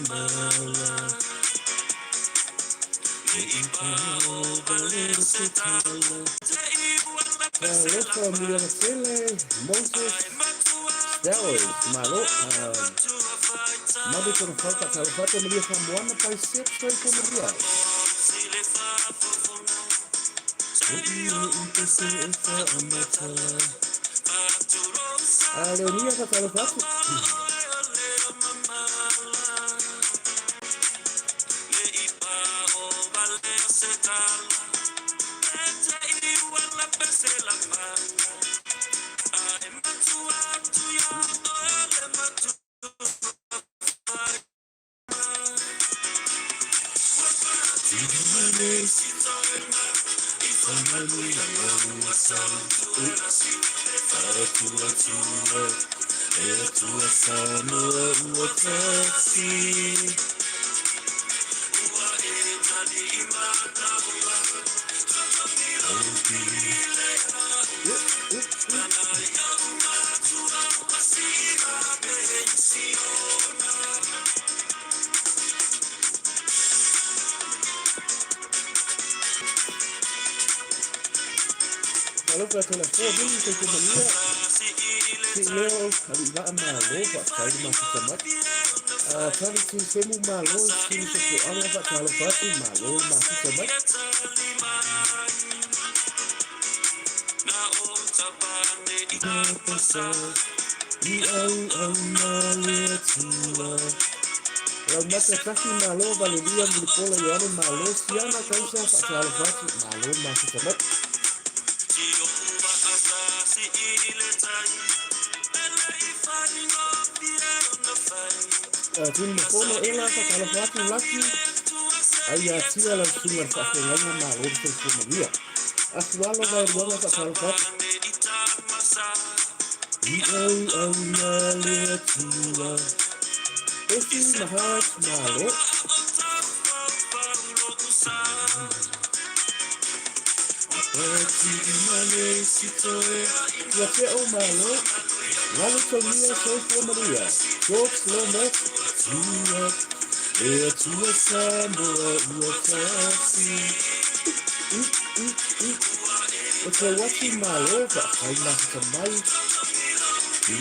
mamala. Talofa Muliaga tele Moses Stowers malo Mabe tona fau faatalofa atu Malia Famoana Paisep Soifua Malia. Leonia faatalofa atu. Talofa Tolafoa Vili Soifua Manuia Si'ileo Ali'ivaa Malo Fa'afetai le mafuta mai Tali Tusemu Malo Sili Sopo'aga Fa'atalofa atu Malo le mafuta mai. Laumata Tasi Malo Valelia Mulipola Ioane Malo Siana Taisa Fa'atalofa atu Malo le mafuta mai. Tuni Mafolo Ela Fa'atalofa atu Laki Ai Atia lau susuga i le faafeagaiga Malo le soifua manuia. Afualo Vaeluaga Fa'atalofa atu. I auauna le Atua. Esi Mahat Malo. Tuateo Malo. Lalo Togia Soifua Manuia. George Lomax Tua. Le Atua Samoa ua tasi. O te wati malo whai mahuta mai. I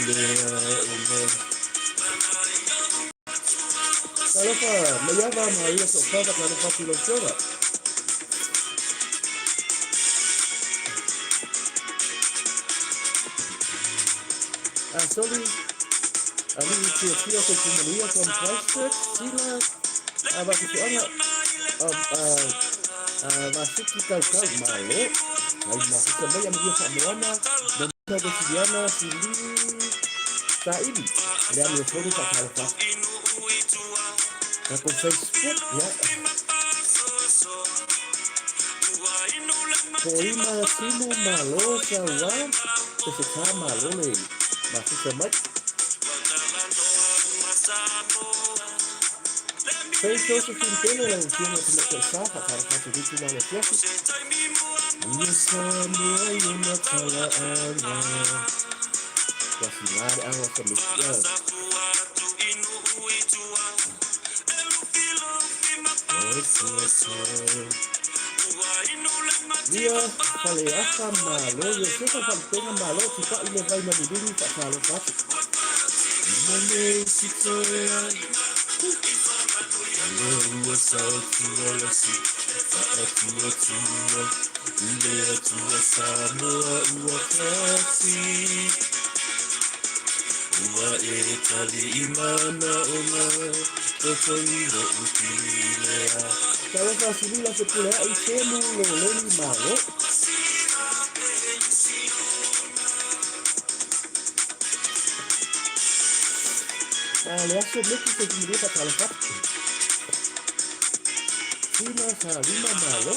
lea o Talofa, maiava Maria So'ofaga talofa atu i lau afioga. Soli, alii tiatia soifua manuia from Christchurch, Sila, Vakutuaga, Vasiki Tautau, Malo, mai mafuta mai amuia faamoana, Momona Wesiliana, Sili, Saili, le amiotonu faatalofa atu. Tatou Facebook, ia. Koima Timu Malo Saua, Peseta Malo le mafuta mai. Faith Josephine Pele lau afioga Tamaitai Sa, faatalofa atu i le itula o le afiafi. Ia Samoa i ona talaaga. Ua sila le awa sa mesia. Ia Faleata Malo, Iosefa Faletenga Malo, Tipa'i le vai Malilini, faatalofa atu. Ua e tali i manaʻoga, totogi loʻu pilea. Talofa Silila Fepuleaʻi Semu Loleni Malo. Le aso meki se kumulia pa talofa atu. Sina Salima Malo.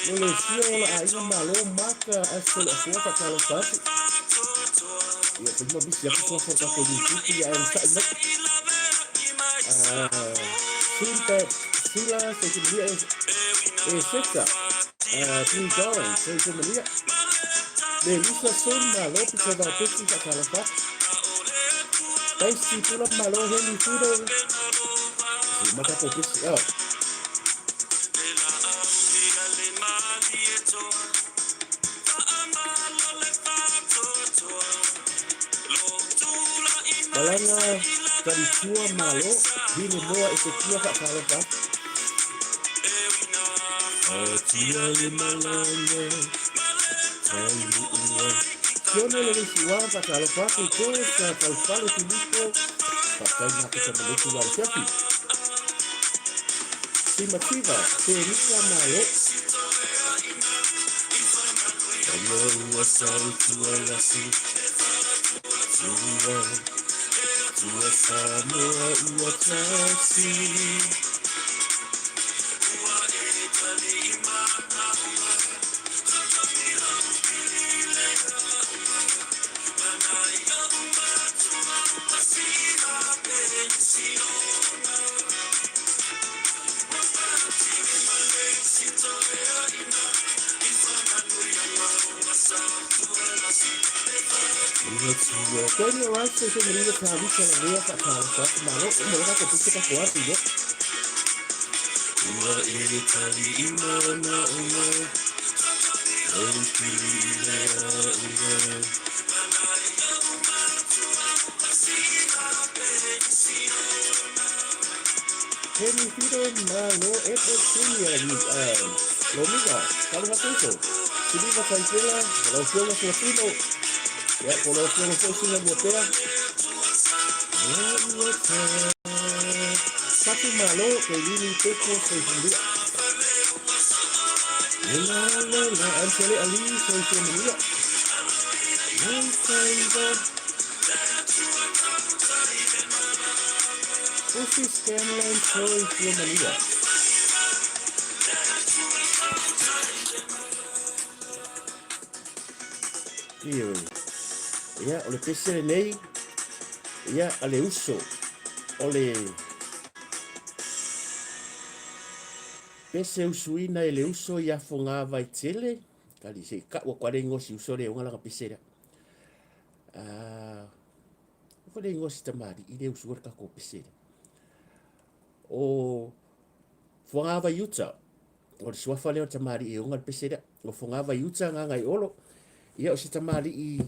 Lole sia ola aiga Malo Maka Asele Afua pa talofa atu. Ia taima bisi atu sofa o tatou YouTube ia ae onosai mai. Simpe Sila Soifua Manuia e Seta Tui Darling Soifua Manuia. Melissa Sun Malo Pita Vaopeti faatalofa atu. Daisy Pula Malo Henry Fudo. Ma tatou pese. Ah. Malaga Talitua Malo Hine Moa Esekia faatalofa atu. Atia le malaga Tauluua Sione le lisi ua faatalofa atu Joyce Taufale Filipo Faafetai maketa ma le la le fiafi. Simativa Terika Malo Ua ua sautua lasi Tua Tua Samoa ua tasi. Tony Rice se se mriva ka visa la vea ka ka ka malo mo ka ko pise ka ko atu yo. Ua e tali i mana una Au pili i lea ua. Hemi Whiro Malo Edward Senior Lomiga Talofa Toso Siliva Taipela Lau Afioga Fuatino Ia po lau Afioga foi Sina Luapea Fatu Malo Keilini Peko Soifua La la la Anchele Ali Soifua Manuia Pusi Scanlan Soifua Manuia. Ioe. Ia, o le pese lenei, ia, a le uso, o le pese usuina e le uso i Afogavaitele, kali se i ka'u atu a le igoa si uso le oga lana pese lea. Ah, foi le igoa si tamalii le usua le tatou pese lea. O Fogavaiuta, o le suafa lea o le tamalii e oga le pese lea. O Fogavaiuta Gagaiolo, ia o se tamalii,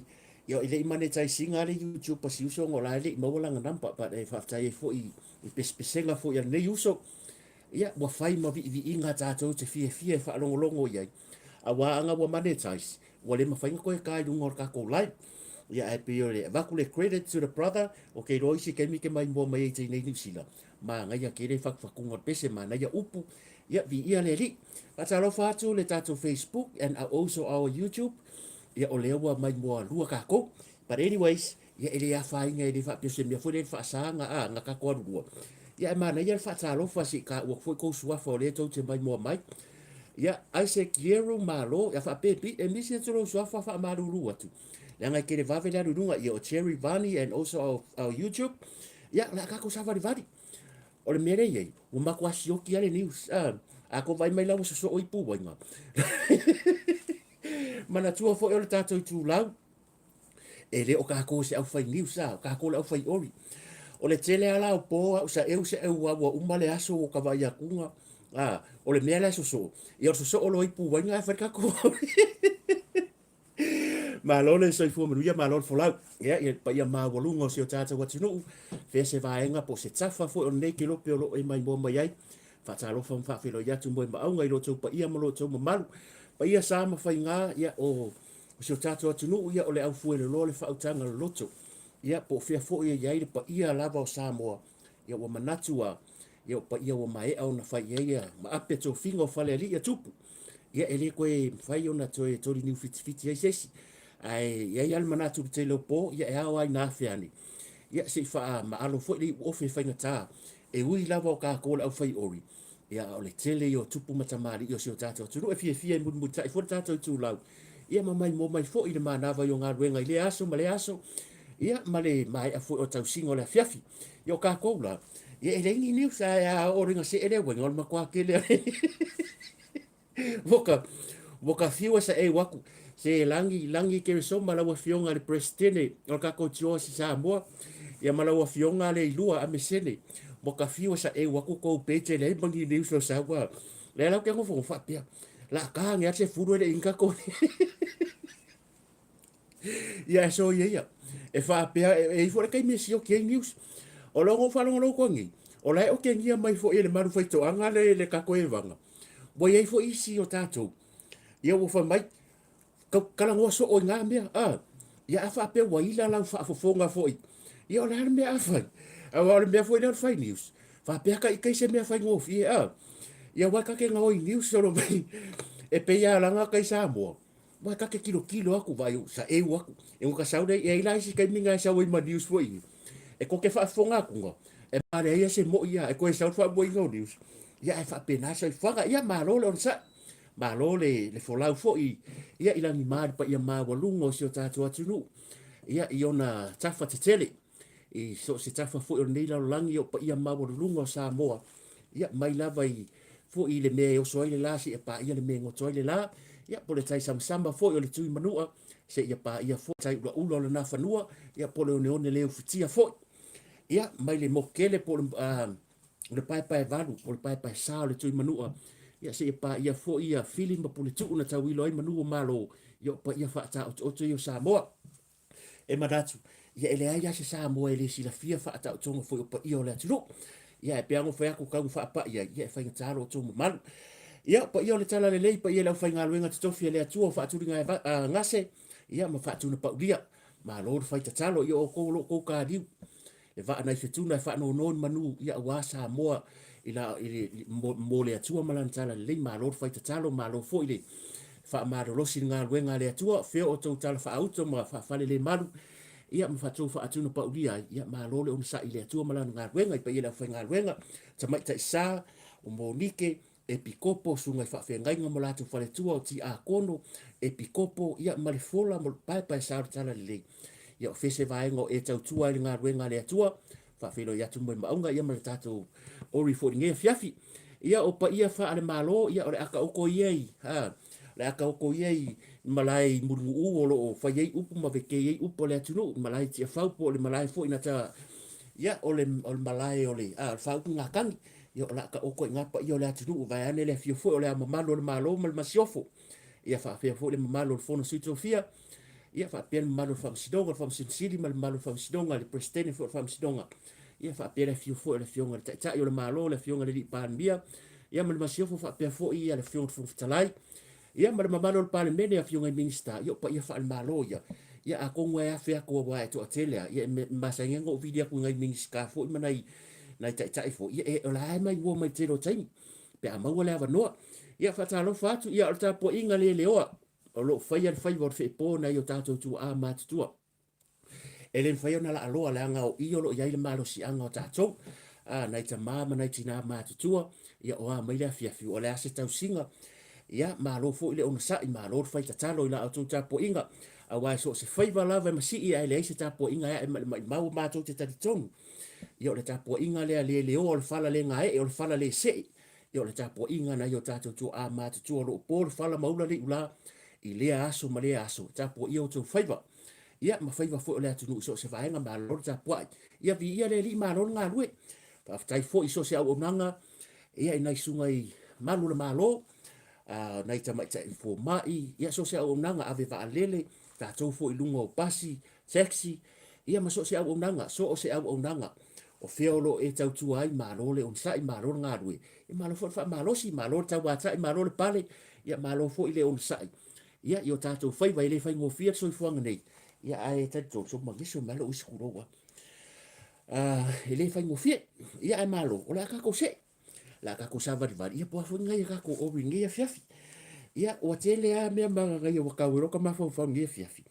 ia e le i monetize ina le YouTube a si uso ona o la e le i maua lana number, but e faafetai ai foi i pesepesega foi a lenei uso, ia ua fai ma viiviiga tatou te fiafia e faalogologo i ai, aua ana ua monetize, ua le mafai ona toe ta i luga o le tatou live. Ia ae pei o le avatu le credit to the brother, ou te iloa isi taimi e te maimoa mai ai i Niu Sila, manaia tele fatufatuga o le pese, manaia upu, ia viia le Alii. Faatalofa atu le tatou Facebook and also our YouTube, ia o lea ua maimoa lua tatou. But anyways, ia e le afaina e le faapea o se mea foi lea le faasaga a na tatou alu lua. Ia ae manaia le faatalofa se i taua atu foi tou suafa o lea tou te maimoa mai. Ia Isaac Yeru malo, ia faapea e e misi atu lou suafa faamalulu atu. Leaga e tele vave le alu i luga, ia o Cherry Vani and also our YouTube. Ia, o le a tatou savalivali. O le mea lea e i ai, ua matua sioki lava le news. A tou vaai mai la ua sosoo ipu uaiga. Manatua foi o le tatou itulau, E le o tatou o se aufai news a, o tatou o le aufai ori. O le tele a la o po au sa eu se eu a ua uma le aso ua ka vaai atuga, a, o le mea la e sosoo, ia o le sosoo loa i puaiga ae fai le tatou ori. Malo le soifua manuia, malo le folau. Ia, ia le paia maualuga o si o tatou atunuu, fea se vaega po o se tafa foi o lenei kelope o lo o e maimoa mai ai. Faatalofa ma faafeiloai atu moemauga i lo outou paia ma lo outou mamalu. Paia sa ma faiga, ia, o O si o tatou atunuu, ia, o le aufueloloa le faautaga loloto. Ia, po o fea foi e i ai le paia lava o Samoa, ia, ua manatu a, ia, o paia ua maea ona fai i ai ia maape tofiga o Falealii a Tupu. Ia, e le toe mafai ona toe toli niu fitifiti ai se isi. Ae i ai lava le manatu i le tele o po, ia, e ao lava ina afe ane, ia, se i faamaalo foi le iuofe faigata, e ui lava o tatou o le aufai ori, Ia, a o le tele ia o tupu ma tamalii o si o tatou atunuu e fiafia e mulimulitai foi le tatou itulau, ia ma maimoa mai foi i le manava i o galuega i lea aso ma lea aso, ia, ma le maea foi o tausiga o le afiafi. Ia, o tatou la, ia, e leai ni news, ae a oo loa ina see le uaiga, o le matua tele lava. Ua ua ka fiu e saʻeu aku se lagi lagi Keresoma lau afioga i le Peresetene o le tatou Tioasi Samoa ia ma lau afioga le Ilua Amesene. Ua ka fiu e saʻeu aku kou page e leai ma ni news o sau a. Lea la ou te nofonofo faapea, la ka ane a se fulu e le inga ko. Ia e soia ia. E faapea e ifo le taimi e sioki ai news. O loo faalogologo koe nei, o la e okegia mai foi e le malu faitoaga le le kako evaga. Ua iai foi isi o tatou, ia ua fai mai, talanoa soo i na mea, a. Ia a faapea ua ila lau faafofoga foi, ia o le a le mea a fai? Aua o le mea foi lea o le fai news, faapea ka ita i se mea faigofie, a. Ia aua ta te gaoi news solo mai, e pei lava laga tai Samoa, aua ta te tilotilo atu, vaai saeu atu, e ka sau lea, e i ai la isi taimi na e sau ai ma news foi ia, e tou te faafofoga atu, e leai lava se moi lava, e toe sau le faamoeina o news, ia ae faapena se soifuaga. Ia malo le onosai, malo le folau foi ia i lagima i le paia maualuga o si o tatou atunuu, ia i ona tafa tetele, i so o se tafa foi o lenei lalolagi o paia maualuluga o Samoa, ia mai lava i foi i le mea e oso ai le la seia paia le mea e goto ai le la, ia po o le tai samasama foi o le tui manua seia paia foi tai ulaula o le nafanua, ia po o le oneone le ufitia foi. Ia mai le moku tele po o le o le paepaevalu po o le paepaesa o le tui manua, ia seia paia foi ia Fili ma Puletuu na tauilo ai manu o Malo, ia o paia faataotooto ia o Samoa. E manatu, ia e leai lava se Samoa e le silafia faataotoga foi o paia o le atunuu. Ia e pei lava ona fai atu tau faapai ai, ia e faigata lo outou mamalu. Ia o paia o le Talalelei, paia i le aufaigaluega totofi a le Atua o faatuligase, ia ma faatunapaulia. Malo le fai tatalo, ia o outou o lo outou taliu. Le vaa nai fetuna e faanono ni manu, ia aua Samoa i la, i le, mo, mo le Atua ma Lana Talalelei. Malo le fai tatalo, malo foi le faamalolosi i le galuega a le Atua. Fea o outou tala faauto ma faafalelemalu, ia ma fatou faatunapaulia ai, ia malo le onosai i le Atua ma Lana galuega i paia i le aufaigaluega, Tamaitai Sa, o Monike, Epikopo, susuga i faafeagaiga ma latou faletua o Tiakono, Epikopo, ia ma le fola ma le paepae sa o le Talalelei. Ia o fea se vaega o e tautua ai i le galuega a le Atua, faafeiloai atu mo Maauga ia ma le tatou ori foi i lenei afiafi. Ia o paia faale-Malo, ia o le ata oko ia i, ha, o le ata oko ia i malae i Mulinuu o lo o fai ai upu ma vetei ai upu a le atunuu, malae i Tiafau po o le malae foi na ta, ia o le, o le malae o le, a, o le faautugatagi. Ia o le a taoto ai i ina paia o le atunuu, vaeane le afio foi o le Ao Mamalu o le Malo ma le Masiofo, ia faapea foi le mamalu o le Fono a Sui Tofia, ia faapea le mamalu o le Faamasinoga, le Faamasino Sili ma le mamalu o le Faamasinoga, le Peresetene foi o le Faamasinoga, ia faapea le afio foi o le Afioga i le Taitai o le Malo, le Afioga i le Alii Palemia, ia ma le Masiofo, faapea foi le Afioga i le Fofoga Fetalai, ia ma le mamalu o le Palemene, Afioga i Minisita, ia o paia faale-Malo ia. Ia atonu e afe atu aua e toatele lava, ia e masani ai ona ou vili atu i nai Minisita foi ma nai nai taitai foi, ia e, o la e maimoa mai i le tele o taimi pe a maua le avanoa. Ia faatalofa atu, ia o le tapuaiga le leoa o lo o faia le faiva o le feepo nai o tatou tuaa matutua. E le mafai ona laaloa leaga o i o lo o i ai le malosiaga o tatou, a, nai tama ma nai tina matutua, ia o a mai le afiafi, o le a se tausiga, ia malo foi le onosai, malo le fai tatalo i la outou tapuaiga, aua e so o se faiva lava e masii ae leai se tapuaiga e ae ma le maimau matou te talitonu. Ia o le tapuaiga lea le leoa o le fala le gaee, o le fala le see. Ia o le tapuaiga nai o tatou tuaa matutua o lo o po le fala ma ula le iulā i lea aso ma lea aso, e tapuaia outou faiva. Ia ma faiva foi o le atunuu i so o se vaega, malo le tapuai. Ia viia le Alii malo le galue. Faafetai foi i so o se auaunaga ia i nai susuga i malu o le Malo, nai tamaitai fomai, ia so o se auaunaga ave vaalele, tatou foi i luga o pasi, taxi, ia ma so o se auaunaga, so o se auaunaga o fea o lo o e tautua ai, malo le onosai, malo le galue, ia malo foi le faamalosi, malo le tauatai, malo le pale, ia malo foi le onosai. Ia, i o tatou faiva e le faigofie le soifuaga nei, ia ae talitonu, so mageso mai lou isi kulou a. E le faigofie, ia ae malo, o le a tatou see. Le a tatou savalivali, ia po o a foi ni nai a tatou ori i lenei afiafi. Ia, ua tele lava mea manaia ua tau ai loa ka mafaufau i lenei afiafi.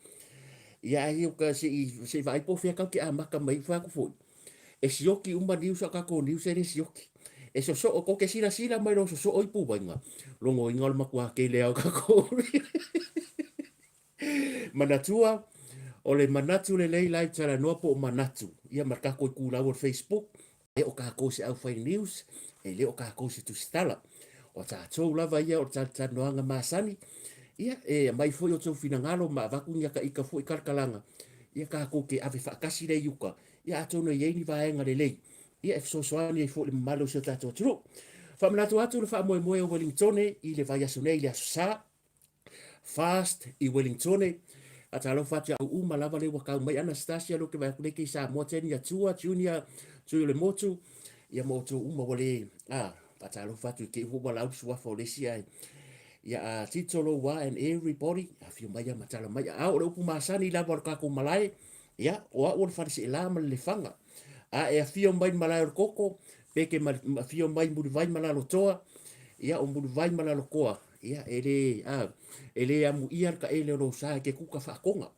Ia, ae ia se i vaai po o fea tatou te amata mai ai. Fai atu foi, e sioki uma news a o tatou news e le sioki. E sosoo, tou te silasila mai loa o sosoo ipuvaiga, logoina o le matua tele lava o tatou ori. Manatua, o le manatu lelei live talanoa po o manatu, ia ma le tatou itulau o le Facebook, e le o tatou se aufai news, e le o tatou se tusitala. O tatou lava ia o le talatalanoaga masani, ia e aumai foi outou finagalo ma avatu ni ataika foi talakalaga, ia tatou te ave faatasi lea i uta, ia atonu e i ai ni vaega lelei. Ia, e fesoasoani ai foi i le mamalu o si o tatou atunuu. Faamanatu atu le faamoemoe o Welingtone i le vaiaso nei i le Aso Sa, Fast i Welingtone. Faatalofa atu ia uma lava lea ua tau mai. Anastasia, lea ou te vaai atu nei ke i Samoa, Teni Atua, Junior, Tui o le Motu, ia ma outou uma ua le, a, faatalofa atu i te i ua lau le suafa o le isi ae, ia a Tito Loua and everybody, afio mai ia ma tala mai. A o le upu masani lava o le tatou malae, ia, o au o le faleseela ma le lefaga. A e afio mai le malae o le koko, pe ke afio mai Mulivai ma Lalotoa, ia o Mulivai ma Lalotoa, ia e le, a, e le amuia le taele o lou sa e ke kuka faatoga.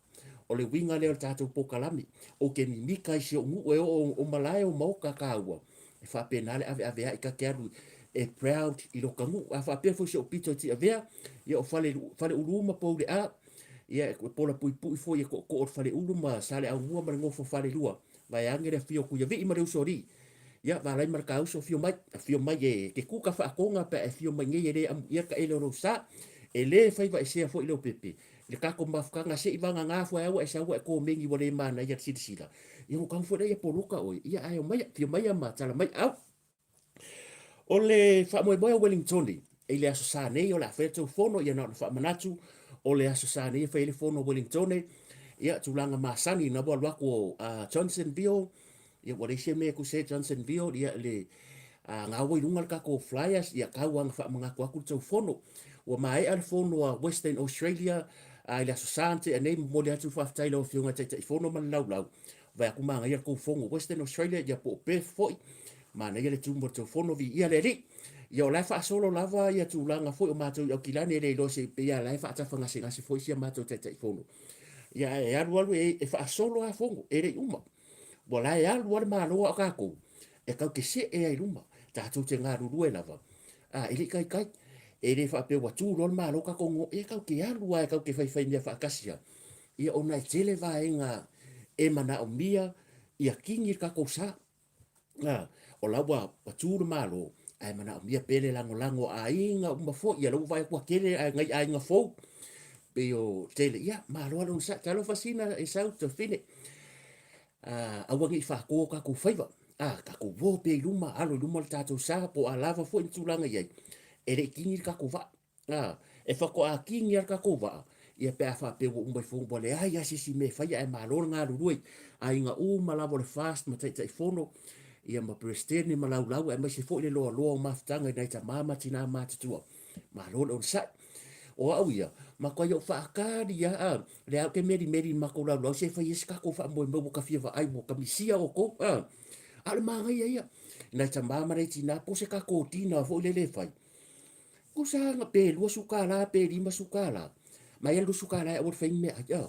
O le uiga lea o le tatou polokalame, ou te mimika i si ou nuu e oo o malae o maota taua, e faapena le aveaveai ta te alu e proud i lota nuu. A faapea foi si ou pito i Tiavea, ia o fale, Faleulu ma Poule'a, ia e pola puipui foi e tootoo o le Faleulu ma Saleaaumua ma le nofo falelua, vaeane le afio o Tuiavii ma le Usoalii, ia Valai ma le Tauso afio mai, afio mai e te kuka faatoga pe a e afio mai nei e le amuia le taele o lou sa. E le faivaesea foi Leaupepe i le tatou mafutaga se i vagana fuaeaua e sau e komeni ua le manaia le silasila. Ia ua tau foi lea ia poloka oe, ia ae omai, afio mai ma tala mai au. O le faamoemoe o Wellingtone i le Aso Sa nei o le a fai le tou fono, ia na ona faamanatu o le Aso Sa nei e fai ai le fono a Wellingtone, ia tulaga masani na ua alu atu o Johnsonville, ia ua leai se mea e tusa ai Johnsonville, ia le gaua i luga le tatou flyers, ia tau lava ina faamanatu atu le tou fono. Ua maea le fono a Western Australia i le Aso Sa na tea nei, momoli atu le faafetai i lau Afioga i le Taitaifono ma le Laulau, Vaai atu manaia le tou fono Western Australia ia po o Perth foi, manaia le tumu o le tou fono, viia le Alii. Ia o la e faasolo lava ia tulaga foi o matou i Aukilani e le iloa se pei lava la e faatafagasegase foi si a matou Taitaifono. Ia ae alu alu e faasolo lava fono, e le i uma. Ua la e alu lava le Malo a o tatou e tatou te see ai i luma, tatou te galulue lava. A, e le i taitai. E le faapea ua tu loa le Malo tatou ngo, e tatou te alu lava e tatou te faifai mea faatasi lava. Ia ona e tele vaega e manaomia ia kini le tatou sa. A, o la ua tu le Malo, ae manaomia pea le lagolago a aiga uma foi. Ia lea ua vaai atu ua tele nai aiga fou, pei o tele, ia malo lava le onosai. Talofa Sina e sau tafine, aua ne i faatoa o tatou faiva, a, tatou o pea i luma, alo i luma le tatou sa, po o a lava foi ni tulaga i ai, e le i kini le tatou vaa. A, e faatoa kini lava le tatou vaa, ia pe a faapea ua uma ifo ua leai lava se isi mea e faia ae malo le galulue. Aiga uma lava o le FAST ma Taitaifono, ia ma Peresetene ma Laulau aemaise foi le loaloa o mafutaga i nai tama ma tinā matutua. Malo le onosai. O au ia, matuai ou faatali lava, a, lea ou te melimeli i le matou laulau se i fai ai se tatou faamoemoe ua ta fia vaai ua ta misia outou, a. A o le manaia ia, nai tama ma nai tinā, po o se tatou dinner foi lele e fai, Tusa ana pe $20 pe $50, mai a le $20 e aua le fai ni meaai, a.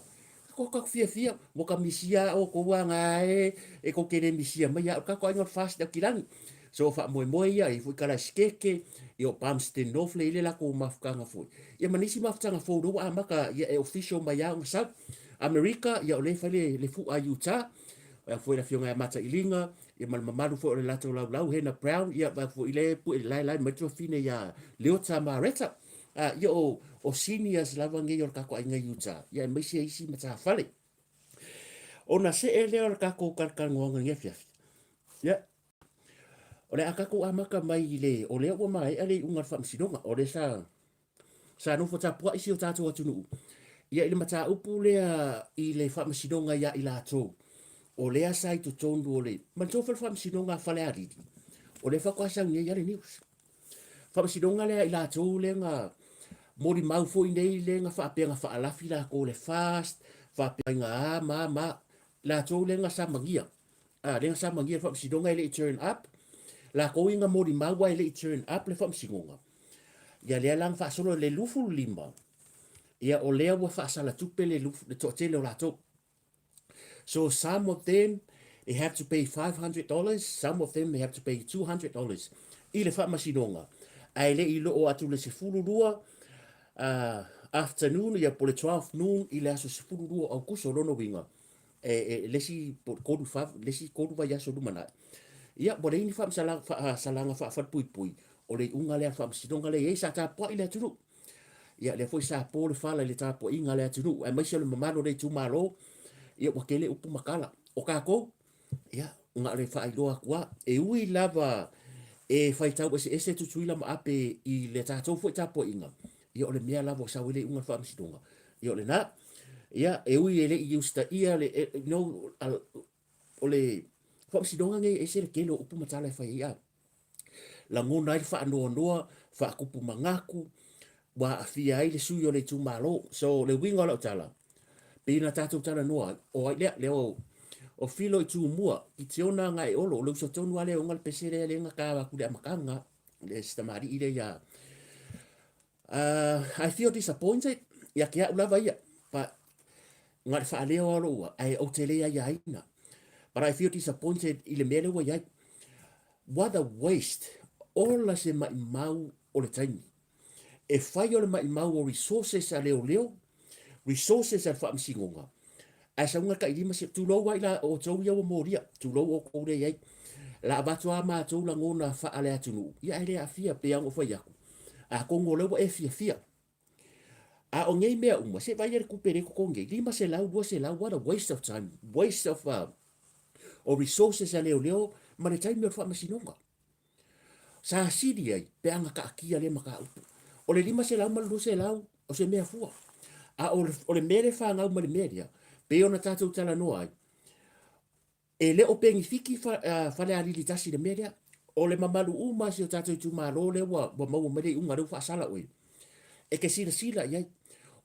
Ko taku fiafia, ua ka misia a outou aga e, e tou te le misia mai a o le tatou aiga o le FAST i Aukilani. So faamoemoe ia, e i ai foi Kalaesikeke, ia o Palmerston North lea e i ai le latou mafutaga foi. Ia ma nisi mafutaga fou lea ua amata ia e official mai lava ona sau. Amerika, ia o lea e fai le, le fu'a i Utah, e foi le afioga ia Matailiga, ia ma le mamalu foi o le latou laulau, Hannah Brown, ia vae foi le pue laelae mai le tuafafine ia Leota Mareta. A, ia o, o seniors lava nei o le tatou aiga i Utah, ia aemaise isi matafale. Ona see lea o le tatou talatalanoaga i lenei afiafi. Ia, o le a tatou amata mai i le, o lea ua maea le iuga o le faamasinoga, o lea sa Sa nofo tapuai si o tatou atunuu ia i le mataupu lea i le faamasinoga ia i latou o lea sa i totonu o le manatua foi le faamasinoga a Falealili o lea faatoa sau nei lava le news. Faamasinoga lea i latou lea na molimau foi nei lea na faapea na faalafi latou le FAST faapea na a ma a ma a latou lea na samagia a lea na samagia le faamasinoga e le i turn up latou ia na molimau ae le i turn up le faamasinoga. Ia lea la na faasolo le 25, ia o lea ua faasala tupe le, le toatele o latou. So some of them they have to pay $500, some of them they have to pay $200 i le faamasinoga. Ae le i loo atu le 12 afternoon, ia po le 12 noon i le aso 12 o Aukuso, lona uiga, e, e, le isi po le tolu fa, le isi tolu vaiaso lumanai. Ia, ua leai ni faasalaga faafalepuipui o le iuga lea a le faamasinoga lea e i ai, sa tapuai le atunuu. Ia, lea foi sa po le fala i le tapuaiga a le atunuu, aemaise o le mamalu o le itumalo, ia ua tele upu ma tala. O tatou, ia, Na o le faailoa atu lava, e ui lava e faitau eseese Tutuila ma Ape i le tatou foi tapuaiga, ia o le mea lava ua sau ai le iuga o le faamasinoga, ia o lena. Ia, e ui e le i usitaia le, you know, o le faamasinoga nei e ese le tele o upu ma tala e fai ai, a lagona ai le faanoanoa, faatupu manatu, ua aafia ai le sui o le itumalo. So, le uiga o lau tala, pei ona tatou talanoa ai, o ai lea, lea o, o Filo i Tumua, Kitiona Gagaeolo, o le uso tonu lava lea e ona le pese lea, lea na ta atu i le amataga, le si tamalii lea ia, I feel disappointed ia te au lava ia, but na o le faaleo lava o lou, ae ou te le aiaina. But I feel disappointed i le mea lea ua i ai. What a waste, ola se maimau o le taimi. E fai o le maimau o resources a leoleo, resources a le faamasinoga, ae sauga tai lima se, tulou ai la outou ia ua molia, tulou outou lea i ai. La avatu a matou lagona faale-atunuu, ia ae le aafia, pei lava ona ou fai atu. Atonu o lea ua e fiafia. A o nei mea uma, se vaai i le tupe lea e totogi ai, 500, 200, what a waste of time, waste of, o resources a leoleo ma le taimi o le faamasinoga. Sa sili ai pe a na taatia lea mataupu. O le 500 ma le 200 o se mea fua. A o le mea lea e fanau mai le mea lea, pei ona tatou talanoa ai, e le o penefiti Falealili tasi i le mea lea. O le mamalu uma o si o tatou itumalo lea ua maua mai le iuga lea ua faasala oe, e te silasila i ai.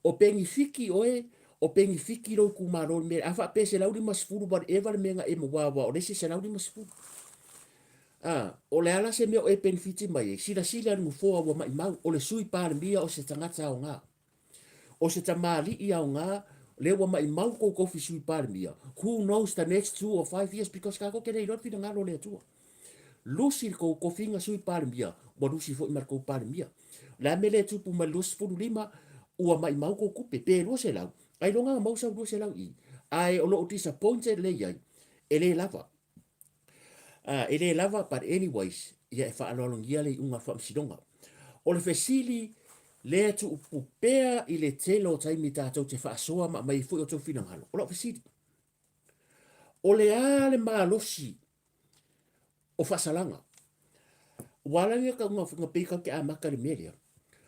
O penefiti oe, o penefiti lou itumalo i le mea lea. A faapea e 150 whatever le mea na e maua aua o le isi 150. A, o le a la se mea o e penefiti mai ai? Silasila i le nofoa ua maimau, o le Sui Palemia o se tagata aoga. O se tamalii aoga, lea ua maimau kou tofi Sui Palemia, who knows the next 2 or 5 years because tatou te le iloa le finagalo o le Atua. Lusi le tou tofiga Sui Palemia, ua lusi foi ma le tou Palemia. O le a mea lea e tupu mai le 25, ua maimau kou tupe, pe 200, ailoga na maua sau 200 i i. Ae o lou disappointed lea i ai, e le lava. E le lava, but anyways, ia e faaaloalogia le iuga a le faamasinoga. O le fesili lea e tuupu pea i le tele o taimi tatou te faasoa ma aumai ai foi outou finagalo, o lau fesili, o le a le malosi o faasalaga? Ua ala ai ona pei tatou te amata i le mea lea.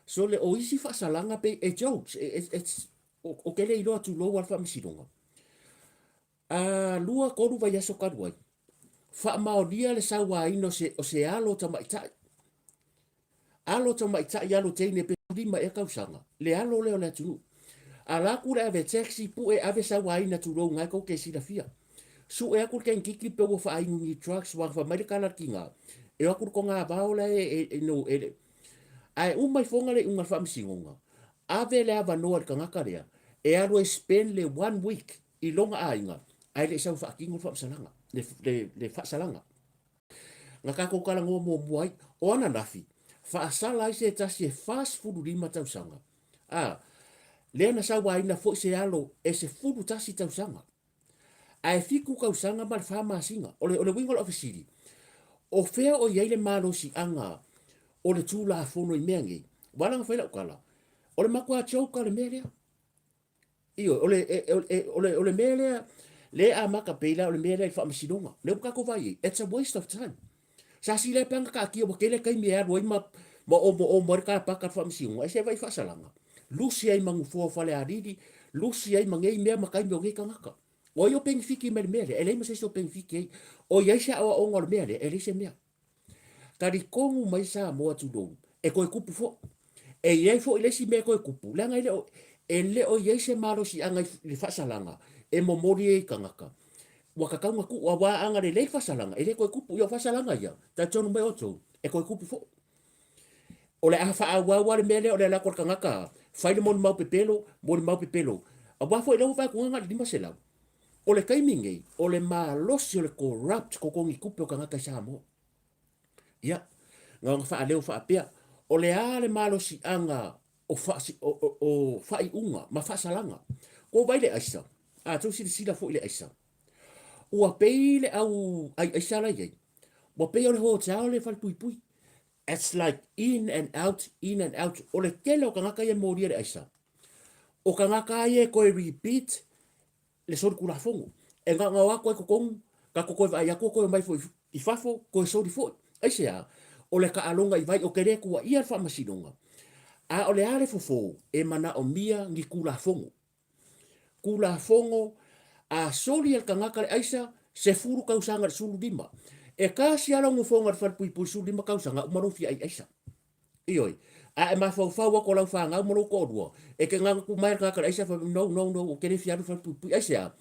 So le, o isi faasalaga pei e jokes, it's, ou te le iloa tulou lava le faamasinoga. A lua tolu vaiaso talu ai, faamaonia le sauaina o se, o se alo tamaitai. Alo tamaitai, alo teine pe lima ea tausaga, le alo lea o le atunuu. Ala atu le ave taxi, pue ave sauaina tulou na e tou te silafia. Sue atu le teinititi pe ua faainu ni drugs, ua fai mai le tala a le tina, e o atu le togavao la e, e, e, no, e, ae uma ifoga le iuga a le faamasinoga, ave le avanoa i le tagata lea e alu e spend le one week i lona aiga, ae le i sau e faatino le faamasalaga, le, le, le faasalaga. Na tatou talanoa muamua ai, o ananafi, faasala ai se tasi e 45 tausaga, a, lea na sauaina foi se alo e 11 tausaga, ae 7 tausaga ma le 4 masina. O le, o le uiga o lau fesili, o fea o i ai le malosiaga o le Tulafono i mea nei? Ua ala ona fai lau tala, o le matua joke lava o le mea lea. Ioe, o le, e, e, o le, o le mea lea, lea e amata pei la o le mea lea i le faamasinoga. Lea ua tatou vaai i ai, it's a waste of time. Sa sili ai pe ana taatia ua tele taimi e alu ai ma, ma omoomo ai le kapaka i le faamasinoga, e se vaai faasalaga. Lusi ai ma nofoa o Falealili, lusi ai ma nei mea ma taimi o nei tagata. O ai o penefiti mai le mea lea? E leai ma se isi o penefiti ai. O i ai se aoaoga o le mea lea? E leai se mea. Talitonu mai Samoa tulou, e toe tupu foi. E i ai foi le isi mea e toe tupu, leaga e le o, e le o i ai se malosiaga i le faasalaga e momoli ai i tagata. Ua tatau ona tuu, aua a na lelei le faasalaga, e le toe tupu. Ia o faasalaga ia, talitonu mai outou, e toe tupu foi. O le a faaauau lava le mea lea o le alu atu o le tagata, fai le molimau pepelo, molimau pepelo. Aua foi o lea ua vaai atu na o le 500. O le taimi nei, o le malosi o le corrupt totogi tupe o tagata i Samoa. Ia, na ona faaleo faapea, o le a le malosiaga o, faasi, o, o, o faaiuga ma faasalaga. Ua vaai le aisa, a tou silasila foi i le aisa, ua pei le au ai aisa la i ai, ua pei o le hotel le falepuipui. It's like in and out, in and out. O le tele o tagata ia e molia le aisa, o tagata ia e toe repeat le solitulafono. E gaogao atu ai totonu, Tatou toe vaai atu toe omai foi i fafo, toe soli foi. Aisea? O le taaloga i vai, ou te le tuuaia le Faamasinoga, a o le a le fofo e manaomia ni Tulafono. Tulafono, a soli e le tagata le aisa, 10 tausaga i le 15. E tasi lava lau nofoga i le falepuipui i le 15 tausaga, uma lou fia ai aisa. Ioe. A e mafaufau atu o lau fanau ma lou toalua, e te nagutu mai le tagata i le aisa fai mai, no, no, no, ou te le fia alu i le falepuipui. Aisea?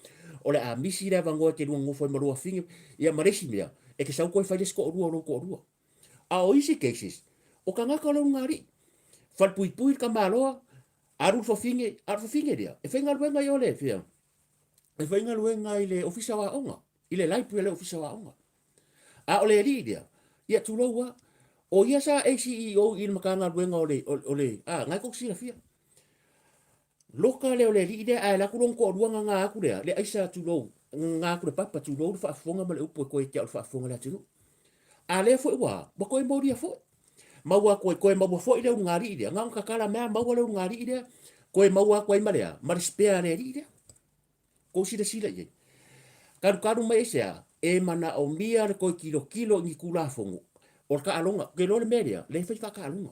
O le a misi le avanoa e te lua nonofo ai ma lou afine, ia ma le isi mea, e te sau toe fai le isi toalua o lou toalua. A o isi cases, o tagata o le ulugalii, falepuipui le tamaloa, alu le fafine, a o le fafine lea, e faigaluega i o le fea, e faigaluega i le Ofisa o Aoga, i le library a le Ofisa o Aoga. A o le alii lea, ia tulou lava, o ia sa ACEO i le Matagaluega o le, o le, a, na e tou te silafia. Loka lea o le alii lea, ae alu atu lona toalua gaga atu lea, le aisa tulou, gaga atu le papa, tulou le faafofoga ma le upu e toe tea o le faafofoga a le atunuu. A lea foi ua, ua toe molia foi. Maua atu ai, toe maua foi le ulugalii lea, na ona tatala mai lava maua le ulugalii lea, toe maua atu ai ma le a, ma le spare a le alii lea. Tou silasila i ai. Talutalu mai aisea? E manaomia le toe tilotilo i ni Tulafono o le taaloga. Ou te iloa le mea lea, lea e fai faataaloga.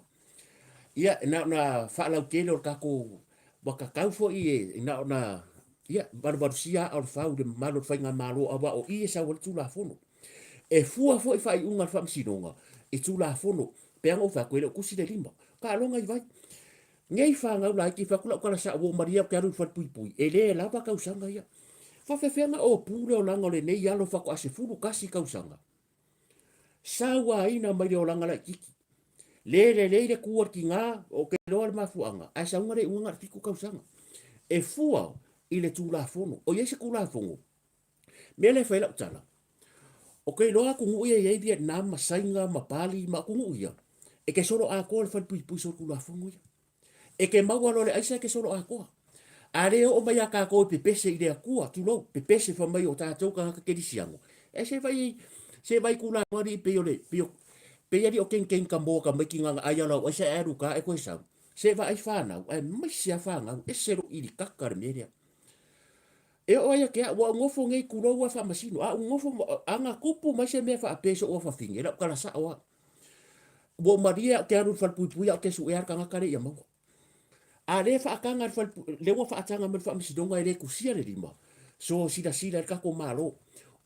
Ia, na ona faalautele o le tatou, ua tatau foi e na ona, ia, valuvalusia aa o le fau i le mamalu o le faigamalo aua o i e sau ai le Tulafono. E fua foi faaiuga a le Faamasinoga i Tulafono. Pei lava ona ou fai atu, e le o tusi le lima. Taaloga i vai. Nei fanau laiti, fai atu lau tala sao, ua ou malie ou te alu i le falepuipui, e le lava tausaga ia. Faafefea ona opu le olaga o lenei alo faatoa 11 tausaga? Sauaina mai le olaga laititi. Le lelei le tu a le tina, ou te iloa le mafuaaga, ae sauga le iuga na o le 7 tausaga. E fua i le Tulafono. O i ai se Tulafono? Mea lea e fai ai lau tala, ou te iloa atunuu ia e i ai Vietnam ma Saina ma Bali ma atunuu ia, e te solo atoa le falepuipui solitulafono ia. E te maua loa le aisa e te solo atoa. A le oo mai ia tatou e pepese i le Atua, tulou, pepese fai mai o tatou tagata kerisiano, e se vai, se vai tulaga alii pei o le, pei o, pei alii o kenkeni ka moa tamaiti na na ai ala o aisa e alu ka e koe sau. Se vaai fanau, aemaise a fanau, ese lou ilikaka le mea lea. E oo ai ia te au, ua ou nofo nei, tulou a faamasino, a ou nofo, a na tupu mai se mea faapea i sou afafine, lau tala sao lava. Ua ou malie au te alu i le falepuipui a ou te suea le tagata lea ia maua. A lea e faataga le fale, lea ua faataga mai le faamasinoga e le tusia le lima, so silasila i le tatou Malo.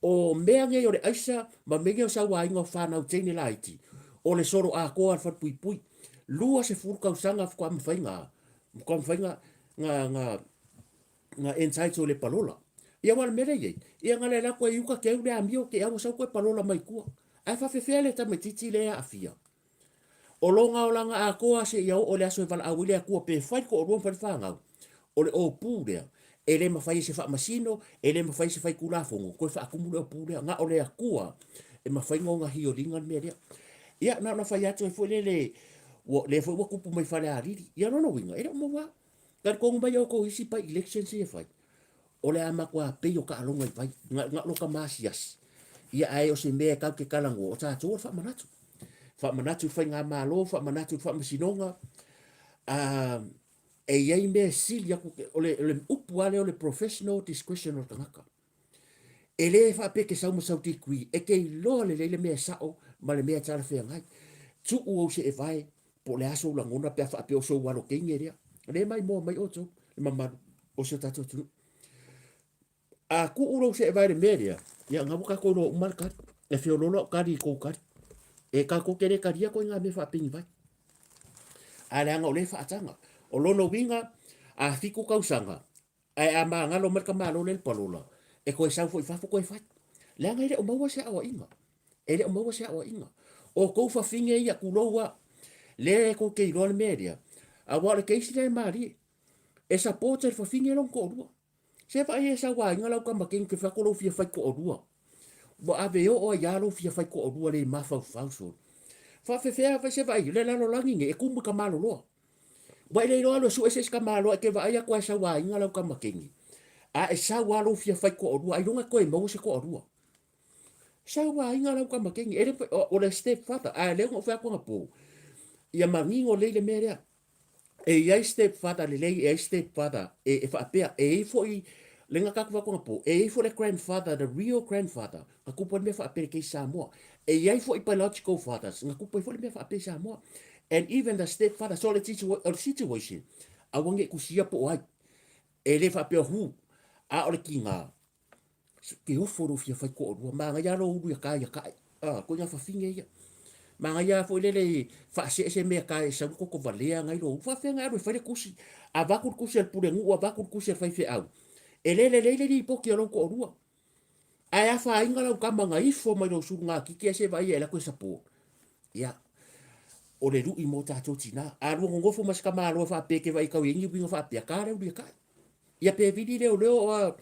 O mea nei o le aisa ma mea nei o sauaina o fanau teine laiti, o le solo atoa a le falepuipui. 20 tausaga faatoa mafai na, faatoa mafai na, na, na, na entitle le palola. Ia aua o le mea lea e i ai, ia na o le alu atu ai i uka keu le amio te au ua sau toe palola mai tua. Ae faafefea le tamaitiiti lea e aafia? O lona olaga atoa seia oo i le aso e valaau ai le Atua pe fai le toalua ma fai le fanau, o le opu lea, e le mafai e se faamasino, e le mafai e se faitulafono toe faatumu le opu lea. Na o le Atua e mafai ona ona hioliga le mea lea. Ia na ona fai atu ai foi lele, ua, lea foi ua tupu mai Falealili. Ia lona uiga, e le o maua lava. Talitonu mai outou i isi by elections ia e fai, o le a matua pei o taaloga i vai, na, na o lo tama asiasi. Ia ae o se mea e tatou te talanoa, o tatou o le faamanatu. Faamanatu i le faigamalo, faamanatu i le faamasinoga, a, e i ai mea e sili atu, o le, o le upu lava lea o le professional discretion o le tagata. E le faapea e te sau ma sau degree, e te iloa lelei le mea e sao ma le mea e talafeagai. Tuu ou seevae po o le a sou lagona pe a faapea o sou alo teine lea. O lea e maimoa mai outou, le mamalu o si o tatou atunuu. A tuu lou seevae i le mea lea, ia na ua tatou iloa uma le tali. E feoloolo au tali i tou tali. E tatou te le talia ituaiga mea faapinivai. Ae leaga o lea e faataga. O lona uiga, a 7 tausaga, Ae a magalo mai le tamaloa lea i le palola, e toe sau foi i fafo toe fai. Leaga e le o maua se aoaiga. E le o maua se aoaiga. O tou fafine ia, tulou lava, lea tou te iloa le mea lea, aua o le case lea e malie. E support e le fafine lona toalua. Se vaai e sauaina lau tama teine te fai atu lou fia fai toalua. Ua ave oo ai lava lou fia fai toalua le mafaufau sole. Faafefea fai se vaai, le lalolagi nei e tumu i ka maloloa. Ua e le iloa alu e sue se isi tamaloa e te vaai atu a e sauaina lau tama teine. A e sau lava lou fia fai toalua, ailoga e toe maua se toalua. Sauaina lau tama teine, e le, o le step father, ae lea na ou fai atu anapo, ia manino lelei le mea lea. E i ai step father lelei, e i ai step father e, e faapea, e i ai foi Le nga kaku faku po, e i foi le grandfather, the real grandfather, nga kupu le mea whaapere kei Samoa. E i ai foi biological fathers, nga kupu foi le mea whaapere Samoa. And even the stepfather, so le situation, aua nge kusia po ai. E le whaapea hu, a o le ki ngā. Ke ofo lou fia fai toalua, manaia lou ulu ia ka ia kae. Ah, ko ia fafine ia. Manaia foi lele faasee se mea ka e sau koko valea ngai lou. Faafea alu e fai le kusi. Avatu le kusi a le pulenuu, avatu le kusi a le faifeau. E le lelei le lipoti a lou toalua. Ae afaina lau tama na ifo mai lou sulugatiti ae se vaai e alu atu e support. Ia, o le lui mo tatou tina. A lua nonofo ma se tamaloa faapea e te vaai tau i ai ni uiga faapea, ta lea ulia kai. Ia pe vili leoleo oa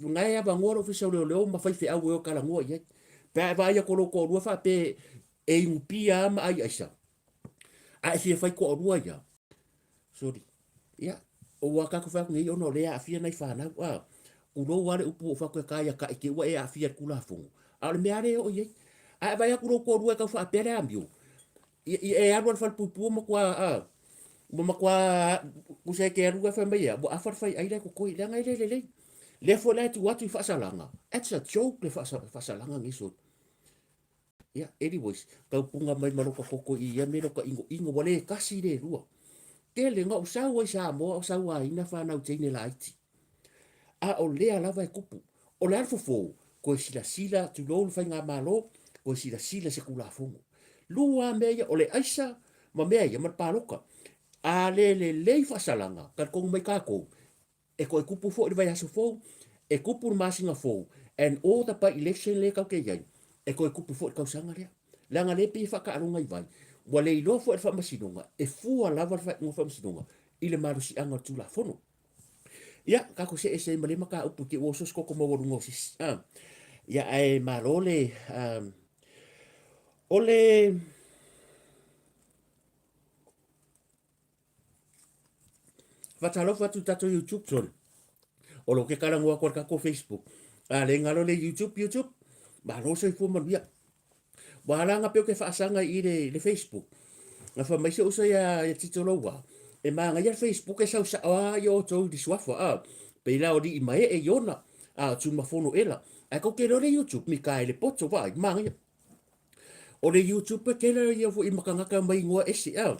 nae avanoa le ofisa o leoleo ma faifeau e o talanoa i ai. Pe a e vaai atu lou toalua faapea e inupia a ma ai aisa. A e fia fai toalua ia. Sorry. Ia, o ua tatou fai atu nei ona o lea e aafia nai fanau. A, tulou a le upu ua ou fai atu e ta ia taʻi te ua e aafia i le Tulafono. A o le mea a lea e oo i ai. A e vaai atu lou toalua e tau faapea le amio, e alu a le falepuipui ua matua a ua matua tusa e te alu fai mai ea ua afa le faiai la e totoe leaga e le lelei. Lea foi la e tuu atu i faasalaga, that's a joke le faasalaga nei soli. Ia, anyways, tau punga mai ma lota toto i ia mea lota inoino, ua le tasi le lua. Tele na ou sau ai Samoa o sauaina fanau teine laiti. A o lea lava e tupu. O le a le fofo? Toe silasila, tulou le faigamalo, toe silasila i se Tulafono. Lua lava mea ia, o le aisa ma mea ia ma le palota. A le lelei faasalaga, talitonu mai tatou, e toe tupu foi le vaiaso fou, e tupu le masina fou, and all the by election lea tatou te i ai, e toe tupu foi le tausaga lea. Leaga lea e pei e faataaloga i vai, ua le iloa foi e le Faamasinoga, e fua lava le faaiuga o le Faamasinoga i le malosiaga o le Tulafono. Ia, tatou see ese ai ma lea mataupu te ua oso se koko maualuga o sisi. Ah. Ia, ae malo le... Um, o le... Faatalofa atu i tatou YouTube, sorry. O lo ke talanoa atu a le tatou Facebook. A le galo le YouTube, YouTube. Malo soifua manuia. Ua ala na pei o ke faasaga i le, le Facebook. Na fai mai si ou uso ia, ia Tito Loua, e manaia le Facebook e sau sao lava ia outou i le suafa, a. Pei la o Lii Mae'e, Iona, a o Tumafono ela. Ae kou te iloa le YouTube, Mikaele Poto, vaai, manaia. O le YouTube e tele ia foi ma tagata mai ingoa ese, a.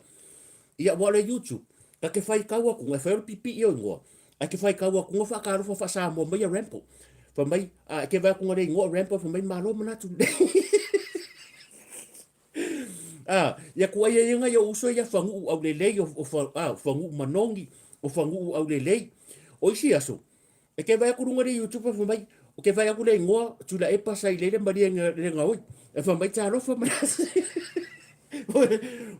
Ia, aua o le YouTube, ta te faitau atu, e fai o le pipii o ingoa, Ae ke whai kau aku nga whaakaalofa wha-Samoa mai a Rampo. Wha mai, a, ke vai aku nga le ingoa o Rampo, wha mai malo manatu. A, ia ku ai ai nga ia uso ia whangu'u au lelei o, o, wha, a, whangu'u manongi, o whangu'u au lelei. O isi aso, e ke vai aku runga le YouTube wha mai, o ke vai aku le ingoa, tula e pasa i lele maria nga, le nga oi. E wha mai talofa manatu.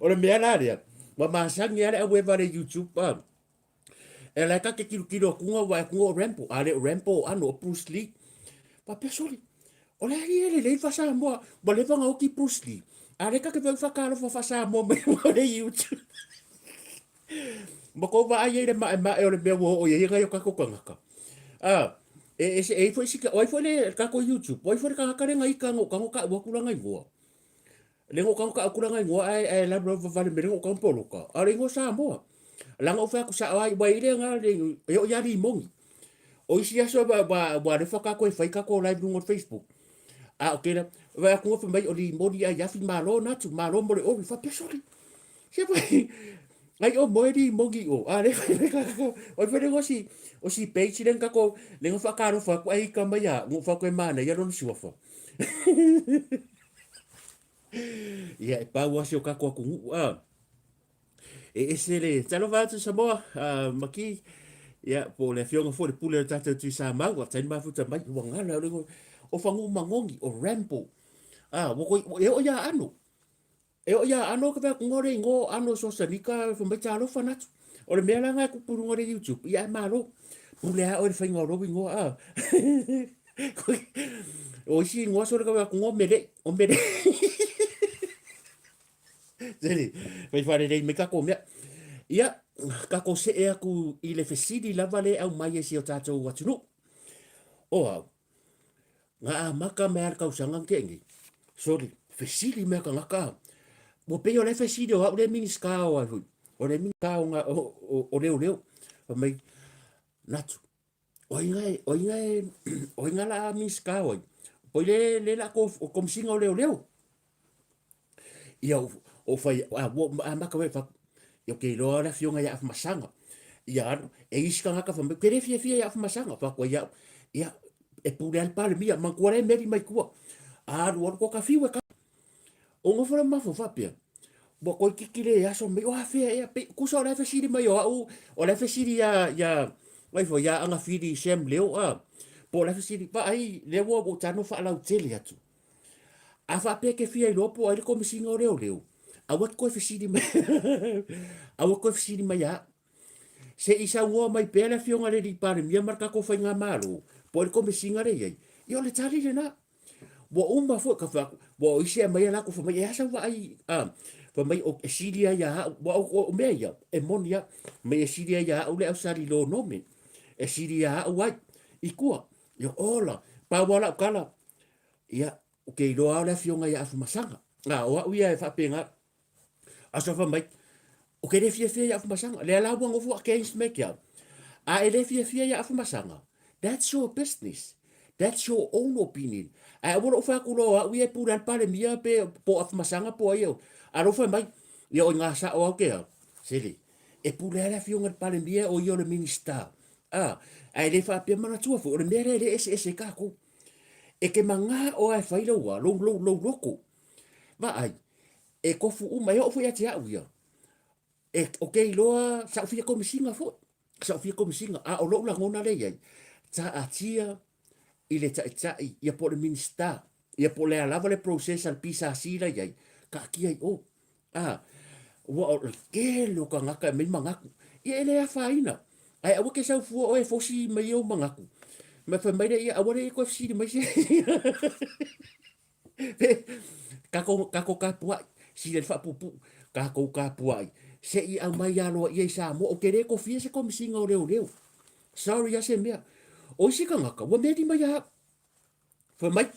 O le mea la lea, ua masangi a le au e vale YouTube, a, E lae ka ke kilokilo akuga ua akuga o Rambo, a le o Rambo o ano o Bruce Lee. Faapea sole, o le ali e lelei faa-Samoa, ua leva ona oki Bruce Lee. A le ka ke whakaalofa faa-Samoa mai o le YouTube. Ma kou vaai ai le maemae o le mea ua oo i ai nai o tatou tagata. A, e, e, e, e foi sika, o ai foi le tatou YouTube, o ai foi le tagata le gaika no tago ka'u atu lana igoa. Le ngo kau ka kula ngai ngoa ai ai la bro vale me ngo kau poloka. A le ngo Samoa. La ngo fa ku sa ai wai le nga le e o ya li mongi. O isi aso ba ba ba le fa ka ko e fai ka ko live lungo Facebook. A o kela va ku fa mai o li moni ai afi malo na tu malo mo le ori fa pesori. Se fa ai o moe li mongi o a le fa ka ko o fa le ngo si o si page le ka ko le ngo fa ka ro fa ku ai ka mai ya ngo fa ko e mana ya lo si wa fa. Ia, e pau asi o kako aku nguu, a. E ese le talofa atu Samoa, a, maki, ia, po le afioga foi le pule o tatou tui Samau, a taimi mafuta mai, ua ngala o le o whangu mangongi, o Rambo. A, ua koi, e o ia ano. E o ia ano ka whea ngore ngo ano so sanika fa mai talofa natu. O le mea la ngai kupu runga le YouTube, ia e malo. Pule a oe le whainga o rau ingoa, a. O isi ingoa sole ka whea ngo mele, o mele. Sere, whai whare rei me kako mea. Ia, kako se e aku i le fesili lava le au mai e si o tātou atunu. O au, ngā amaka mea le kausaga ke ngi. Sorry, fesili mea ka ngaka. Ua pei o le fesili o au le minisita o ai hui. O le minisita o, o, o, o leo leo. Mai, natu. O ai ga e, o ai ga e, o ai ga la a Minisita o ai? Poi le, le la ko, o Komisiga o Leoleo. Ia, o, o fai, a, ua, a maka wai fa, ia, ke iloa le afioga ia Afamasaga. Ia, alu, e isi tagata fa mai, ke le fiafia ia Afamasaga, fa koa ia, ia, e pule a le Palemia, manatua le meli mai tua. Alu, alu, ko ka fiu e ka. O nofo le mafo faapea, ua toeitiiti le aso mai, o afea ea, pei, tusa o la e fesili mai o au, o la e fesili ia, ia, ai foi, ia Agafili Sam Leo, a, po o la e fesili, vaai, lea ua ou tago faalautele atu. A faapea e te fia iloa po o ai le Komesina o Leoleo, aua e te toe fesili mai, aua e te toe fesili mai ia au. Se i saunoa mai pea le Afioga i le Alii Palemia ma le tatou Faigamalo, po o ai le Komesina lea e i ai, ia o le tali lena. Ua uma foi ka fai atu, ua o isi e aumai a latou fai mai, e a sau vaai, a, fai mai o, e sili ai ia au, ua o, o mea ia, e moni lava, fai mai e sili ai ia au le ausali lonome, e sili ia au ai, i tua. Ia, ola, pau lava lau tala, ia, ou te iloa lava o le afioga ia Afamasaga. A, o au ia e faapena, Aso fai mai, ou te le fiafia ia Afamasaga. Lea la ua nofo against me ke au. A e le fiafia ia Afamasaga, that's your business. That's your own opinion. Ae aua lou fai atu loa o au ia e pule a le Palemia pe po o Afamasaga po o ai. A lou fai mai, ia o i ngā sao au ke au. Sele, e pule a le afioga i le Palemia o ia o le Minista. A, ae le faapea manatua foi, o le mea lea e le eseese ai tatou. E te magā oe e fai lou a, lou, lou, lou loto. Vaai, E tofu uma, e oo foi ia te au ia. E, ou te iloa, sa ou fia komesina foi, sa ou fia komesina, a o lou lagona lea i ai, taatia i le taitai, ia po o le Minista, ia po o le a lava le process a le PSC la i ai, taatia i o. A, ua o le tele o tagata e aumai manatu, ia e le afaina, ae aua ke sau fua oe e fosi mai ou manatu, ma fai mai lea, ia aua le toe fesili mai se Tatou, tatou tapuai, sili ai le faapuupuu, tatou tapuai, se i aumai aloaia i Samoa, ou te le kofia se Komesina o Leoleo. Sorry lava se mea. O isi tagata, ua meli mai ia au. Fai mai,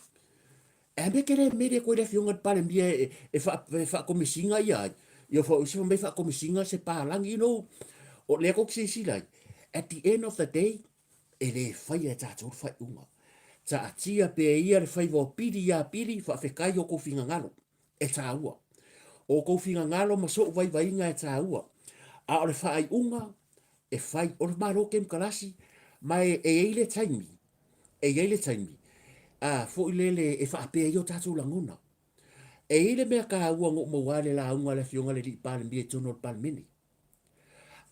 e a mea e te le meli atu ai le Afioga i le Palemia e, e, faa, e faakomesina ia ai? Ia foi, isi fai mai faakomesina se palagi, you know, o lea tou te silasila ai, at the end of the day, e le faia e tatou le faaiuga. Taatia pea ia le faiva o Pili iā Pili, faafetai o kou finagalo, e tāua. O kou finagalo ma soʻu vaivaiga e tāua. A o le faaiuga e fai, o le Malo Kemukalasi, ma e, e iai le taimi, e iai le taimi, a, foi lele e faapea ai o tatou lagona. E iai le mea tāua na ou maua ai le lauga a le Afioga i le Alii Palemia i totonu o le Palemene.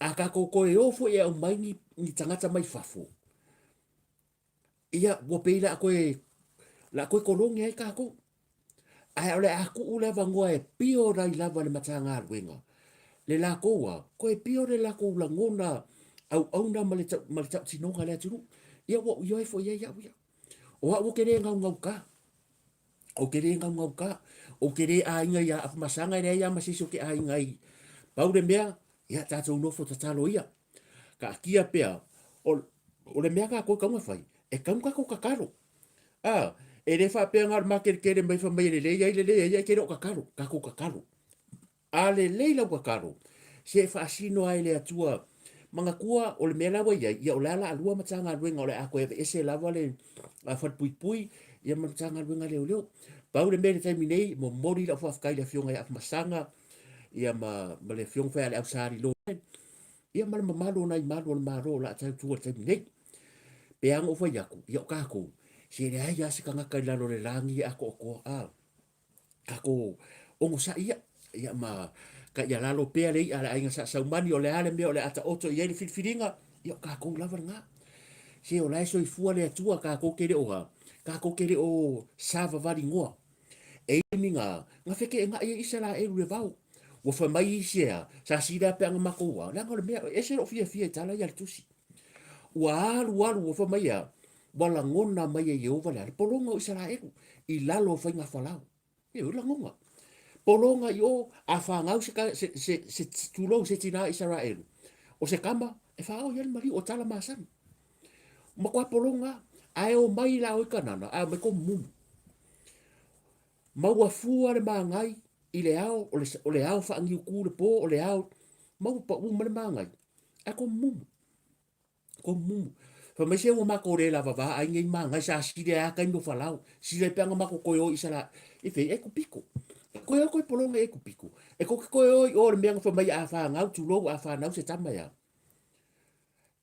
A tatou toe o foi e aumai ni, ni tagata mai fafo, ia, ua pei la toe, la toe kolone ai tatou. Ae o le a tuu le avanoa e pio ai lava le Matagaluega, le latou a, toe pio le latou lagona auauna ma le, ma le tautinoga i le atunuu. Ia ua ou ioe foi i ai au ia. O au ou te le gaugauta. Ou te le gaugauta. Ou te le aiga ia Afamasaga, e leai lava ma se isi ou te aiga ai. Pau le mea, ia tatou nofo tatalo ia. Taatia pea, o, o le mea tatou e tatau ona fai, e tatau ona tatou tatalo. A, e le faapea na o le makeletele mai fai mai e lelei ai, lelei ai, ae te le o tatalo. Tatou tatalo. A lelei lau tatalo, se e faasino ai le Atua. Manatua, o le mea la ua i ai, ia o le a laalua Matagaluega o le a toe aveese lava le Falepuipui ia ma le Matagaluega a Leoleo. Pau le mea i le taimi nei, momoli lau faafetai i le Afioga ia Afamasaga, ia ma, ma le Afioga foi ia Leau Salilo, ia ma le mamalu o nai malu o le Malo o le a tautua i le taimi nei. Pe a na ou fai atu, ia o tatou, se leai lava se tagata i lalo o le lagi e atoatoa, a. Tatou onosai ia, ia ma ka ia lalo pea le i'a a le aiga Sa Saumani, o le a le mea o le a taoto i ai le filifiliga, ia o tatou lava lena. Se o la e soifua le Atua, tatou te le o a, tatou te le o savavaligoa. E i ai na, na feteenai ai Isaraelu i le vao. Ua fai mai isi e a, sa sili lava pe ana matou a, leaga o le mea, e ese lou fiafia i tala ia a le Tusi. Ua alu alu, ua fai mai e a, Ua lagona mai e Ieova le a? Le pologa o Isaraelu i lalo o faiga Falao. Ioe, lagona. Pologa i o, a fanau se, se, se, se tulou se tina Isaraelu, o se kama, e faaoo i ai le maliu, o tala masani. Matua pologa, ae o mai la o i Kanana, ae o mai ko mumu. Maua fua le magai i le ao, o le, o le ao faaniuku le po, o le ao, maua paʻu mai le magai, ae ko mumu. Ko mumu. Fai mai se ua makou le lavava ai nei magai sa sili ai a taimi o Falao, sili ai pe ana makou toe o i Isala i fei Aikupito. E toe o toe pologa i Aikupito. E tou te toe o i o i le mea na fai mai a fanau, tulou, a fanau se tama e a.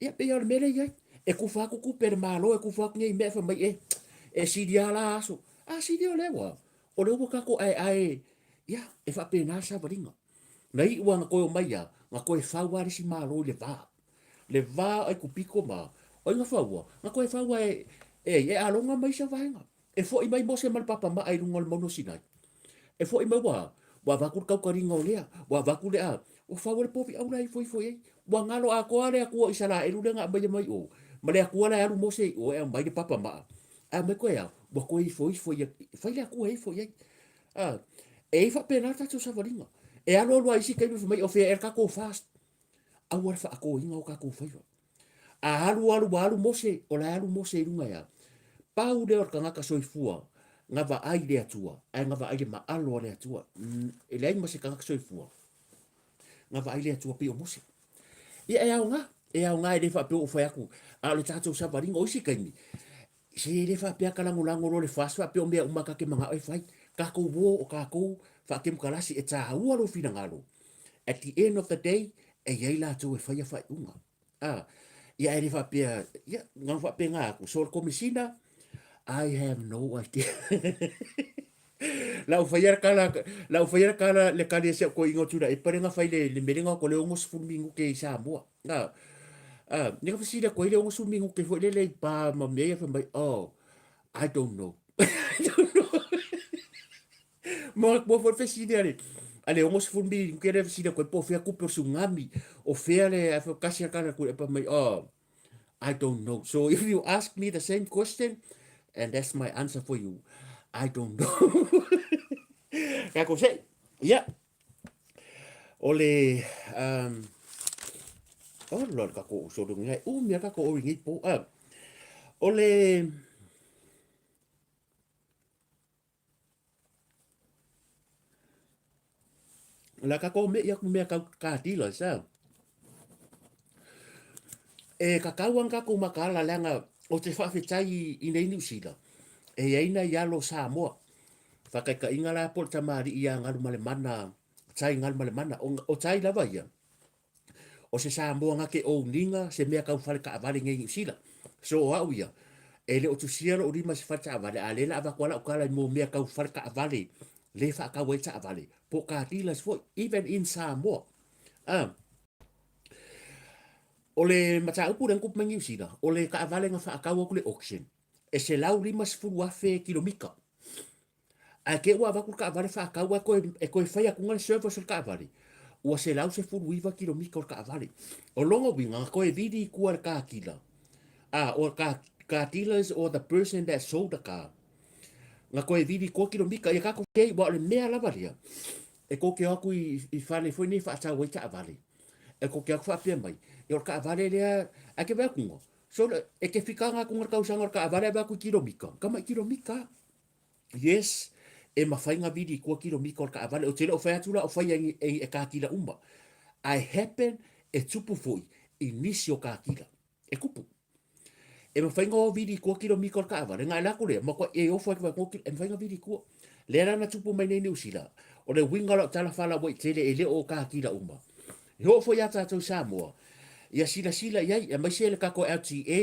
Ia pei lava o le mea lea e i ai. E tufa atu tupe a le Malo, e tufa atu nei mea ae fai mai e, e sili lava la aso. A sili o lea ua, o lea ua tatou aeae, ia, e faapena le savaliga. Na iu lava na toe omai lava, na toe fau lava le isi Malo i le va. Le va o Aikupito ma, o ai na faua? Na toe fau lava e, e ai? E Alona ma isi vaega. E foi mai Mose ma le papamaa i luga o le mauga o Sinai. E foi mai ua, ua avatu le tautaliga o lea, ua avatu le a, ua fau ai le povi aula e ifoifo i ai. Ua galo atoa le Atua o Isaraelu lea na aumaia mai o, ma le Atua la e alu Mose i o e aumai le papamaa, ae aumai koe a, ua toe ifoifo ia, fai le Atua e ifo i ai. A, e i ai faapena le tatou savaliga. E alu alu lava i isi taimi fai mai o fea ea le tatou fast. Aua le faatoina o tatou faiva. A alu alu ua alu Mose, o la e alu Mose i luga e a? Pau lea o le tagata soifua na vaai i le Atua, ae na vaai i le maalo a le Atua. E leai ma se tagata soifua na vaai i le Atua pei o Mose. Ia e aoga, e aoga e le faapea ua ou fai atu, a o le tatou savaliga o isi taimi, se e le faapea ka lagolago loa le FAST faapea o mea uma ta te manao e fai. Tatou o o tatou faakemokalasi e taua lou finagalo. At the end of the day, e i ai latou e faia faaiuga. A, ia e le faapea, ia, na ona faapena atu, so le Komesina, I have no idea. La u faia le tala, la u faia le tala le tali a si au toeaina o Tuilaepa lea na fai le, le mea lea na o atu le 60 minute i Samoa. A, a, lea na fesili atu ai le 60 minute foi lele i pa ma mea ia fai mai, oh, I don't know. I don't know. Mo mo foi fesili a le a le 60 minute lea fesili atu ai po o fea tupe o le tsunami, o fea le, a fai kasi a tala Tuilaepa fai mai, oh, I don't know. So if you ask me the same question, and that's my answer for you, I don't know. Kako se, ia, o le, um, oh lord, kako o solo ngai, u mea kako o ringi po, ah, o le, La kako me ia ku mea kau ka tila sa. E kakau ana kako makaala leaga o te faafetai i nei Niu Sila e i ai nai alo o Samoa. Faataitaiga la po o le tamalii ia Galumalemana, Tai Galumalemana, o Tai lava ia, o se Samoa na te own-ina se mea tau fale taavale nei i Niu Sila. So o au ia, e le o tusia lou lima i se fale taavale, a o lea o le a avatu lava lau tala i mea tau fale taavale le faatau ai taavale, po o car dealers foi, even in Samoa. Ah. O le mataupu lea na tupu mai Niu Sila, o le taavale na faatau atu i le auction, e 150,000 kilomita. Ae te i ua avatu le taavale faatau ae toe, e toe fai atu le service o le taavale, ua 119 kilomita o le taavale. O lona uiga, na toe vili i tua e le car dealer, ah, or car, car dealers or the person that sold the car, na toe vili i tua kilomita. Ia tatou te, aua o le mea lava lea, e tou te o atu i, i fale foi nei e faatau ai taavale, e tou te o atu faapea mai, ia o le taavale lea, ae te vaai atu, so, e te fikaga atu le tausaga o le taavale ae vaai atu i kilomita, tamai kilomita lava. Yes, e mafai na vili i tua kilomita o le taavale. Ou te le o fai atu la o faia e, e, e kākila uma. Ae happen e tupu foi i nisi o kākila. E kupu. E mafai na o vili i tua kilomita o le taavale. Na e lako lea, matua e ofo atu ai e mafai na vili i tua. Lea la na tupu mai nei Niu Sila. O le uiga o lau tala faalauaitele e le o kākila uma. E oo foi iā tātou i Samoa, ia silasila i ai, aemaise le tatou LTA,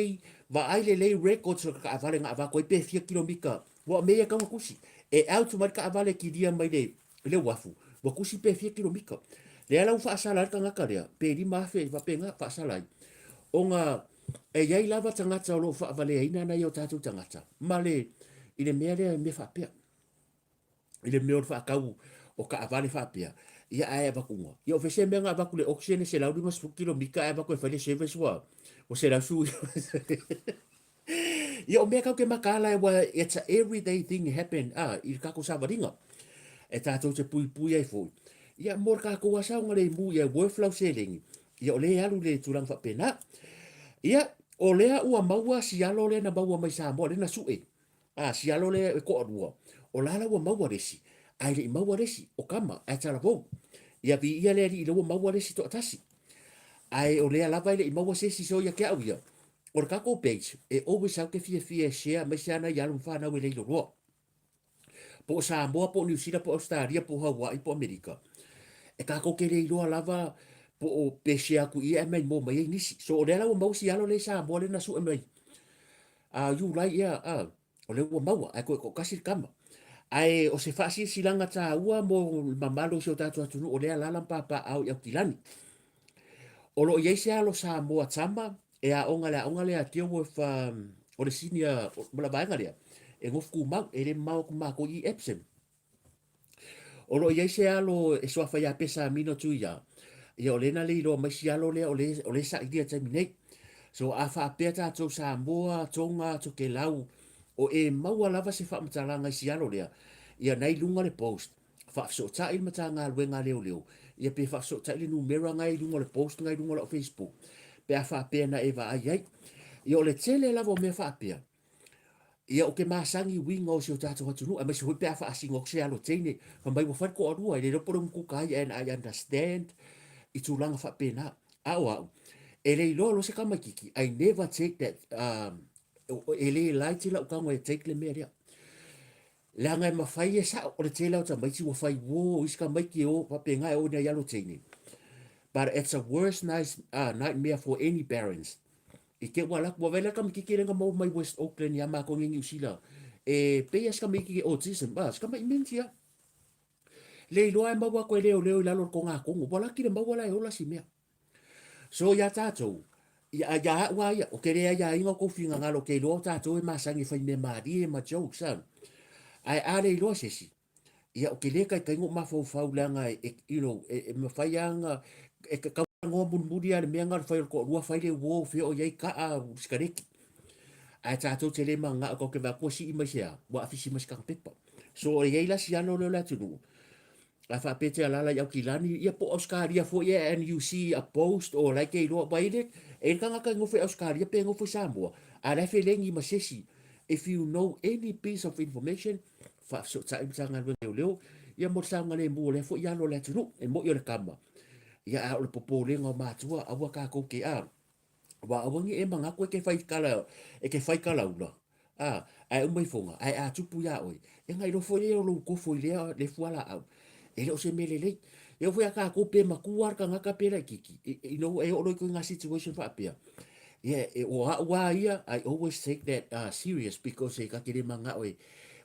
vaai lelei records o le taavale na avatu ai pe fia kilomita, aua o mea ia e tatau ona tusi. E out mai le taavale e kilia mai le le uafu, ua tusi pe fia kilomita. Lea la ua faasala ai le tagata lea, pe 5,000 faapena, faasala ai. Ona e i ai lava tagata o lo o faavaleaina nai o tatou tagata ma le i le mea lea, mea faapea. i le mea o le faatau o taavale faapea, ia ae avatu ia o fese mea na avatu le auction e 150 kilomita ae avatu e fai le service ua ua 119. Ia o mea kau ke makaala e ua it's a everyday thing happen ah, i le tatou savaliga e tatou te puipui ai foi. Ia mo le tatou asa ona le mu ia worth lau seleni. Ia o lea e alu le tulaga faapena. Ia o lea ua maua sialo lea na maua mai Samoa lea na sue. A sialo lea e toalua, o la la ua maua le isi, ae le i maua le isi, o kama, ae talavou. Ia viia le Alii lea ua maua le isi toatasi. Ae o lea lava e le i maua se isi, so ia te au ia, O le tatou page, e always au te fiafia e share aemaise lava nai alo ma fanau e le iloloa. Po o Samoa, po o Niu Sila, po o Ausetalia, po o Hawaii, po o Amerika. E tatou te le iloa lava po o pe share atu i i ae maimoa mai ai nisi. So o lea la ua maua si alo lea i Samoa lea na sue mai a Iulai ea a o lea ua maua ae toe toatasi le tama. Ae o se faasilasilaga taua mo le mamalu o si o tatou atunuu o lea e alaala ma papaaao i Aukilani. O lo o i ai se alo Samoa tama e aoga i le aoga lea a Dilworth o le senior o le vaega lea e nofo tumau, e le mamao atu ma matou i Epsom. O lo o i ai se alo e suafa ia Pesamino Tuia, ia o lea na le iloa mai si alo lea o lea o lea e sailia i le taimi nei. So a faapea tatou Samoa, Tonga, Tokelau, o e maua lava se faamatalaga i si alo lea, ia na i luga le post, faafesootai le Matagaluega a Leoleo, ia pe faafesootai le numera na e i luga o le post na i luga o lau Facebook, pe a faapea na e vaai ai. Ia o le tele lava o mea faapea, Ia ou te masani i uiga o si o tatou atunuu, aemaise foi pe a faasino atu se alo teine, fai mai ua fai le toalua, e le iloa po o le umukuka ai, and I understand i tulaga faapena. A o au, e le iloa loa se tamaititi, I never take that, e le laiti lau tago e take le mea lea. Leaga e mafai e sao, o le tele lava o tamaiti ua fai uo, o isi tamaiti e o faapena e o i nai alo teine. But it's a worst nice, nightmare for any parents. I te ua laku, ua vaai la le tamaititi lea na maua mai West Auckland ia matou nei Niu Sila, e pei lava si tamaititi autism, ah, si tamaiti minti lava. Le iloa e maua atu e leoleo i lalo o le togatogo, ua laki le maua la e ola si mea. So iā tatou, ia, ia au lava ia, ou te le aiaina o tou finagalo, ou te iloa o tatou e masani e fai mea malie ma jokes, ah. Ae a le iloa se isi, ia ou te le taitai ona ou mafaufau leaga e, you know, e, e mafai lava ona, e tatau ona mulimuli lava le mea lena o le fai o le toalua, fai le uo, fea o i ai kaa, sikareti. Ae tatou te le mananao tatou te vaai atu ua sii mai se a, ua afisi mai se kakapepa. So e i ai la si alo lea o le atunuu, a faapea e te alaala i Aukilani, ia po o Ausetalia foi ea and you see a post or like e iloa, ua i le, e i le tagata e nofo i Ausetalia pe nofo i Samoa, a o la e felegi ma se isi. If you know any piece of information, faafesootai le Matagaluega Leoleo, ia mo le saogalemu o lea foi alo o le atunuu, e moni o le kama, ia a o le popolega o matua, aua tatou te, a, aua aua ne i e manatu e te fai kala, e te fai kalaula, a, ae uma ifoga, ae a tupu iā oe, ia na iloa foi lea o lou kofo i lea, lea fualaau, e le o se mea lelei. E oo foi ia tatou pe matua lava le tagata pe laitiiti, you know, e oo loa i ituaiga situation faapea, ia, e, o au lava ia, I always take that serious because e ta te le manao e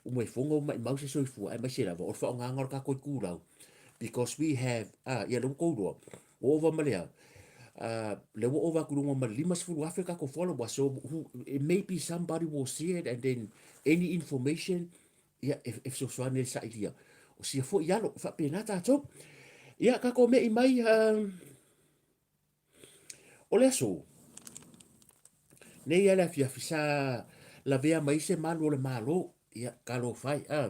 uma ifoga ua maimau se soifua, aemaise lava o le faaaogaina o le tatou itulau, because we have, ia lea ua tou iloa, Ua ova ma le a? Lea ua ova atu i luga ma le 50,000 tatou followers. So who, it may be somebody will see it and then any information, ia, e, e fesoasoani e sailia. O sia foi alo, e faapena tatou. Ia, tatou mei mai, o le aso, nei a le afiafi sa lavea mai se malu o le Malo, ia, talofa e, a,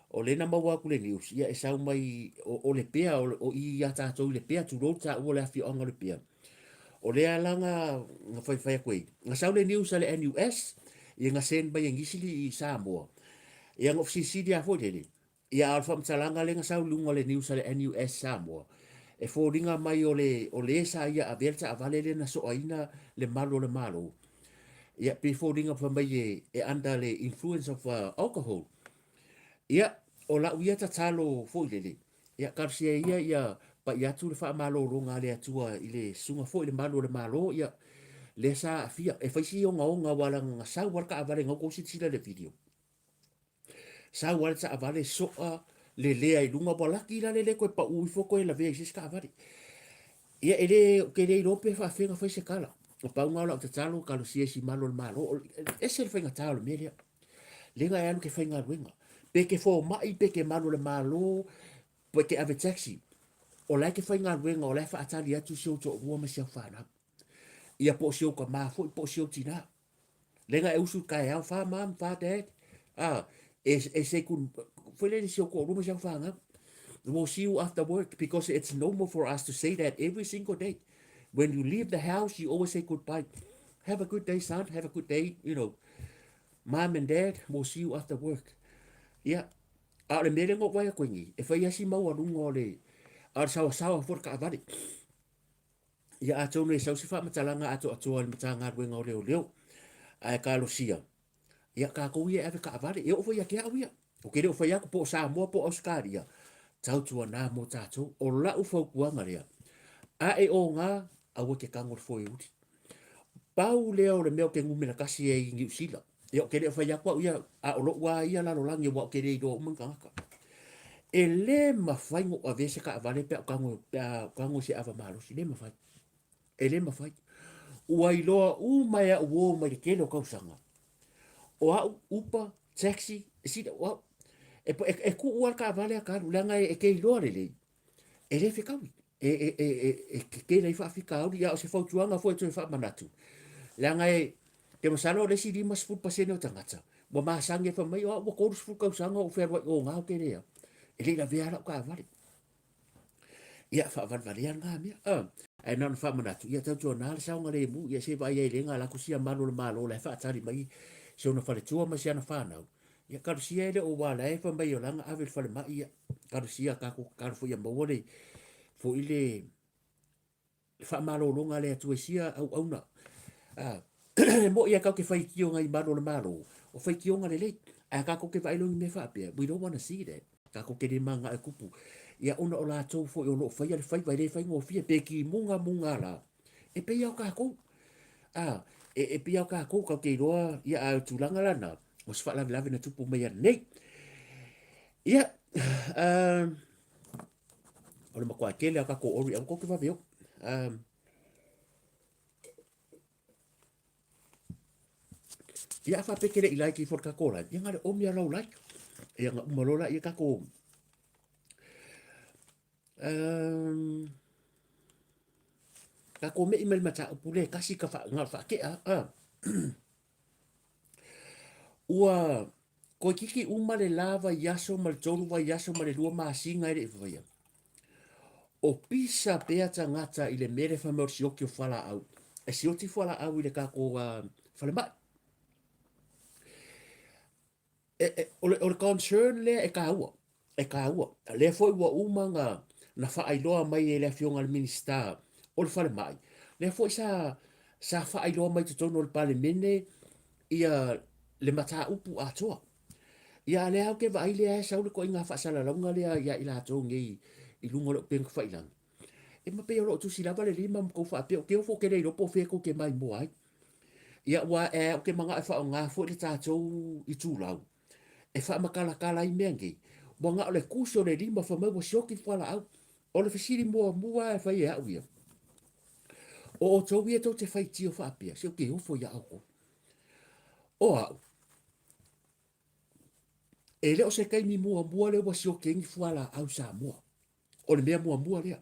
o lea na maua atu le news, ia, e sau mai, o, o Lepea, o, o i ia tatou i Lepea, tulou le taua o le afioaga o Lepea. O lea la na, na faifai atu ai, na sau le news a le NUS, ia na send mai e nisi i Samoa. Ia na ou fesilisili lava foi lele, Ia, a o le faamatalaga lea na sau i luga o le news a le NUS Samoa, e foliga mai o le, o le sa ia avea le taavale lea na soaina le malu o le Malo. Ia, pei e foliga fai mai e, e under le influence of alcohol. Ia, o lau ia tatalo foi lele, ia, talosia ia ia pai atu le faamalologa a le Atua i le susuga foi i le malu o le Malo, ia, lea sa aafia. E fai si ogaoga aua leaga na sau lava le taavale na outou silasila i le video. Sau lava le taavale soa lelea i luga, ua laki la le le toe pau ifo toe lavea i se isi taavale. Ia e le, ou te le iloa pe faafefea ona fai se tala. Na pau lena o lau tatalo, talosia i si malu o le Malo. E ese le faigata o le mea lea. Lega e alu ke faigaluega. Pe ke fomai, pe ke malu o le Malo, pe ke ave taxi. O la e ke faigaluega, o la e faatali atu si ou toalua ma si au fanau. Ia po o si ou tama foi, po o si ou tina. Lega e usu i taeao, fa mom, fa dad, ah, e, e say good, foi lele si ou toalua ma si au fanau. We'll see you after work because it's normal for us to say that every single day. When you leave the house, you always say goodbye. Have a good day, son. Have a good day, you know. Mom and dad, we'll see you after work. Yeah. A o le mea lea na ou vaai atu ai nei, e fai lava si maualuga o le, a o le saoasaoa foi o le taavale. Ia atonu e sau se faamatalaga atoatoa i le Matagaluega o Leoleo, ae talosia, ia tatou ia e ave taavale, e oo foi ia te au ia. Ou te le o fai atu po o Samoa po o Ausetalia, tautuana mo tatou. O lau fautuaga lea, a e oga, aua e te tago i le foeuli. Pau lea o le mea ou te numera tasi ai i Niu Sila. Ia ou te le o fai atu au ia, a o lou lava ia lalolagi aua ou te le iloa uma ni tagata. E le mafai ona ou avea se taavale pe a ou tago, pe a ou tago i se ava malosi, e le mafai. E le mafai. Ua iloa uma e au uo mai le tele o tausaga. O au, Uber, taxi, e sili, o au, e, e, e tuu lava le taavale a ta alu, leaga e, e te iloa lelei, e le fetaui. E, e, e, e, e tetele ai faafitauli, a o se fautuaga foi e toe faamanatu, leaga e, te masalo o le isi 50% o tagata, ua masani e fai mai, o au ua 30 tausaga o ou fealuai oga ou te le au, e le i lavea lava lau taavale. Ia, faavalevalea lena mea. Ah, ae na ona faamanatu, ia tautuana le saogalemu, ia se i vaai ai le na alu atu sia malu o le Malo la e faatali mai si ona faletua ma si ana fanau. Ia kalosia e le o ua la e fai mai o la na ave i le falemai, ia kalosia tatou tatalo foi ia maua le foi le faamalologa a le Atua i sia auauna. Ah, e moni lava tatou te faitioga i malu o le Malo, o faitioga lelei, ae tatou te vaai loa i ni mea faapea, we don't wanna see that. Tatou te le mananao e tupu. Ia ona o latou foi o lo o faia le faiva e le faigofie, pe timuga muga la, e pei lava o tatou. A, e, e pei lava o tatou, tatou te iloa, ia a o le tulaga la lena, o se faalavelave na tupu mai ananei. Ia, uh, o le matua tele a tatou ori, aua tou te vave o. Um, ia a faapea ke le i like ifo le tatou live, ia na le omi a lau like. Ia na uma loa laia tatou um, tatou me'i mai le mataupu le tasi ka wha, ngā whaakea. Uh. Ua toeitiiti uma le la vaiaso ma le tolu vaiaso ma le lua masina e le i faia. O pisa pea tagata i le mea lea fai mai o le sioki o fualaau. E sioti fualaau i le tatou uh, falemai. E, e, o, le, o le concern lea e taua, e taua. Lea foi ua uma na, na faailoa mai e le afioga i le Minisita o le Falemai, lea foi sa, sa faailoa mai totonu o le Palemene ia le mataupu atoa. Ia a lea ou te vaai lea e sau le ituaiga faasalalauga lea ia i latou nei i luga o le upega tafailagi. E ma pei o lo o tusi lava le lima ma tou faapea, ou te ofo ou te le iloa po o fea tou te maimoa ai. Ia ua ae ou te manao e faaaoga foi le tatou itulau e faamatalatala ai mea nei. Ua na o le tusi o le lima fai mai ua sioki le fualaau. O le fesili muamua e fai e au ia, o outou ia tou te faitio faapea, se ou te ofo ia outou. O au, e le o se taimi muamua lea ua sioki ai ni fualaau i Samoa. O le mea muamua lea.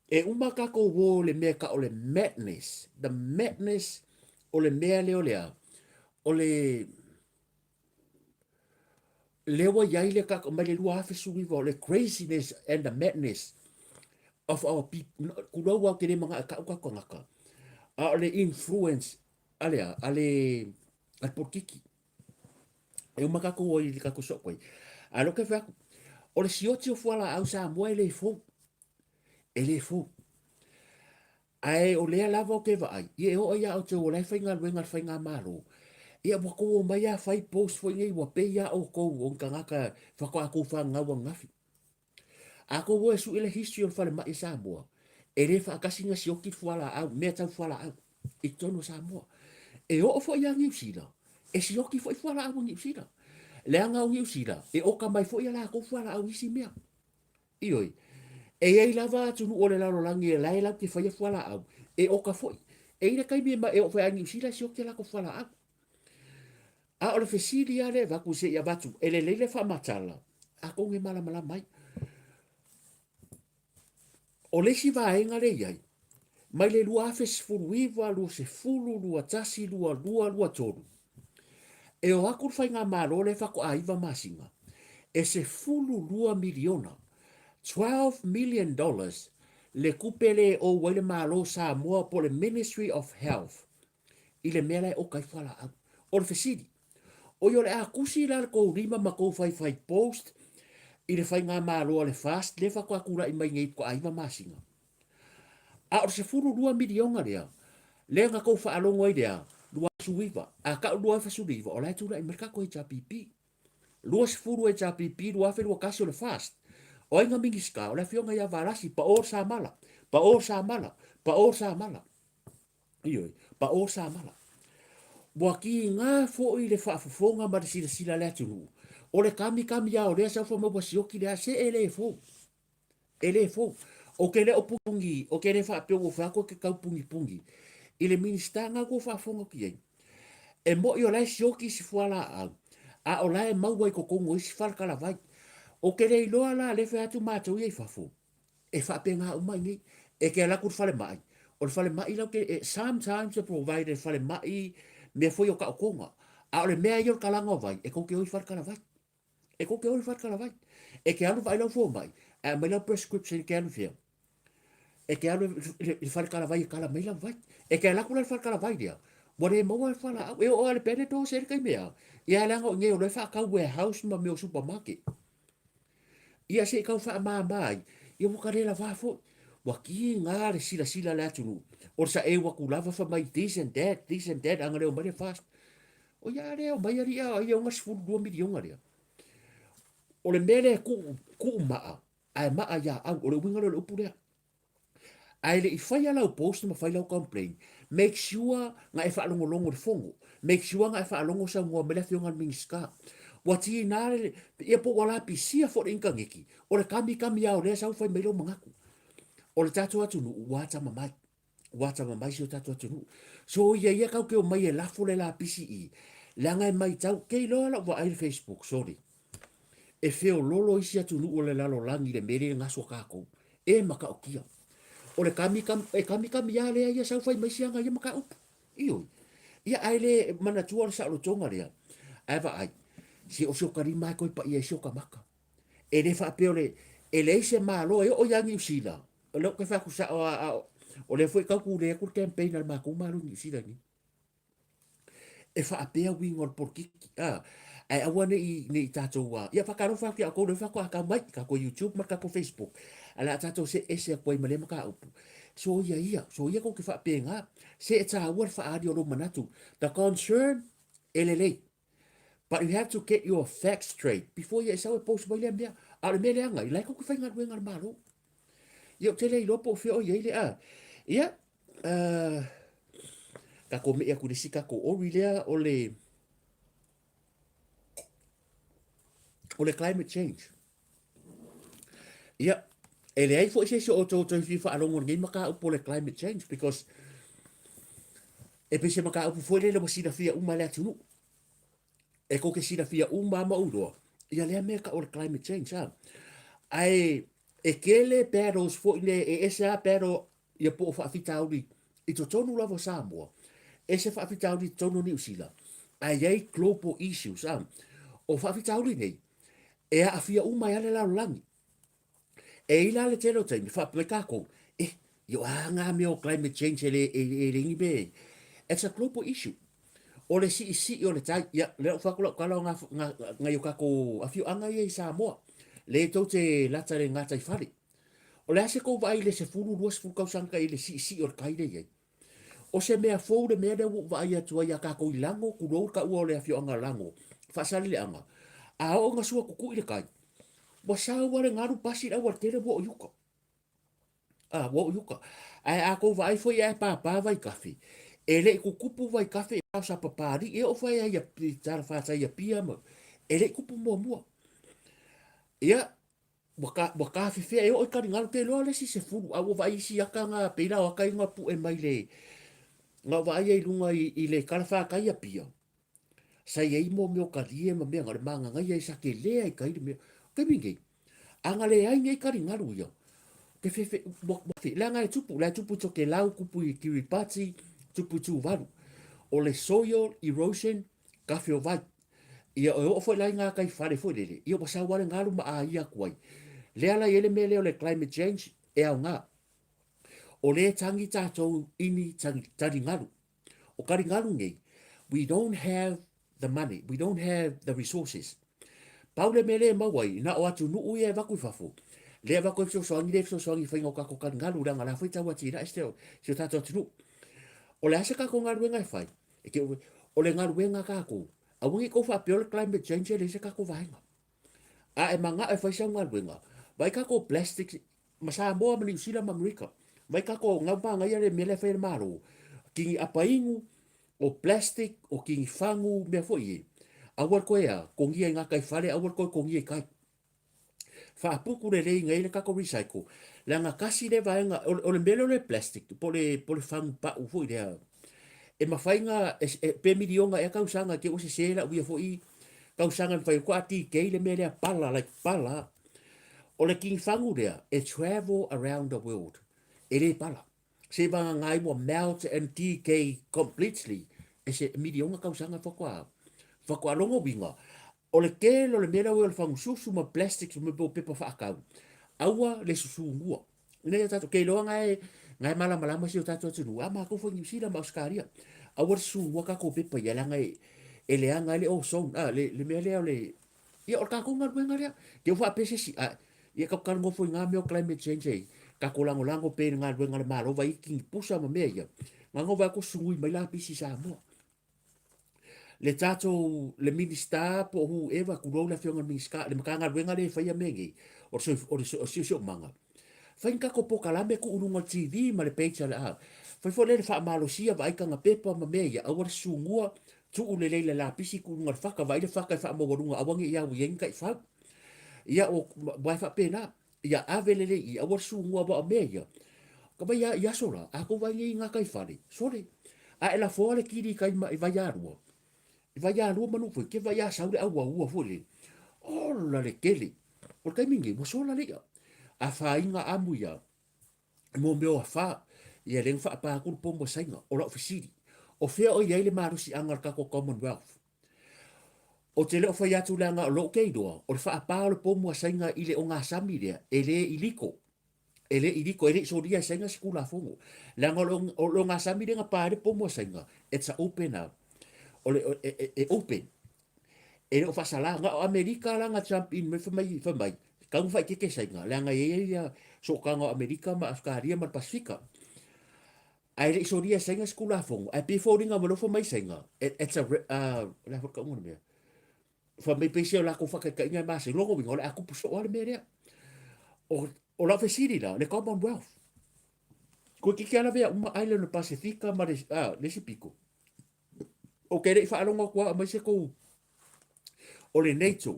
E uma tatou o le mea tau o le madness, the madness o le mea lea o le a, o le lea ua i ai le tatou mai le 2019 o le craziness and the madness of our people, tulou lava ou te le manao e tau tatou tagata, a o le influence a le a, a le a le polokiki. E uma tatou o i le tatou soo koe. A lea ou te fai atu, o le sioti o fualaau Samoa e le fou. E le fou. Ae o lea lava ou te vaai, ia e oo ia outou o la e faigaluega i le faigamalo, ia ua tou omai lava fai post foi nei ua pei lava outou o ni tagata faatoa tou fananau ananafi. A tou o e sue le history o le falemai i Samoa, e le faatasi na sioki le fualaau, mea tau fualaau i totonu o Samoa. E oo foi ia Niu Sila, e sioki foi fualaau a Niu Sila. Leaga o Niu Sila, e oka mai foi a latou fualaau i isi mea. Ioe, e i ai lava atunuu o le lalolagi e la e latou te faia fualaau, e oka foi. E i ai le taimi e oo foi a Niu Sila e sioki a latou fualaau. A o le fesili lava lea e avatu se i avatu, e lelei le faamatala, atonu e malamalama ai. O le isi vaega lea e i ai, mai le 2019, 20, 21, 22, 23, e o atu le faigamalo lea faatoa 9 masina, e $12 miliona, $12 million le tupe lea e ou ai le Malo o Samoa po o le Ministry of Health i le mea la e oka ai fualaau. O le fesili, oi o le a tusi la le tou lima ma tou faifai post i le faigamalo a le FAST lea faatoa tulai mai nei faatoa 9 masina? A o le 12 miliona lea, lea na tou faalogo ai lea, 29, a tau 2019, o la e tulai mai le tatou HRPP. 20 HRPP 2021 o le FAST. O ai na Minisita? O le afioga ia Valasi, pao le samala, pao le samala, pao le samala. Ioe, pao le samala. Ua kiga foi le faafofoga ma le silasila a le atunuu, o le kamikami lava o lea sau fai mai ua sioki le a, se e le fou. E le fou. Ou te le o puni, ou te le faapea ua fai atu e te tau punipuni i le Minisita na ua faafofoga atu i ai. E moni o la e sioki isi fualaau, a o la e maua i totonu o isi faletalavai. Ou te le iloa la lea e fai atu matou ia i fafo, e faapena uma i inei. E te alu atu i le falemai, o le falemai la ou te, sometimes e provide e le falemai mea foi o taotoga, a o le mea ia o le kalaga o vai, e tou te o i faletalavai. E tou te o i le faletalavai. E te alu vaai lau fomai, ae aumai lau prescription e te alu i fea? E te alu i le faletalavai e kala mai lau vai. E te alu atu la i le faletalavai lea, ua le maua le fualaau. E oo lava i le Panadol se i le taimi ea, ia leaga o i inei o lo e faatau warehouse ma mea o supermarket. Ia se i tau faamama ai, ia ua ta le lava foi. Ua kiga le silasila a le atunuu, o le saeu atu lava fai mai this and that, this and that, ana le omai le FAST. O ia lea omai alii a ai e 62 miliona lea. O le mea lea e kuu, kuu maa, ae maa ia au, o le uiga lea o le upu lea. Ae le i faia lau post ma fai lau complaint, make sure na e faalogologo i le fono. Make sure na e faalogo saunoa mai le afioga i le Minisita. Ua tiga le, ia po ua lapisia foi le initaneti, o le kamikami lava o lea sau fai mai lou manatu. O le tatou atunuu ua atamamai. Ua atamamai si o tatou atunuu. Soia ia tatou te omai e lafo le lapisi i, leaga e maitau, ke iloa lau vaai i le Facebook, sorry. E feololo isi atunuu o le lalolagi i le mea lea e gasu a tatou. E matautia. O le kamikami, e kamikami lava lea ia sau fai mai si aga ia mataupu. Ioe. Ia ae le manatua o le saolotoga lea. Ae vaai, se o si o ta lima e toe paia ai si o ta maka. E le faapea o le, e leai se Malo e oo ia Niu Sila. O lea ou te fai atu sao a, a, o lea foi e tau kule atu le campaign a le matou Malo i Niu Sila nei. E faapea uiga o le polokiki, a, ae aua ne i, ne i tatou, a, ia faatalofa atu ia outou lea faatoa tau mai i tatou YouTube ma le tatou Facebook, ae o le a tatou see ese atu ai ma lea mataupu. Soia ia, soia tou te faapena, se e taua le faaali o lou manatu. The concern, e lelei. But you have to get your facts straight before ia e sau e post mai lea mea. A o le mea leaga, i la e tou te faigaluega a le Malo. Ia ou te le iloa po o fea o i ai le a. Ia, tatou me'i atu i le isi tatou ori lea o le o le climate change. Ia, e leai foi se isi o outou toe fia faalogo i lenei mataupu o le climate change because e pei se mataupu foi lele ua silafia uma e le atunuu. E tou te silafia uma lava ma ou iloa, ia lea mea e tau o le climate change, a. Ae e tele battles foi nei, e ese lava battle ia po o faafitauli i totonu lava o Samoa, ese faafitauli i totonu o Niu Sila, ae i ai global issues, a. O faafitauli nei, e aafia uma ai lava le lalolagi. E i ai la le tele o taimi, faapea mai tatou, eh, ia o a ngā mea o climate change e le, e, e leai ni mea e. It's a global issue. O le siisii o le tai, ia, lea ua fai atu lau tala o ngā, ngā, ngai o tatou afioaga ia i Samoa, lea tou te lata i le gataifale. O le a se tou vaai i le 10, 20 tausaga i le siisii o le tai lea e i ai? O se mea fou le mea lea ua ou vaai atu ai iā tatou i Lago, tulou le taua o le afioaga o Lago, Faasaleleaga, a oo ina sua tutui le tai, ua sau lava le galu pasi i le aualatele ua oo i uka. A, ua oo i uka. Ae a tou vaai foi ae pāpā vaitafe, e le i tutupu vaitafe i o Sapapalii, e oo foi i talafatai i Apia ma, e le i tupu muamua. Ia, Ua ka, ua kafefea e oo i taligalu te iloa le isi 10, a ua vaai isi aka na pei la o aka ia na pue mai le, na ou vaai ai i luga i, i le kalawhakai Apia, sa i ai mo mea o kalie ma mea na o le mangagaia ai sa tele ai kai le mea. O taimi nei, a na leai nei taligalu ia, te fefe, ua, ua, leaga e tupu, la e tupu i Tokelau, tupu i Kiribati, tupu i Tuvalu. O le soil erosion, kafe o vai. Ia e oo foi la i ngā kai whare foi lele, ia ua sau lava le ngalu ma āia atu ai. Lea la i ai le mea lea o le climate change, e aoga. O lea e tangi tātou ini tangi, taligalu. O taligalu nei, we don't have the money, we don't have the resources. Pau le mea lea e mau ai, na o atunuu ia e avatu i fafo, Lea e avatu ai fesoasoani, lea e fesoasoani i le faiga o tatou taligalu, leaga o la foi e tau atiae si o tatou atunuu. O le a se tatou galuega e fai? E te, o le galuega a tatou, aua ne i tou faapea o le climate change e leai se tatou vaega. A e manao e fai sau galuega, vaai tatou plastics ma Samoa ma Niu Sila ma Amerika. Vaai tatou gau manaia le mea lea e fai e le Malo, kini apa inu, o plastic, o kini fagu, mea foi e. Aua le toe a, togia i gataifale, aua le toe togia i tai. Faaputu lelei ina ia le tatou recycle, leaga tasi lea vaega, o le mea lea o le plastic, po o le fagu pau foi lea, e mafai na, pe miliona ea tausaga te i ua sese lau ia foi tausaga e mafai ai ona decay le mea lea pala, like pala. O le kinifagu lea, e travel around the world, e le pala. Seivagana ai ua melt and decay completely, e se miliona tausaga faatoa, faatoa lona uiga, o le tele o le mea lea ua i o le fagususu ma plastics ma mea o pepa faatau, aua le susugua. Ina ia tatou, ke iloa na e, na e malamalama si o tatou atunuu, a matou foi Niu Sila ma Ausetalia, aua le susugua tatou pepa ia, leaga e, e leaga ai le ozone, a, le, le mea lea o le, ia o le tatou galuega lea. Te u faapea se isi, a, ia tatou talanoa foi i ngā mea o climate change ei, tatou lagolago pea i le galuega a le Malo, vai kini pusa ma mea ia, na ona vaai atu sugui mai lapisi i Samoa. Le tatou, le Minisita po o whoever, tulou le Afioga i le Minisita, le Matagaluega lea e faia mea nei, o le soif, o le siosiomaga, fai ni tatou polokalame tuu i luga o le TV ma le page a le, a, fai foi lea le faamalosia, vaai tana pepa ma mea ia, aua le susugua, tuu lelei i le lapisi, tuu i luga o le fata, vaai le fata e faamaualuga aua ne i au i ai ni taifau. Ia, o, aua e faapena, ia ave lelei i i, aua le sugua aua o mea ia, ka vai i aso la, a tou vaai nei i gataifale, sole, a e lafoa le kili i tai ma, i Vaialua, i Vaialua ma Nuu foi, ke vai a sau le auaua foi le, ola le tele, o le taimi nei, ua sola le ia, afaina amu ia, mo mea o afa, ia lea na faapa atu le pomu a Saina, o lau fesili, o fea o i ai le malosiaga o le tatou Commonwealth? Ou te le o fai atu leaga o lou ke iloa, o le faapā o le pomu a Saina i le ogasami lea, e le iliko. E le iliko, e le i solia e Saina se Tulafono. Leaga o le, o le ogasami lea na pā ai le pomu a Saina, it's a open a, o le, e, e, e open. E le o faasala. Na o Amerika la na jump in mai fai mai, fai mai, tau na faaeteete Saina, leaga e i ai ia sootaga o Amerika ma Ausetalia ma le Pasifika. Ae le i solia e Saina se Tulafono, ae pei e foliga mai loa fai mai Saina, it's a, o le a foi le tauga o le mea? Fai mai pei se o latou faataitaiga e masani, lona uiga o le a tupu soo lava le mea lea. O, o lau fesili la, le Commonwealth, toeitiiti lava lavea uma island o le Pasefika ma le, le isi pito. Ou te le i faalogo atu lava o aumai se tou, o le NATO,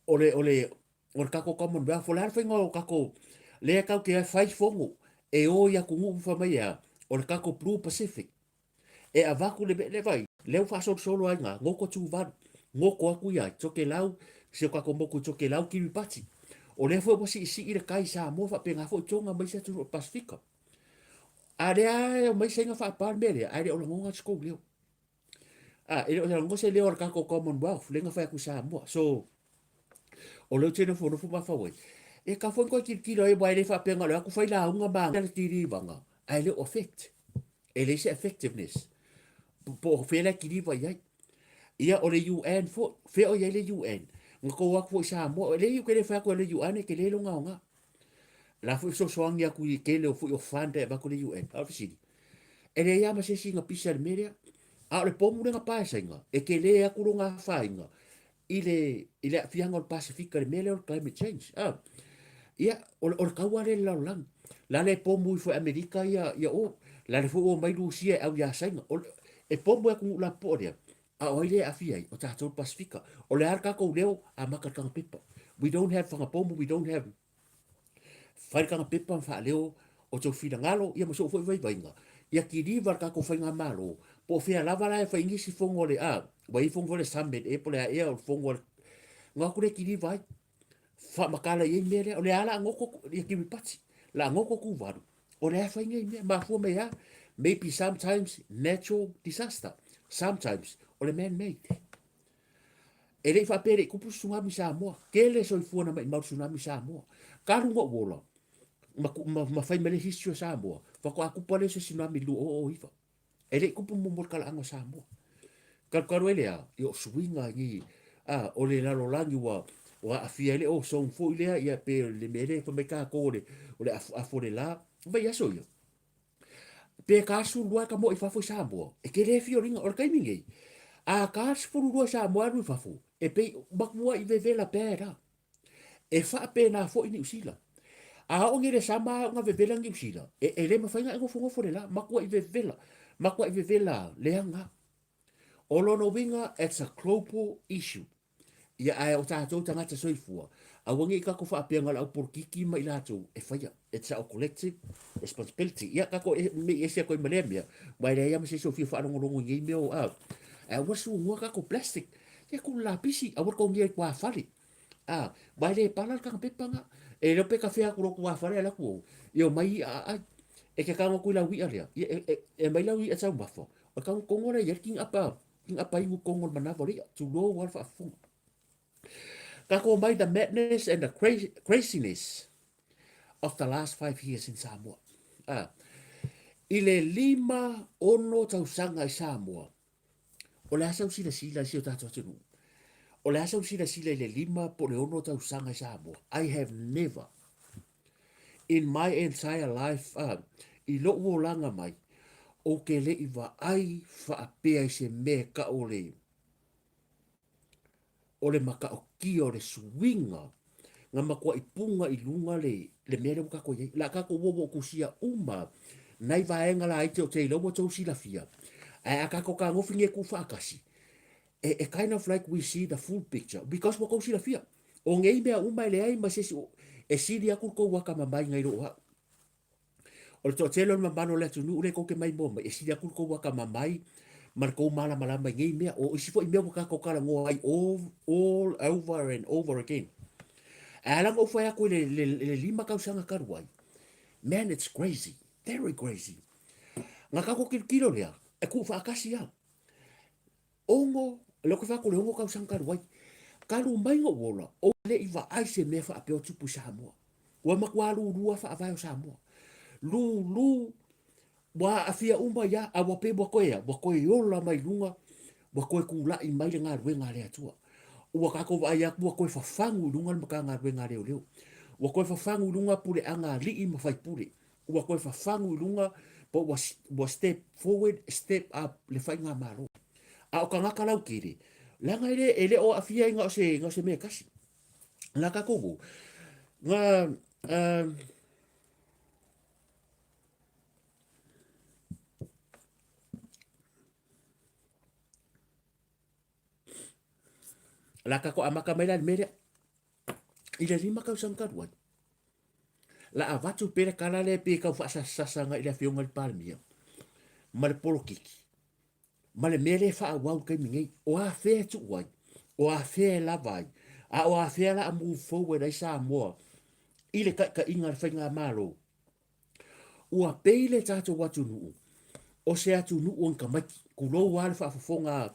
o le, o le, o le tatou Commonwealth, o le a le faiga o tatou, lea tatou te fai fono e o i atunuu ma fai mai e a, o le tatou Blue Pacific. E avatu le mea, le vai, lea ua faasolosolo ai ina, goto Tuvalu, goto atu ia Tokelau, si o tatou motu i Tokelau, Kiribati. O lea foi ua siisii le tai i Samoa faapena foi Tonga ma isi atunuu o le Pasefika. A lea e omai Saina faapa le mea lea, ae le o lagona se tou leo. A, e le o lagona se leo o le tatou Commonwealth, lea na fai atu i Samoa. So, O lea ou te nofonofo mafau ai. E ka foi koe tilotilo ai, aua e le faapea na o le o atu fai lauga ma le kilivaga, ae le o affect. E leai se effectiveness. Po o fea la e kiliva i ai. Ia, o le UN foi, fea o i ai le UN? Na tou o atu foi i Samoa, e leai ou te le fai atu o le UN e tele lona aoga. La foi fesoasoani atu i le tele o foi o fund e avatu le UN. A o le fesili, e leai lava ma se isi na pisa i le mea lea. A o le pomu lea na pa e Saina, e tele atu lona afaina i le, i le aafiaga o le Pasefika i le mea lea o le climate change. Ah. Ia, o, o le kaua lea i le lalolagi. La le pomu ifo e Amerika ia, ia o. La le foi ua omai Rusia e au iā Saina. O, e pomu e atunuu lapopoa lea, a o ai lea e aafia ai? O tatou le Pasefika. O le a le tatou leo? Amata le taga pepa. We don't have whangapomu, we don't have Fai le taga pepa ma faaleo o tou finagalo, ia ma sou foi vaivaiga, ia kiliva le tatou faigamalo, po o fea lava la e fai nisi fono a le, a, ua i ai fono foi le summit ea po o le a ea o le fono a le, na o atu lea e kiliva ai, faamatala i ai mea lea, o lea lava la a goto ia Kiribati, la a goto Tuvalu, o lea e fai nei mea, mafua mai a, maybe sometimes natural disaster, sometimes o le man made. E le i faapea e le i tupu se tsunami i Samoa. Tele soifua na maimau le tsunami i Samoa. Talu ona ou ola, ma, ma, ma fai mai le history o Samoa, faatoa tupu lea se tsunami i le 2009. E le i tupu muamua le talaaga o Samoa. Talu talu ai lea, ia o suiga i, a, o le lalolagi ua Ua aafia ai le ozone foi lea, ia pe o le mea lea fai mai tatou o le, o le afuafu o le la. Vaiaso ia, pe ta 12 e ka moe i fafo i Samoa, e tele fioliga. O le taimi nei, a ta 12 i Samoa e alu i fafo, e pei matuai vevela bad a. E faapena foi Niu Sila. A oo nei i le sama ona vevela Niu Sila, e, e le mafai ona e nofonofo le la, matuai vevela, matuai vevela leaga. O lona uiga, it's a global issue. Ia ae o tatou tagata soifua, aua ne i tatou faapea na o le aupolokiki ma i latou e faia. It's our collective responsibility. Ia tatou e, me i ese atu ai ma lea mea, aua e leai lava ma se isi o fia faalogologo i nei mea o, a, ae aua le suanua tatou plastic. Ia kulu lapisi, aua le togia i tuafale. A, aua e le pala le taga pepa na. E le o pe kafea atu loa tuafale alu atu o, ia omai i'a aai. E te tago atu i lau i'a lea, ia e, e, e aumai lau i'a taumafa, o le tago tonu lea i ai le kini'apa Kini'apa inu tonu o le manawa o le i'a, tulou lava le faafofoga. Tatou omai the madness and the craziness of the last 5 years in Samoa. Ah, i le 5, 6 tausaga i Samoa, o le a sau silasila i si o tatou atunuu? O le a sau silasila i le 5 po o le 6 tausaga i Samoa? I have never in my entire life, ah, i lo'u olaga mai, ou te le i vaai faapea i se mea e ka'u o le, o le mataotia o le suiga na matuai puga i luga le, le mea lea ua tatou i ai. La tatou ua ua tusia uma nai vaega laiti o te iloa ua tou silafia, ae a tatou tagofi nei e tuufaatasi, e, e kind of like we see the full picture because ua tou silafia. O nei mea uma e leai ma se isi e sili atu le tou akamamai nai lou au. O le toatele o le mamalu o le atunuu lea tou te maimoa mai, e sili atu le tou akamamai ma le tou malamalama i nei mea. O isi foi mea ua tatou talanoa ai all, all over and over again. Ae ala ona ou fai atu i le, le, le 5 tausaga talu ai, man, it's crazy, very crazy. Na tatou tilotilo lea, e tuufaatasi lava. Ono, lea ou te fai atu le 6 tausaga talu ai. Talu mai na ou ola, ou le i vaai se mea faapea o tupu i Samoa. Ua matua lulu lava faavae o Samoa. Lulu, ua aafia uma ia, a ua pei ua toe a, ua toe ola mai luga, ua toe tula'i mai le galuega a le Atua. Ua tatou vaai atu ua toe fafagu i luga le Matagaluega a Leoleo. Ua toe fafagu i luga puleaga a alii ma faipule. Ua toe fafagu i luga po ua, ua step forward, step up le faigamalo. A o tagata lautele, leaga e le, e le o aafia ai na o se, na o se mea e tasi. Na tatou o, na, uh, la tatou amata mai la i le mea lea. I le 5 tausaga talu ai, La avatu pea le tala lea pei e tau faasasasa agai i le Afioga i le Palemia ma le polokiki ma le mea lea e faaauau i le taimi nei. O afea e tuu ai? O afea e lava ai? A o afea la a move forward ai Samoa i le taitaiga a le faigamalo? Ua pei le tatou atunuu o se atunuu o ni tamaiti, tulou lava le faafofoga,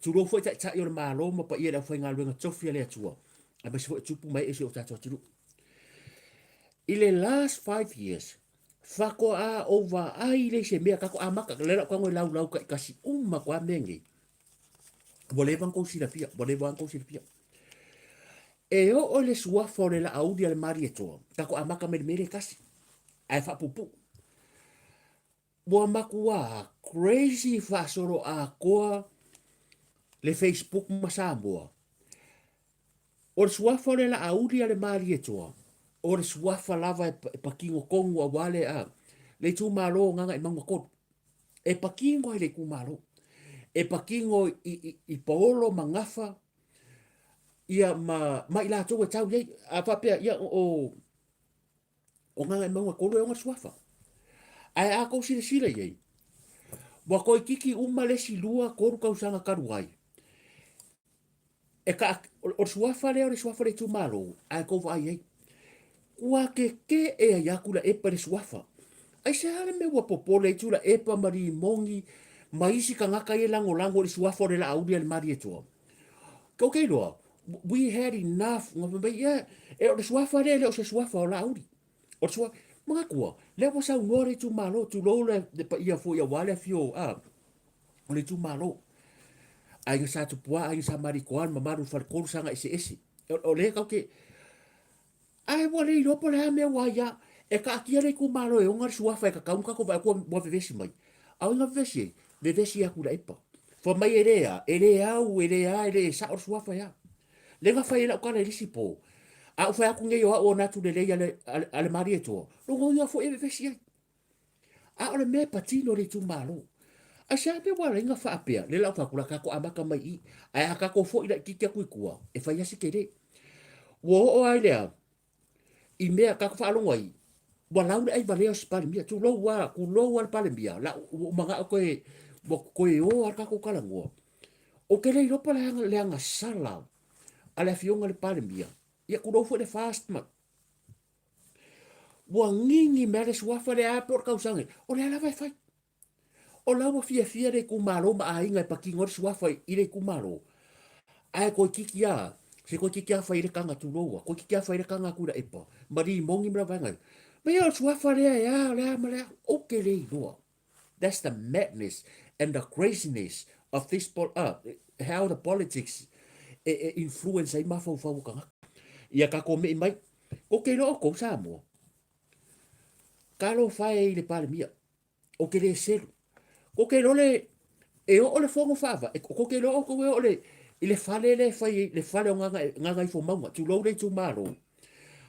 tulou foi taitai o le Malo ma paia i le aufaigaluega tofi a le Atua, aemaise foi o tupu ma ee o si o tatou atunuu. I le last 5 years, faatoa ou vaai lea i se mea, tatou amata, lea la ou tago e laulau taitasi uma atu lava mea nei. Ua leva ona tou silafia, ua leva ona tou silafia. E oo i le suafa o le Laauli a le Malietoa, tatou amata mai le mea lea e tasi, ae faapuupuu. Ua matua crazy faasoloatoa le Facebook ma Samoa. O le suafa o le Laauli a le Malietoa, o le suafa lava e patino tonu aua le, a, le itumalo o Gagaemauga 3. E patino ai le itumalo. E patino i, i, i paolo ma gafa, ia ma, ma i latou e tau i ai. A faapea, ia o, o Gagaemauga 3 e ona le suafa. Ae a tou silasila i ai, ua toeitiiti uma le isi 2, 3 tausaga talu ai, e ka, o le suafa lea o le suafa o le itumalo, ae tou vaai i ai, ua keke'e ai lava Tuilaepa i le suafa. Aisea le mea ua popole ai Tuilaepa ma Rimoni ma isi tagata ia e lagolago i le suafa o le Laauli a le Malietoa? Tou te iloa, we had enough, nga fai mai, yeah, e o le suafa lea e le o se suafa o Laauli. O le suafa, manatua, lea ua saunoa le itumalo, tulou le, le paia foi aua le afio a, o le itumalo. Aiga Sa Tupua, Aiga Sa Malikoa, le mamalu o le Faletolu, Saga Eseese. O lea kau te... Ae ua le iloa po o le a mea ua ai a. E taatia le itumalo e ona le suafa e tatau ona tatou vaai atu ua vevesi mai. A o ai na vevesi ai? Vevesi ia Tuilaepa. Fai mai e le a, e le au, e le a, e le sao le suafa e a. Lea na fai ai lau tala i le isi po, a ou fai atu nei o au o natu lelei a le, a le Malietoa, lona uiga foi e vevesi ai. A o le mea e patino le itumalo. Aisea mea ua ala ai ona faapea, lea la ou fai atu, o le a tatou amata mai i i. Ae a tatou foi laitiiti atu i tua, e fai lava si tele. Ua oo lava i le a? I mea tatou faalogo ai, ua lau le aivalea o si Palemia. Tulou lava, tulou lava le Palemia, la ua ou manao toe, ua toe o lava le tatou talanoa. Ou te le iloa po o le a le agasala a le Afioga i le Palemia, ia tulou foi le FAST ma, Ua gigi mai le suafa lea a po o le tausaga, o lea lava e fai. O la ua fiafia le itumalo ma aiga e patino ai le suafa i le itumalo. Ae toeitiiti a, se toeitiiti a fai ai le taga tulou a, toeitiiti a fai ai le taga a Tuilaepa, ma Limoni ma la vaega ia. Ma ia o le suafa lea e a, o le a ma le a, ou te le iloa. That's the madness and the craziness of this how the politics e, e influence ai mafaufau o tagata. Ia tatou me'i mai, ou te iloa outou Samoa, talofa e i le Palemia, ou te le selu. Ou te iloa le, e oo le fono faavae, ou te iloa outou e oo le, i le fale lea e fai ai, le fale o Gagaifomauga, tulou le itumalo,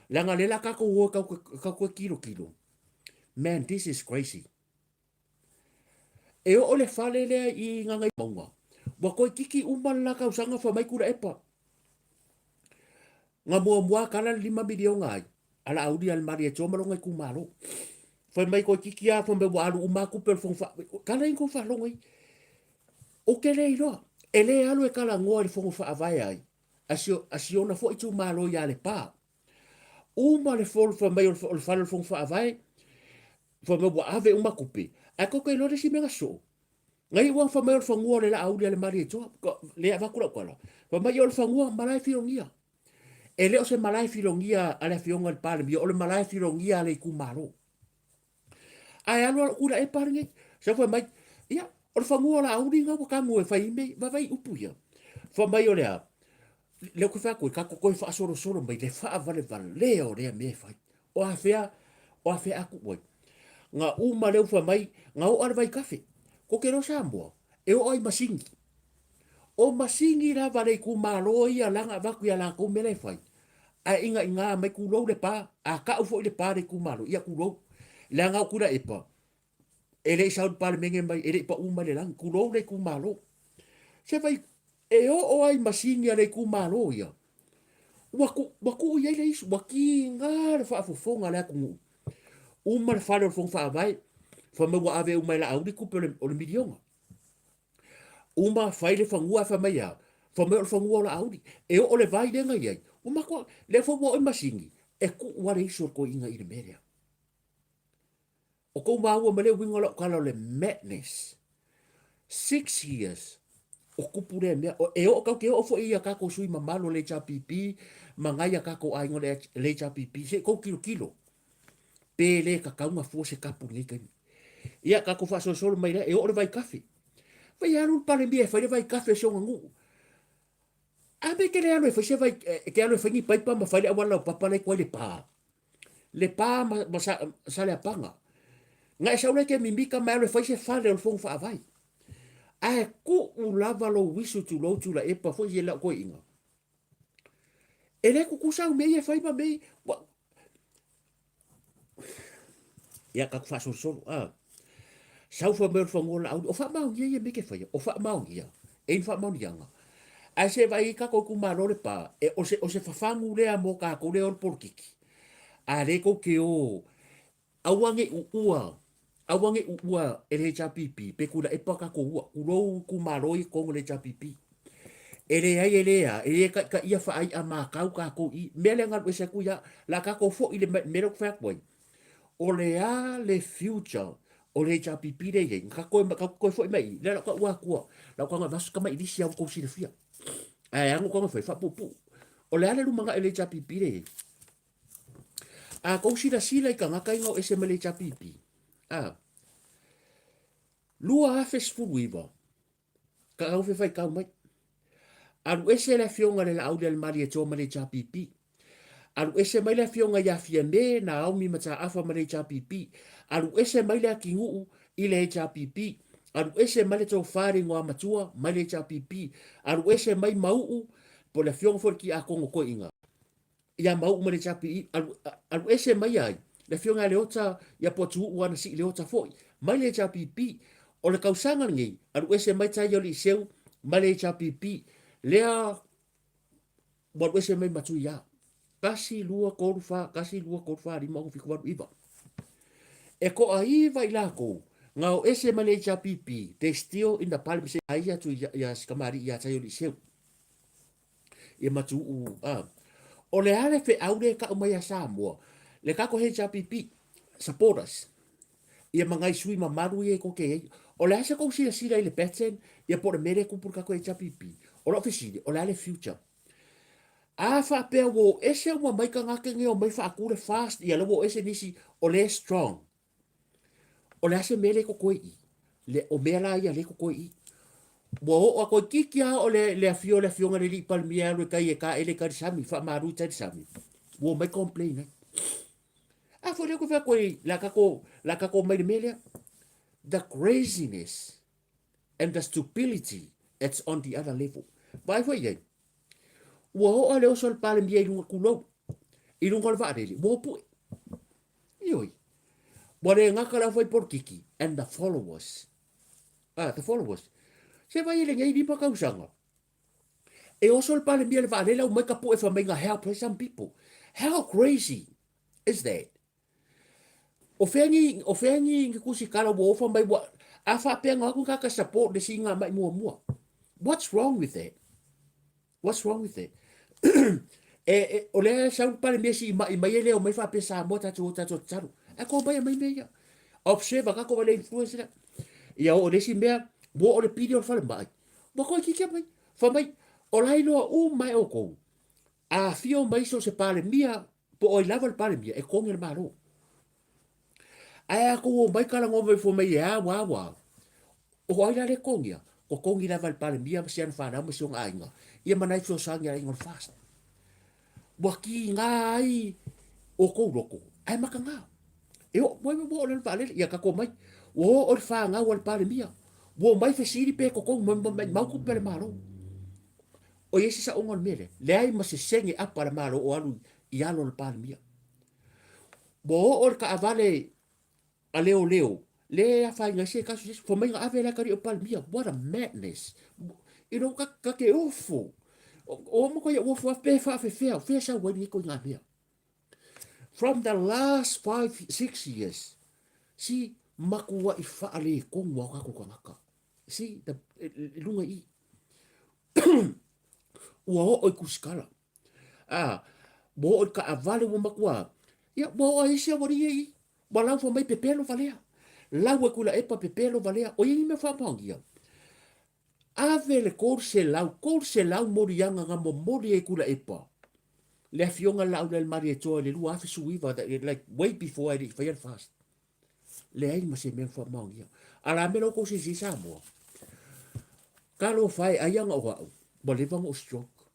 leaga o lea o le a tatou o tatou te tilotilo, Man, this is crazy. E oo le fale lea i Gagaimauga, ua toeitiiti uma le la tausaga fai mai Tuilaepa. Na muamua tala le $5 miliona ai, a Laauli a le Malietoa ma lona itumalo. Fai mai toeitiiti lava fai mai ua alu uma lava tupe o le fono faa... Tala i tou faalogo ai. Ou te le iloa. E le alu e talanoa i le fono faavae ai a si ona foi itumalo ia Lepa. Uma le fol fai mai o le fale o le Fono Faavae, fai mai ua ave uma tupe, ae tou te iloa le isi mea na soo, na iu lava fai mai o le fanua o le Laauli a le Malietoa, lea e avatu lau tala, fai mai o le fanua malae Filogia. E le o se malae Filogia a le Afioga i le Palemia, o le malae Filogia a le itumalo. Ae alu alu Tuilaepa lenei, sau fai mai, ia, o le fanua o Laauli na ua tagu e fai mea, vaavaai upu ia. Fai mai o le a? Lea ou te fai atu ai, tatou toe faasolosolo mai le faavalevalea o lea mea e fai. O afea, o afea a tuu ai. Na uma lea ua fai mai, na oo lava le vaitafe. Tou te iloa Samoa, e oo lava i masini. O masini lava a le itumalo ia la na avatu ia latou mea la e fai, ae inaina mai tulou le pa, a tau foi le pa a le itumalo, ia tulou. Leaga o Tuilaepa, e le i sau i le Palemene mai, e le i pau mai le lagi, tulou le itumalo. Se fai, e oo lava i masini a le itumalo ia, ua, tu, ua tuu i ai le isu, ua tiga le faafofoga a le atunuu. Uma le fale o le Fono Faavae, fai mai ua ave uma e Laauli tupe o le miliona. Uma fai le fanua ae fai mai a? Fai mai o le fanua o Laauli. E oo le vai lea na i ai, ua matua, lea foi ua oo i masini, e tuu lava le isu o le toeaina i le mea lea. O kou maua ma le uiga o lau tala o le madness. 6 years o tupu lea mea. E oo tatou te oo foi i a tatou sui mamalu o le HRPP ma nai a tatou aiga o le HRPP, se i tou tilotilo pe le tatau ona fua se tapu i lenei taimi. Ia tatou faasolosolo mai lea, e oo le vaitafe. Vai alu le Palemia e fai le vaitafe o si ona nuu. A mea e te le alu e fai se vai, e te alu e fai ni paipa ma fai le auala laupapa la e tua i Lepa. Lepa ma, ma sa, Saleapaga. Na e sau lea e te mimika ma e alu e fai se fale o le Fono Faavae. Ae tuu lava lou uisu tulou Tuilaepa foi i lau toeaiina. E le tutusa au mea ia e fai ma mea ia. Ua... Ia, tatou faasolosolo. Ah. Sau fai mai o le fanua o Laauli. O faamaonia ia mea e te faia. O faamaonia. E i ai ni faamaoniaga. Ae se vaai ai tatou itumalo Lepa, e, o se, o se fafagu lea mo tatou lea o le polokiki. A lea tou te o Aua ne i uua, aua ne i uua e le HRPP pe Tuilaepa tatou ua, tulou itumalo ia i totonu o le HRPP. E leai e le a, e le taitaia faai'a makau tatou i i. Mea lea na alu ese atu ia, la tatou foi i le mea lea ou te fai atu ai, o le a le future o le HRPP lea e i ai, na tatou toe foi mai i i, lea la ou taua atua, la ou taga avatu se tamai lisi lava ua tou silafia. Ae a na ou taga fai, faapuupuu. O le a le lumanai o le HRPP lea e i ai? A tou silasila i tagata ia na o ese mai le HRPP, a, 2019, ka au faitau mai. Alu ese le afioga i le Laaulialemalietoa ma le HRPP. Alu ese mai le afioga ia Fiame Naomi Mataafa ma le HRPP. Alu ese mai le Akinuu i le HRPP. Alu ese mai le Tofa i le Igoamatua mai le HRPP. Alu ese mai Mauu po o le afioga foi i le Tiakono Toeaina ia Mauu ma le HRPP. Alu, alu ese mai ai le afioga ia Leota ia Potuuu ana sii Leota foi mai le HRPP. O le tausaga lenei, alu ese mai Taioliiseu mai le HRPP. Lea ua alu ese mai ma Tuia. 1, 2, 3, 4, 1, 2, 3, 4, 5, 6, 7, 8, 9. E toa iva i lakou na o ese mai le HRPP, they still in the parliament se ai atu ia si kamali'i ia Taioliiseu. Ia Matuuu, a. O le a le feau lea e tau mai ia Samoa, le tatou HRPP, supporters, ia ma nai sui mamalu ia e tou te i ai. O le a se tou silasila i le pattern ia po o le mea lea e tupu i le tatou HRPP? O lau fesili, o le a le future? A faapea ua o ese uma mai tagata nei e omai faatu le fast, ia lea ua o ese nisi o lea e strong. O le a se mea lea e totoe i i? Le, o mea la ia lea e totoe i i. Ua oo a toeitiiti lava o le, le afio o le afioga i le alii Palemia e alu e tai e taele i tai le sami, faamalu i tai le sami. Ua omai complain ai. A foi lea ou te fai atu ai, le a tatou, le a tatou omai i le mea lea. The craziness and the stupidity, it's on the other level. Vaai foi i ai, ua oo lava le oso a le Palemia i luga tulou, i luga o le vaalele, ua opue. Ioe. Ua le gata le aufaipolitiki and the followers. Ah, the followers. Se vai i lenei 5 tausaga. E oso le Palemia i le vaalele au mai ka puʻe fai mai na help some people. How crazy is that? O fea ni, o fea ni, ni tusitala ua ofa mai ua, a faapea na o atu tagata support le siiga maʻi muamua. What's wrong with that? What's wrong with that? e, e, o lea e sau le Palemia sii maʻi mai e le omai faapea Samoa tatou o tatou tatalo. Ae ko mai mai mea ia. Observe ka ko le influence lea. Ia o le isi mea, ua oo le pili o le falemai. Ua toeitiiti mai. Fai mai, o la e iloa uma e outou, a afio mai so o se Palemia, po o ai lava le Palemia, e totogi e le Malo. Ae a tou omai talanoa mai fua mai e a ua a ua a, o ai la lea e totogia? Totogi lava e le Palemia ma si ana fanau ma si ona aiga, ia ma nai fesoasoani a le aiga o le FAST. Ua tiga ai outou loto, ae mataga. E oo mai ua oo i le vaalele, ia tatou omai. Ua oo i le fanau a le Palemia, ua omai fesili pe totogi maumau tupe a le Malo. O i ai se saoga o le mea lea? Leai ma se sene apa a le Malo o alu i alo o le Palemia. Ua oo le taavale a leoleo, lea e afaina ai se tasi se isi, fai mai na ave le atalii o le Palemia. What a madness. You know, ta, ta te ofo. O, o matua ia ofo pe faafefea, o fea sau ai lenei ituaiga mea. From the last 5, 6 years, see, matuai faaletonu lava o tatou tagata. See, the, i luga i i. Ua oo i tusitala. A, ua oo i taavale ua matua, ia, ua oo ai isi aualii ia i i. Ua lau fai mai pepelo valea. Lau e Tuilaepa pepelo valea. O ia ni mea faamaonia. Ave le 300, 300 moliaga na momoli e Tuilaepa le afioga i le Laaulialemalietoa i le 2019, like way before ae le i faia le FAST. Leai ma se mea na faamaonia. A la mea la outou silasila i Samoa? Talofa e, ai ana o au, ua leva ona ou stroke.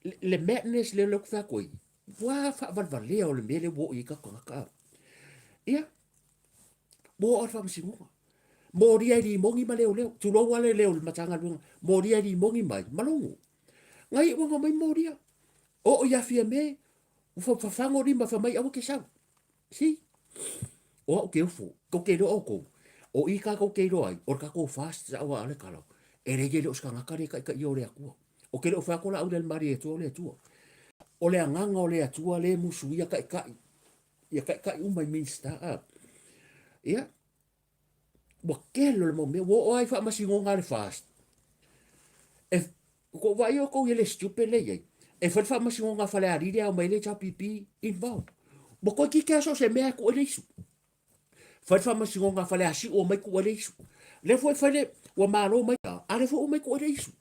Le, le madness lea lea ou te fai atu ai, ua faavalevalea o le mea lea ua oo i ai tatou tagata. Ia, ua oo lava i le faamasinoga. Molia e limoni ma leoleo, tulou lava le leo o le Matagaluega, molia e limoni mai ma logo. Na iu ina omai molia. Oo ia Fiame, ua fafago lima fai mai aua e te sau. See? O au ke ofo, tou te iloa outou, o i kākou te iloa ai, o le kākou fast sa ua ale kala, e leai e le o se tagata le taitaia o le Atua. O ke le o whai atu la au le marie Atua o le Atua. O le agaga o le Atua le musuia taitai, ia taitai uma i minista. A. Ia, ua kele o le mau mea, ua oo lava i faamasinoga a le FAST. E, ua vaai outou i le stupid lea e i ai, e fai le faamasinoga a Falealili ae omai ai le HRPP involved. Ua toeitiiti lava so o se mea e tuu ai le issue. Fai le faamasinoga a Faleasiu omai tuu ai le issue. Lea foi fai le, ua malo mai, a lea foi omai tuu ai le issue.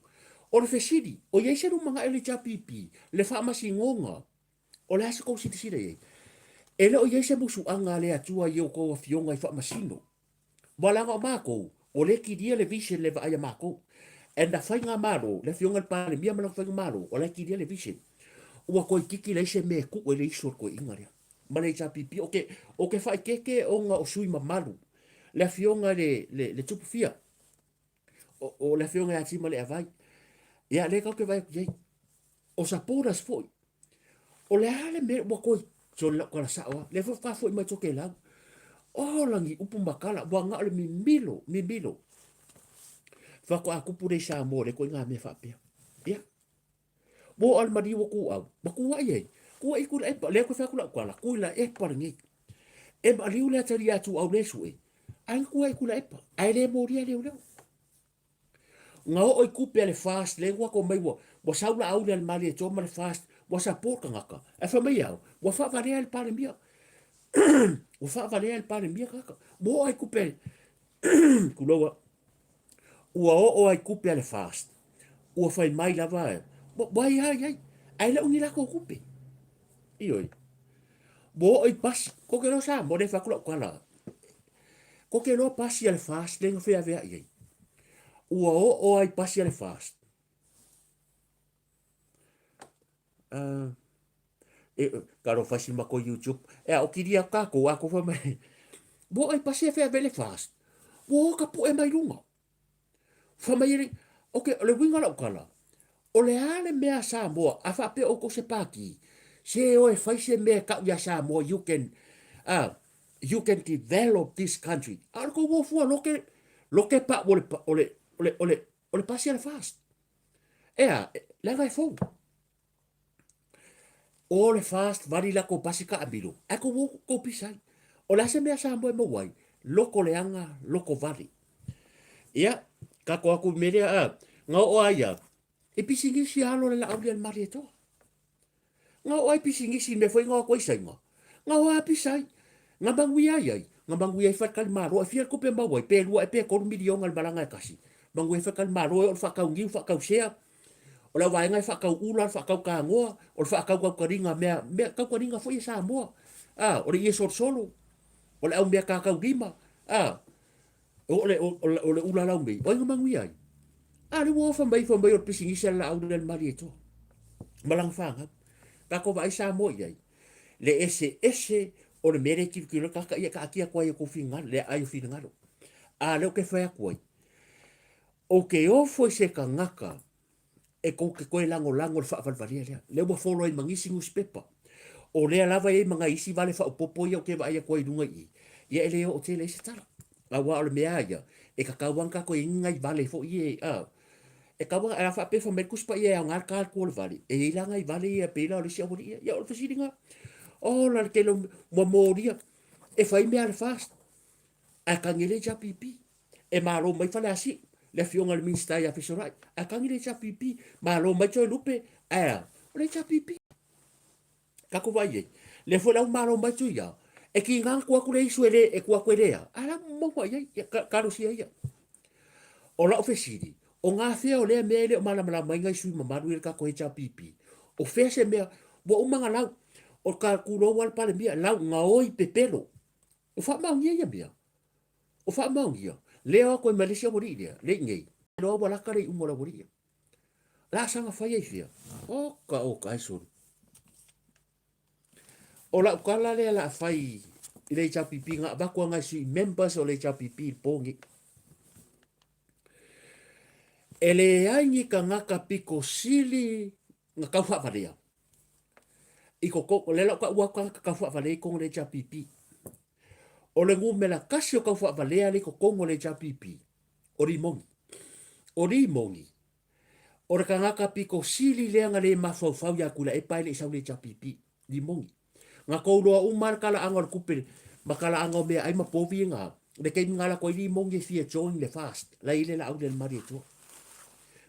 O le fesili, o i ai se lumanai o le HRPP, le faamasinoga O le a se tou silasila i ai? E le o i ai se musuaga a le Atua i outou afioga i faamasino. Ua leaga o matou, o lea e kilia le vision le vaai a matou. And na faigamalo, le Afioga i le Palemia ma lana faigamalo, o la e kilia le vision. Ua toeitiiti leai se mea e tuu ai le isu o le toeaina lea ma le HRPP. Ou te, ou te faaeteete ona o sui mamalu, le Afioga i le, le, le Tupu Fia, o, o le Afioga ia Timaleavai. Ia, lea tatou te vaai atu i ai. O supporters foi, O le a le mea ua toe sole lau tala sao lava. Lea foi faatoa foi mai Tokelau. Ola ni upu ma tala, ua na o le mimilo, mimilo. Faatoa tupu lea i Samoa lea ituaiga mea faapea. Ia. Ua oo lava i le maliu o Tuuau, ma tuuai ai. Tuuai i Tuilaepa, lea toe fai atu lau tala, Tuilaepa lenei. E maliu le atalii a Tuuau lea e sue, ae na tuuai i Tuilaepa, ae le molia e leoleo. Na oo i tupe a le FAST lea ua mai ua ua sau Laauli a le Malietoa ma le FAST ua support tagata. Ae fai mai au, ua faavalea e le Palemia. Ua faavalea e le Palemia tagata. Ua oo ai tupe tulou a. Ua oo ai tupe a le FAST. Ua fai mai lava ua ai ai ai. Ae le o ni latou tupe. Ioe. Ua oo i pasi. Ko ke loa Samoa lea fai atu lau tala. Ko ke loa pasi a le FAST lea na feaveai ai. Ua oo ai pasi a le FAST. Uh, e, karo fasi ma ko YouTube. E a o kiri a kākou, a ko wha mai. Ua oo ai pasi a feaveai le FAST. Ua o ka puʻe mai lunga. Fai mai e Ok, o le uiga o lau tala, o le a le mea a Samoa, a faapea outou se pāti, se o e fai se mea e tau iā Samoa, you can, uh, you can develop this country. A o le tou o fua loke, loke pau o le, o le, o le, o le, o le pasi a le FAST. Ea, leaga e fou. O le fast vali latou pasi taamilo, ae tou o tou pisa ai. O le a se mea Samoa e maua ai? Loko leaga, loko vale. Ia, tatou atu i mea lea, a, na oo a ia, i pisinisi alo le Laauli a le Malietoa. Na oo ai pisinisi i mea foi na o atu ai Saina. Na o a pisa ai. Na manuia ai ai. Na manuia ai faletalimalo. E fia le tupe maua ai? Pe lua ea pe tolu miliona i le malaga e tasi. Manuia ai faletalimalo e oo i le faatau niu, faatau sea. O lau vaega e faatau ula, o le faatau tanoa, o le faatau tautaliga mea, mea tautaliga foi a Samoa. A, o le ie solosolo, o le au mea tatau lima, a, o le, o, o le ula laumei, o ai na manuia ai? A, lea ua ofa mai, fai mai o le pisinisi a le laau lea le Malietoa ma lana fanau. Tatou vaai Samoa i ai, le eseese o le mea lea e tilotilo ai tagata, ia taatia atu ai i o tou finagalo, le aai o finagalo. A lea ou te fai atu ai, Ou te ofo i se tagata e kou te toe lagolago i le faavalevalea lea. Lea ua follow ai ma nisi nusipepa. O lea lava e i ai ma nai isi vale faaopoopo ia ou te vaai atu ai i luga i i, ia e le oo tele ai se tala. Aua o le mea lava ia, e tatau lava ona tatou i ai ni nai vale foi ia e, a, e tatau lava, a faapea fai mai le Tusi Paia e aoga le ta le tua o le vale, e i ai la nai vale ia e pei la o le isi aualii ia. Ia o le fesiliga, ola le tele o ua molia e fai mea a le FAST, ae tagi ai le HRPP. E malo mai Faleasiu, le afioga i le Minisita ia Fesolai, ae tagi le HRPP. Malo mai Toelupe, ae a? O le HRPP. Tatou vaai i ai. Lea foi la ua malo mai Tuia, e tiga ona tuu atu le isu e le, e tuu atu e le a, a la ua maua i ai, ia, talosia ia. O lau fesili, o gafea o lea mea e le o malamalama ai nai sui mamalu ia le tatou HRPP? O fea se mea, ua uma ona lau, o ka tulou lava le Palemia, lau gaoi pepelo. O faamaonia ia mea? O faamaonia, lea o atu ai ma le isi aualii lea, le i nei. Loa ua lata le iuga o le aualii ia. La saga fai ai fea? Oka, oka, ai solo. O lau tala lea la fai i le HRPP, na avatu a nai sui members o le HRPP i le po nei. E leai ni tagata pito sili na tau faavalea. I totonu, o lea la ua taua atu tagata tau faavalea i totonu o le HRPP. O le numera tasi o tau faavalea lea i totonu o le HRPP, o Limoni. O Limoni, o le tagata pito sili lea na le mafaufau ia Tuilaepa e le i sau i le HRPP. Limoni. Na tou iloa uma lava le talaaga o le tupe ma talaaga o meaai ma povi na, le taimi na alu atu ai Limoni e fia join le FAST, la e i ai le Laauli a le Malietoa.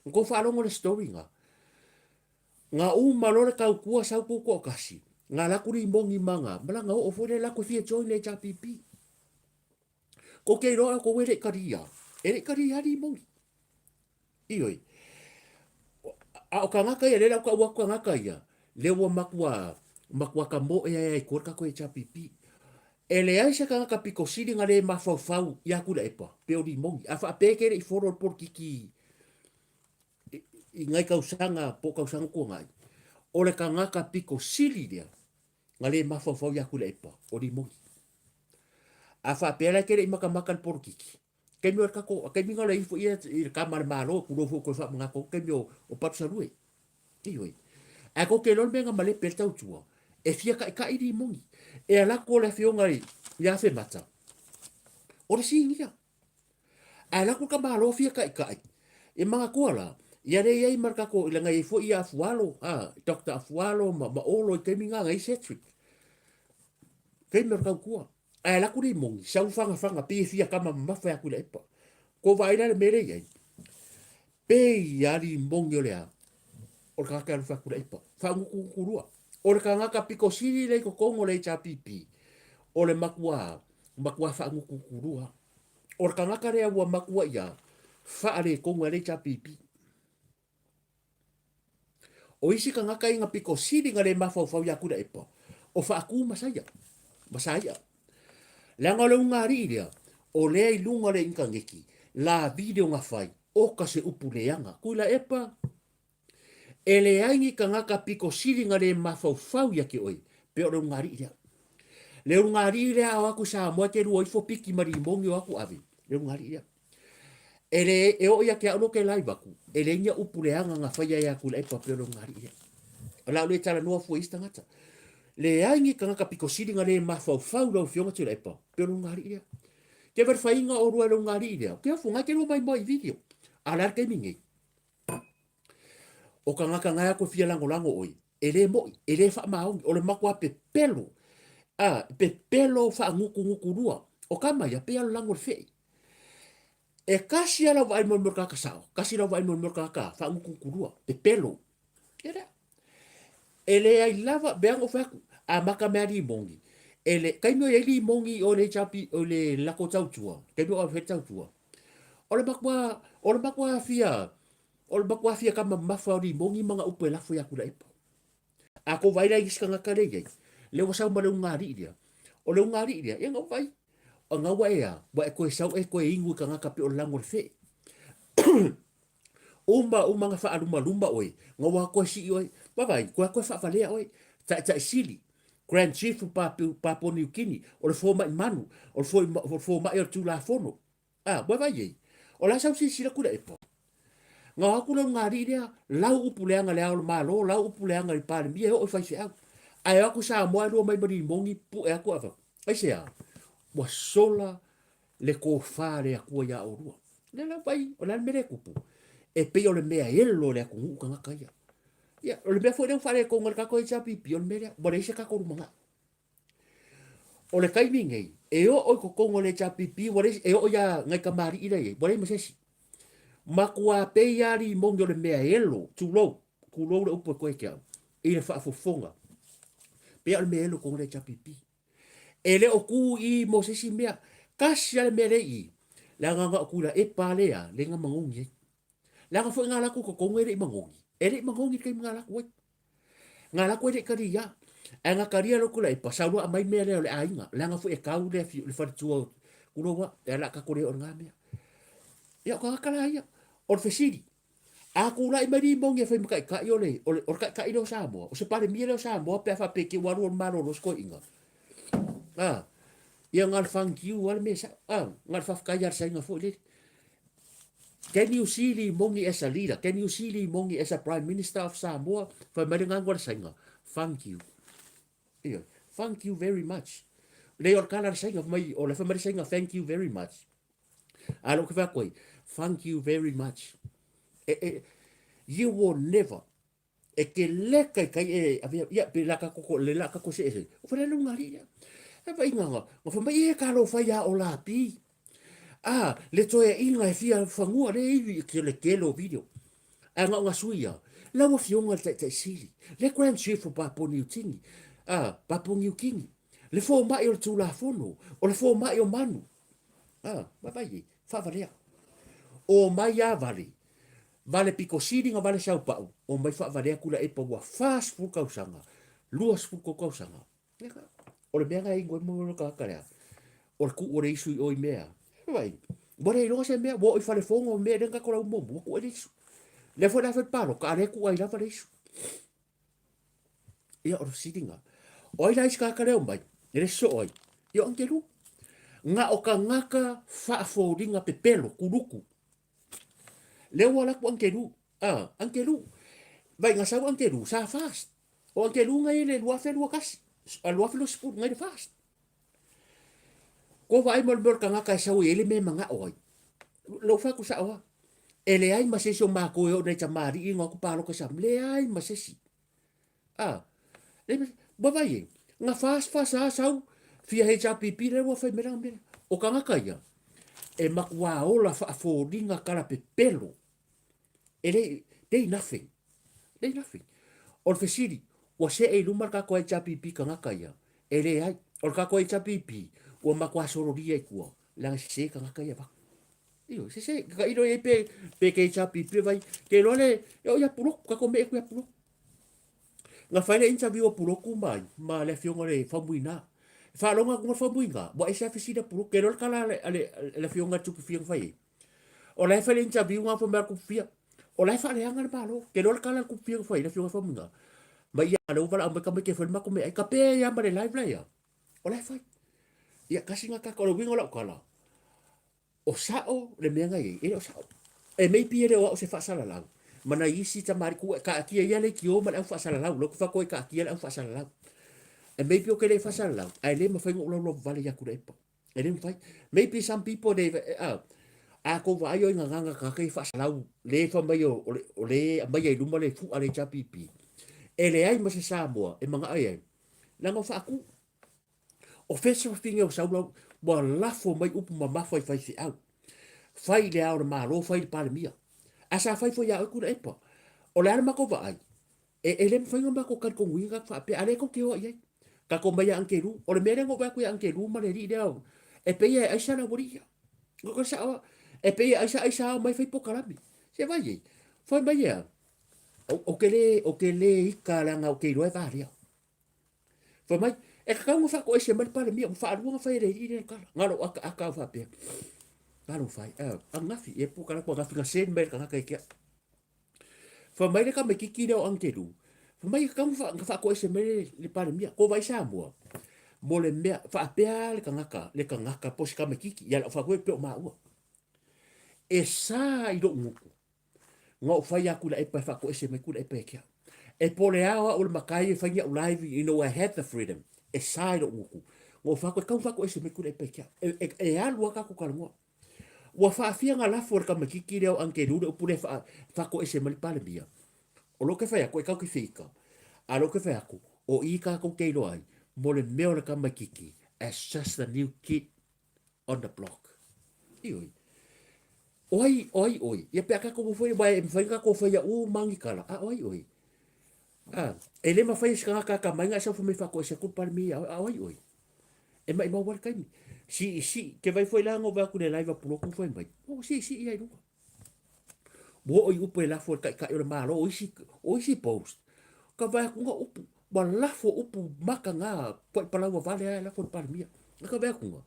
Na tou faalogo i le story na? Na uma loa le tautua sau tou toatasi, na alu atu Limoni ma na, ma lana oo foi lea alu atu e fia join le HRPP. Tou te iloa outou e le i talia, e le i talia Limoni. Ioe. A o tagata ia, lea la ua tau atu tagata ia, lea ua matua, matua tamoe ai i tua le tatou HRPP. E leai se tagata pito sili na le mafaufau ia Tuilaepa, pe o Limoni. A faapea e te le i follow le polokiki. i ngai tausaga po o tausaga tuanai, o le tagata pito sili lea na le mafaufau ia Tuilaepa, o Limoni. A faapea la e te le i matamata i le polokiki, taimi o le tatou, taimi na o le ifo ia i le tama a le Malo, tulou foi toe faamanatu atu taimi o Palusalue. Ioe. Ae tou te iloa le mea na malepe ai le tautua, e fia taitai Limoni. E alu atu o le afioga ia Afemata, o le sinia. Ae alu atu le tamaloa fia taitai, e manatua la, ia lea e i ai ma le tatou, leaga e i ai foi ia Afualo, a, Doctor Afualo ma, ma Olo i taimi na, na i ai Cedric. Taimi o le tautua. Ae alu atu Limoni, sau fagafaga, pei e fia tama mamafa ia Tuilaepa. Ua vaai la le mea lea e i ai, pei lava Limoni o le a? O le tagata e alofa ia Tuilaepa. Faagutugutu lua. O le tagata pito sili lea i totonu o le HRPP, o le matua, matua faagutugutu lua. O le tagata lea ua matua ia faaletonu ai le HRPP. O isi tagata ia na pito sili na le mafaufau ia Tuilaepa, o Faatu ma Saia, ma Saia. Leaga o le ugaalii lea, o lea i luga o le initaneti, la video na fai, oka se upu leaga. Tuilaepa, e leai ni tagata pito sili na le mafaufau ia te oe, pe o le ugaalii lea. Le ugaalii lea a o atu i Samoa e te lua ifo piki ma limoni o atu ave, le ugaalii lea. E le, e oo ia te au lo ke live atu, e leai ni upu leaga na faia ia Tuilaepa pei o le ugaalii lea. O le a ou le talanoa fua i isi tagata. Leai ni tagata pito sili na le mafaufau lau Afioga Tuilaepa pei o le ugaalii lea. Ke whare whainga o rua le ugaalii lea, ke afu ngai ke rua mai mai i video. A le a le taimi nei. O tagata ngai a koe fia lagolago oe, e le mo'i, e le faamaoni, o le matua pepelo, a, pepelo faagutugutu lua. O kama ia, pei a o le lago o le fe'i. E kasi lava lau vaai mo le mea o le tagata sao, kasi lau vaai mo le mea o le tagata faagutugutu lua, pepelo. Ia lea. E leai lava, mea na ou fai atu, amata mea limoni, e le, taimi o i ai limoni i o i le HRP, o le lako tautua, taimi o fai le tautua, o le matua, o le matua fia, o le matua fia kama mamafa o limoni ma na upu e lafo ia Tuilaepa. A kou vaai la i isi tagata lea e i ai, lea ua sau ma le ugaalii lea, o le ugaalii lea, ia na ou vaai, na ua e a, ua e toe sau e toe inu i tagata pei o le lago o le fe'e. Uma uma na faalumaluma oe, na ua toe sii oe, vaavaai, toe toe faavalea oe, taitai sili, Grand Chief o Papua New Guinea, o le fomai manu, o le fomai o le Tulafono. A, ua vaai ai, o le a sau silasila Tuilaepa? Na o atu le ulugalii lea, lau upu leaga i Le Ao o le Malo, lau upu leaga i le Palemia, e oo i faifeau. Ae o atu Samoa e lua mai ma limoni, pue atu avatu. Aisea? Ua sola le tofa a le Atua iā oulua. Lea la vai, o le a le mea lea e tupu? E pei o le mea elo o le atunuu tagata ia. Ia, o le mea foi lea ua faaletonu ai le tatou HRPP, o le mea lea, ua leai se tatou lumanai. O le taimi nei, e oo i totonu o le HRPP, ua leai, e oo ia nai kamali'i la e i ai, ua leai ma se isi. Matua pei lava limoni o le mea elo, tulou, tulou le upu e koe te au, i le faafofoga. Pei o le mea elo i totonu o le HRPP. E le o kū i mo se isi mea. Kasi lava le mea lea i i, leaga na o Tuilaepa lea, lea na magogi ai. Leaga foi na alu atu i totonu e le i magogi. E le i magogi i le taimi na alu atu ai. Na alu atu e le i talia. Ae na talia loa Tuilaepa, sau loa aumai mea lea o le aiga. Leaga foi e tau le, le faletua o Tuloua, e ala tatou le oo i lena mea. Ia o tagata la ia. O le fesili, a tulai mai Limoni e fai ma taitai o le, o le, o le taitai lea o Samoa, o se Palemia lea o Samoa pe a faapea te i ua alu o le malolo se toeaina. A, ia na o le thank you lava le mea e sao. A, na o le faafetai lava i le saina foi lele. Can you see Limoni as a leader? Can you see Limoni as a Prime Minister of Samoa? Fai mai le gago a le saina, thank you. Ioe, thank you very much. Leai o le tala a le saina, fai mai, o le fai mai le saina, thank you very much. A lea ou te fai atu ai, thank you very much. E, e, you will never, e te le taitai e avea, ia, pe la ka koko, le la ka kose ese. O whare lunga ri ia. E vai ngā ngā, ngā wha mai e ka lo whai a o la pi. A, le toe inga e fia whangua le iwi ki le tele o video. A ngā ngā sui ia, lau afioga le taitai sili, le Grand Chief o Papua New Guinea, a, Papua New Guinea, le fōmai o le Tulafono, o le fōmai o manu. A, vaavaai i ai, faavalea. O mai a vale, vale pito sili na vale saupau, o mai faavalea Tuilaepa ua 40 tausaga, 23 tausaga. O le mea na e ingoa mo le tagata lea, o le tuu o le isu i o i mea. Vaai, ua le iloa se mea, ua oo i falefono mea lea na tatou lau muamua, ua tuu ai le isu. Lea foi la fai paloka, a lea ku ai lava le isu. Ia, o le fesiliga, o ai la isi tagata lea omai, e le sosoo ai? Ia o Angelu. Na o tagata faafoliga pepelo, kuluku. Lea ua alu atu Angelu, a, Angelu. Vai na sau Angelu, sa fast. O Angelu na i le 2021, 2020, na i le fast. Ko vaai mo le mea o le tagata e sau e i ai le mea e manao ai. Lou fai atu sao lava, e leai ma se isi o matou e oo nei tamalii na o atu paloka i Samoa, leai ma se isi. A, leai ma se isi. Ua vaai ai, na fast fast lava sau fia HRPP lea ua fai mai lana mea lea. O tagata ia, e matuā ola faafoliga talapepelo. E le, they nothing. They nothing. O le fesili, ua see i luma le tatou HRPP tagata ia? E leai. O le tatou HRPP, ua matuā sololia i tua, leaga e sese tagata ia avatu. Ioe, sese. Tailo i ai pe, pe ke HRPP vai, ke iloa le, e oo ia Puloku, tatou mee atu ia Puloku. Na fai le interview a Puloku ma ai, ma le afioga le Faumuina. E faalogo atu le Faumuina, ua ese lava fesili a Puloku. Ke iloa le tala a le, a le, a le afioga i le Tupufia na fai ai. O la e fai le interview na fai mai a le Tupufia. O la e faaleaga le Malo. Ke iloa le tala a le Tupufia na fai ai le afioga i le Faumuina. Ma ia lea ua valaau mai tamaiti e fai le matou meaai. Ka pea ia ma le live la ia. O la e fai. Ia kasi na kaka o le uiga o lau tala. O sao le mea na i ai, e le o sao. E maybe e le o au se faasalalau, ma nai isi tamalii ku e kaatia ia leitio ma le au faasalalau, lea ou te fai atu ai kaatia le au faasalalau. E maybe ou te le faasalalau, ae le mafai ona ou laulaulavale ia Tuilaepa. E le mafai. Maybe some people they, a tou vaai o i gagana tagata ia faasalalau, le fai mai o, o le, o le aumaia i luma le fua a le HRPP, e leai ma se Samoa e manao i ai, leaga o faatu. O fea se fafine o sau lau, ua lafo mai upu mamafa i faifeau. Fai i le Ao o le Malo, fai i le Palemia. Ae sa fai foi ia oe Tuilaepa. O le a le matou vaai? E, e le mafai ona matou talitonuina tatou faapea, a lea tou te o i ai. Tatou omai ia Angelu. O le mea lea na ou vaai atu ia Angelu ma le alii lea, e pei e aisa le aualii ia. O le sao lava. E pei e aisa aisa ao mai fai polokalame. Se vaai i ai. Fai mai e a? Ou te le, ou te le ita leaga ou te iloa e valea. Fai mai, e tatau ona faatoese mai le Palemia, ua faalua ona fai e le alii lea le tala. Na lou akaaka au faapea, talofa e, ananafi, e puka atu ananafi na send mai le tagata ia te au. Fai mai le tamaititi lea o Angelu, fai mai e tatau ona faatoese mai le Palemia, ko vai Samoa, mo le mea, faapea le tagata, le tagata po o se tamaititi, ia lau faapea pe o maua. E sa i lou gutu, Na ou fai atu i Laepa e faatoese mai Tuilaepa ia te au. E po o le ao au o le matai e fai ni au live, you know I had the freedom. E sa i lou gutu. Na ou fai atu e tau faatoese mai Tuilaepa ia te au. E, e, e alu lava tatou talanoa. Ua faafia na lafo e le tamaititi lea o Angelu le upu lea e faatoese mai le Palemia. O lou ke fai atu, e tau ke feika. A lou ke fai atu, o i tatou te iloa ai, mo le mea o le tamaititi, as just the new kid on the block. Ioe. O ai, o ai oe? Ia pe a tatou foi, aua e mafai ona tatou faia uma ni tala, a o ai oe? A, e le mafai e se tagata atamai ona e sau fai mai faatoese atu le Palemia ia oe, a o ai oe? E maimau ai le taimi. Siisii, ke vai foi la na ou vaai atu i le live a Pulotu fai mai, o siisii ia i luga. Ua oo i upu e lafo e le Taitai o le Malo, o isi, o isi post, ka vaai atu na upu, ua lafo upu mataga, tuaipalaua vale lava e lafo e le Palemia. A ka vaai atu na,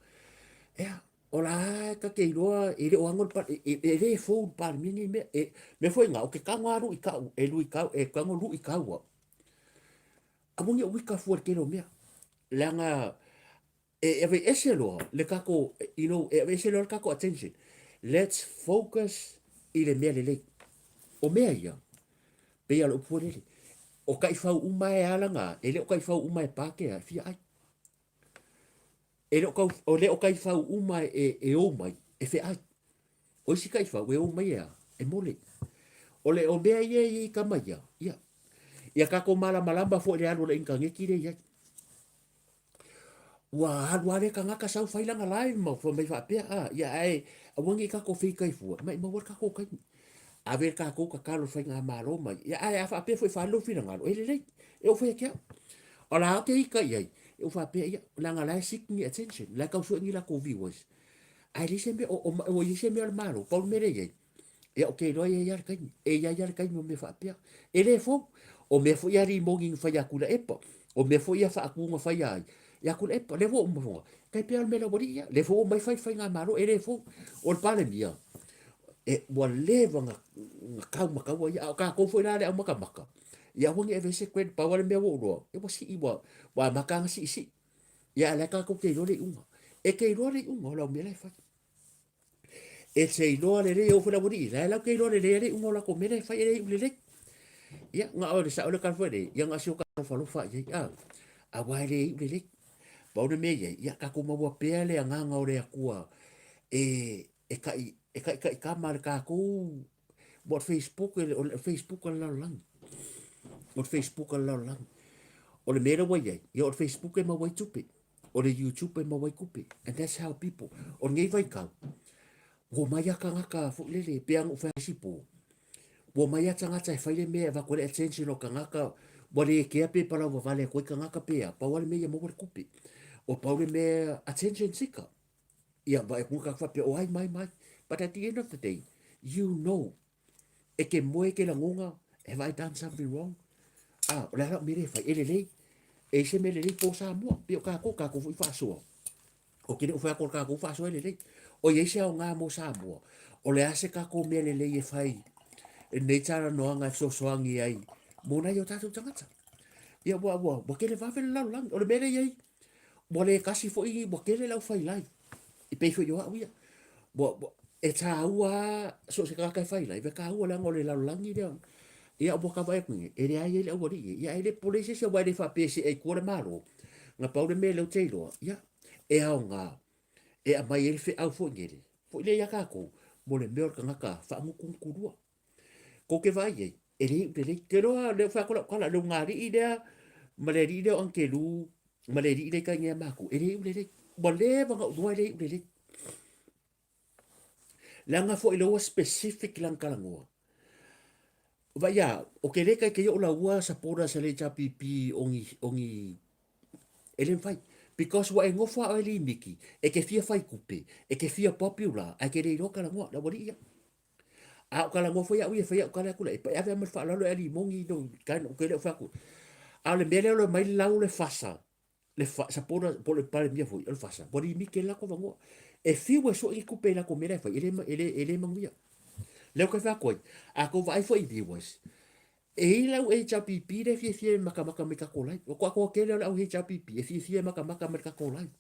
ea, o la e ta te iloa e le o ano le Pale, e, e le fou le Palemia nei mea. E, mea foi na, ou te tago lava lui kau, e lui kau, e tago lui kau au. Aua ne i ou ika fua i le tele o mea. Leaga E aveese loa le tatou, you know, e aveese loa le tatou attention. Let's focus i le mea lelei. O mea ia, pei a le upu foi lele, o taifau uma e ala na, e le o taifau uma e Pākehā e fia ai. E le o, kau, o le o taifau uma e, e ou mai, e feai. O isi taifau e ou mai e a, e mole. O le o mea ia i tama ia, ia. Ia tatou malamalama foi i le alu o le initaneti lea i ai. Ua alu lava lea tagata sau fai lana live ma fai mai faapea, a, ia ae aua ne i tatou feitai fua, maimau ai le tatou taimi. Ave le tatou tatalo i le faigamalo mai, ia ae a faapea foi e faaali lou finagalo, e lelei, e oo foi ia te au. O la ou te ita i ai, e ou faapea, ia, leaga o la e seek ni attention, o la e tau sue ni latou viewers. Ae leai se mea, o, o, ua i ai se mea o le Malo, pau le mea lea e i ai, Ia, ou te iloa e i ai lava le taimi. E i ai lava le taimi o mea faapea. E le fou. O mea foi ia rimoni na fai ia Tuilaepa. O mea foi ia faatu na fai ai ia Tuilaepa. Lea foi ua uma foi. Tai pei lava o le mea laualii ia. Lea foi ua omai fai le faigamalo. E le fou. O le Palemia, e, ua leva na, gakau ma kaua ia, a o kākou foi la le au makamaka, ia aua ne i avea se credit, pau lava le mea ua ou iloa, ia ua sii ua, ua amata lava ona siisii. Ia a o lea tatou te iloa le iuga. E te iloa le iuga o lau mea la e fai. E te iloa lelei, e oo foi i le aualii, la e latou te iloa lelei lava le iuga o latou mea la e fai e le iu lelei. Ia, na o le sao le tala foi lea, ia na o si o ta alofalofa i ai, a, aua e le iu lelei. Pau le mea e i ai, ia tatou maua pea le agaga o le Atua e, e tai, e taitaitama le tatou, mo le Facebook, o le Facebook a le lalolagi. O le Facebook a le lalolagi. O le mea lea ua i ai, ia o le Facebook e maua ai tupe. O le YouTube e maua ai tupe. And that's how people, o lenei vaitau, ua omai lava tagata foi lele, pei lava ona ou fai atu i le isi po, Ua omai lava tagata e fai le mea e avatu ai le attention o tagata, ua le kea pe palauvavale atu ai tagata pe a, pau lava le mea ia maua le tupe. O pau le mea attention seeker. Ia vaai atu tagata faapea o ai mai mai. But at the end of the day, you know, e ke moe ke lagona, have I done something wrong? Ah, o le a lau mea lea e fai, e lelei. E i se mea lelei po Samoa, pei o kākou, kākou foi faasoa. Ou te le o fai atu o le tatou faasoa e lelei. O i ai se aoga mo Samoa, o le a se tatou mea lelei e fai i lenei talanoaga e fesoasoani ai mo nai o tatou tagata. Ia ua, ua, ua tele vave le lalolagi. O le mea lea e i ai, ua le tasi foi, ua tele le aufai live. E pei foi o au ia. Ua, ua, e taua lava so o se tagata e fai live, e taua leaga o le lalolagi lea. Ia ua ta vaai atu nei, e leai ai le aualii e. Ia ae le popole ai se isi aua e le faapea e see ai i tua le Malo. Na pau le mea lea ou te iloa, ia, e aoga e aumai ai le feau foi lele, foi lea ia tatou, mo le mea o le tagata faagutugutu lua. Kou te vaai ai, e le iu lelei. Te iloa, lea ua fai atu lau tala, le ulugalii lea ma le alii lea o Angelu ma le alii lea i tai nei a matou, e le iu lelei. Ua leva ona ou iloa e le iu lelei. Leaga foi lea ua specific lana talanoa. Vaai a, o ke le taitaia o laua supporters a le HRPP o ni, o ni, e le mafai. Because ua e nofo a oe limiti, e te fia fai tupe, e te fia popular, ae te le iloa talanoa, le aualii ia. A o talanoa foi au ia e fai au tala atu la, e ave lava ma le faaaloalo e alimoni, no, kind of, ke le o fai atu. A o le mea lea o le omai lau le fasa, le supporter po o le Palemia foi, o le FASA, ua limiti ai le latou avanoa. E fiu e sue ni tupe i latou mea la e fai, e le, e le, e le manuia. Lea ou te fai atu ai, a tou vaai foi i viewers, e i ai lau HRPP lea e fiafia e matamata mai i tatou live. O toatoa tele o le au HRPP e fiafia e matamata mai i le tatou live.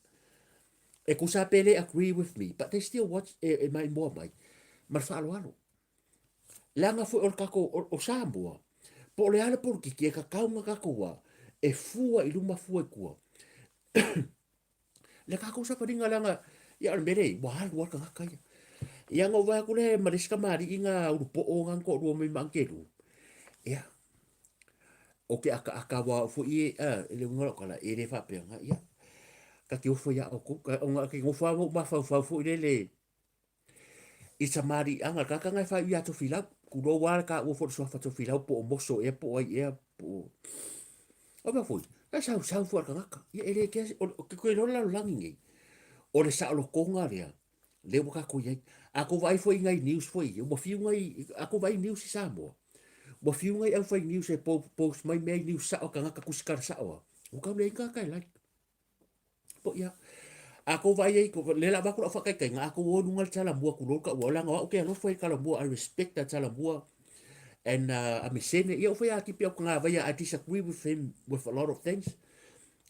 E tusa pe le agree with me, but they still watch, e, e maimoa mai, ma le faaaloalo. Leaga foi o le tatou, o, o Samoa, po o le a le polokiki, e tatau ona tatou a, e fua i luma fua i tua. Le tatou savaliga leaga, ia o le mea lea, ua alu lava le tagata ia. Ia na ou vaai atu lea ma le isi kamali'i na ulupo'o na na toalua mai ma Angelu. Ia, o ke akaaka aua au foi e, a, le uiga o lau tala, e le faapea na, ia, ta te ofo iā ʻoukou, ona ke nofo lava ma ou mafaufau foi lele, I tamaliiaga, le tagata lena e faaiu ia Tofilau, tulou lava le taua foi o le suafa Tofilau po o Moso ea po o ai ea po o... O mea foi, e sausau foi a le tagata. Ia e le kea, o ke koe iloa le lalolagi nei, o le saolotoga lea, lea ua tatou i ai. A tou vaai foi i nai news foi ia, ua fiu nai, a tou vaai i news i Samoa, ua fiu nai aufai news e post mai mea i news sao a tagata tusitala sao lava, ua tau leai ni tagata e like. Po ia. A kou vaai ai, lea o le a avatu lau faataitaiga, a kou o i luga le talamua tulou le taua, leaga o au ou te alofa i le talamua, I respect the talamua and Amisene, ia ou fai lava tipi au tagavaia, I disagree with him with a lot of things,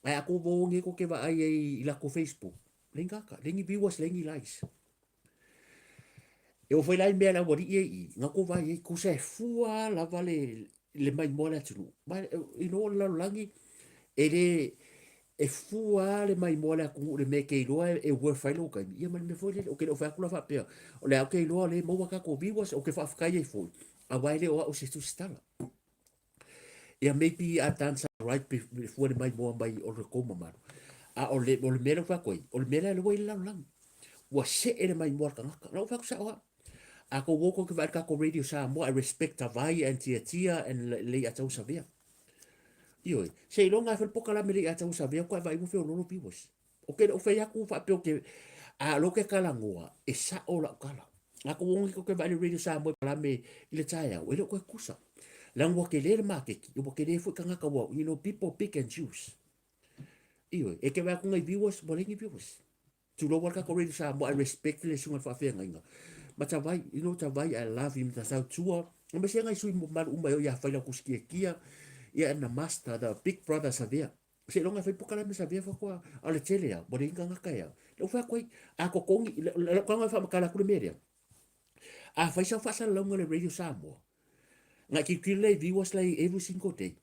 ae a kou o nei kou te vaai ai i latou Facebook, leai ni tagata, leai ni viewers, leai ni likes. E oo foi la i mea a le aualii ia i i, na kou vaai ai, tusa e fua lava le, le maimoa le atunuu. Ma, you know, o le lalolagi, e le, e fua lava le maimoa le atunuu i le mea e te iloa e worth ai lou taimi, ia ma le mea foi lele. Ou te le o fai atu la faapea, o lea ou te iloa o lea e maua tatou viewers, ou te faafetai ai foi, aua e le o au se tusitala. Ia maybe I've done some right be fua le maimoa mai o le kou mamalu. A o le, o le mea lea ua fai atu ai, o le mea lea ua i le lalolagi. Ua see le maimoa a le tagata. Na ou fai atu sao lava. A kou o kou te vaai i le tatou radio Samoa, I respect Tavai and Tiatia and Lei'atau Savea. Ioe, seiloga e fai le pokalame Lei'atau Savea koe vaai ua feoloolo viewers. Ou te le o fai atu faapea ou te, a o lea ou te talanoa, e sao lau tala. A kou o kou te vaai i le radio Samoa e palame i le taeao, e le o toe tusa. Leaga ua tele le maketi, ua tele foi tagata ua, you know, people pick and choose. Ioe, e te vaai atu nai viewers, ua leai ni viewers. Tulou lava le tatou Radio Samoa, I respect le susuga i le faafeagaiga. Ma Tavai, you know Tavai, I love him, ta tautua. Aemaise ngai sui mamalu uma e o ia Failautusi Tiatia, ia and the master, the big brother Savea. Seiloga e fai polokalame Savea faatoa, a o le tele lava, ua leai ni tagata e a. Lea ua fai atu ai, a totogi, lau tago e faamatala atu le mea lea, a fai sau faasalalauga i le Radio Samoa, na e tilotilo lea i viewers la i every single day,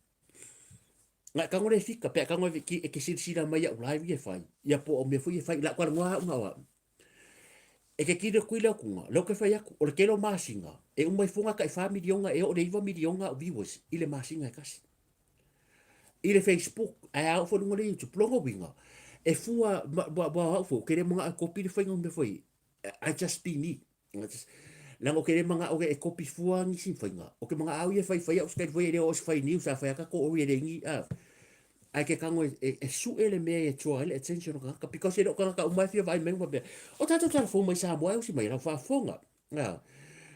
na e tago lea e fika, pe a tago e te silasila mai i au live ia e fai, ia po o mea foi ia e fai, i lau talanoa au na o au. E te tino atu i le atuga, lea ou te fai atu, o le tele o masina, e uma ifo na tai wha miliona, e oo i le iva miliona au viewers i le masina e tasi. I le Facebook, ae a oo foi i luga o le YouTube, lona uiga, e fua, ma, ma, ma au foi, ou te le manao e kopi le faiga o mea foi, I just be me. Leaga ou te le manao e kopi fua nisi faiga. Ou te manao au ia e fai fai au se foi e le o se fai news a fai aka ko o e le ngi a. Ae ke tago e sue le mea e draw ai le attention o tagata because e le o tagata uma e fia vaai mai ma faapea, o tatou talafou mai Samoa e usi mai lau faafofoga. A,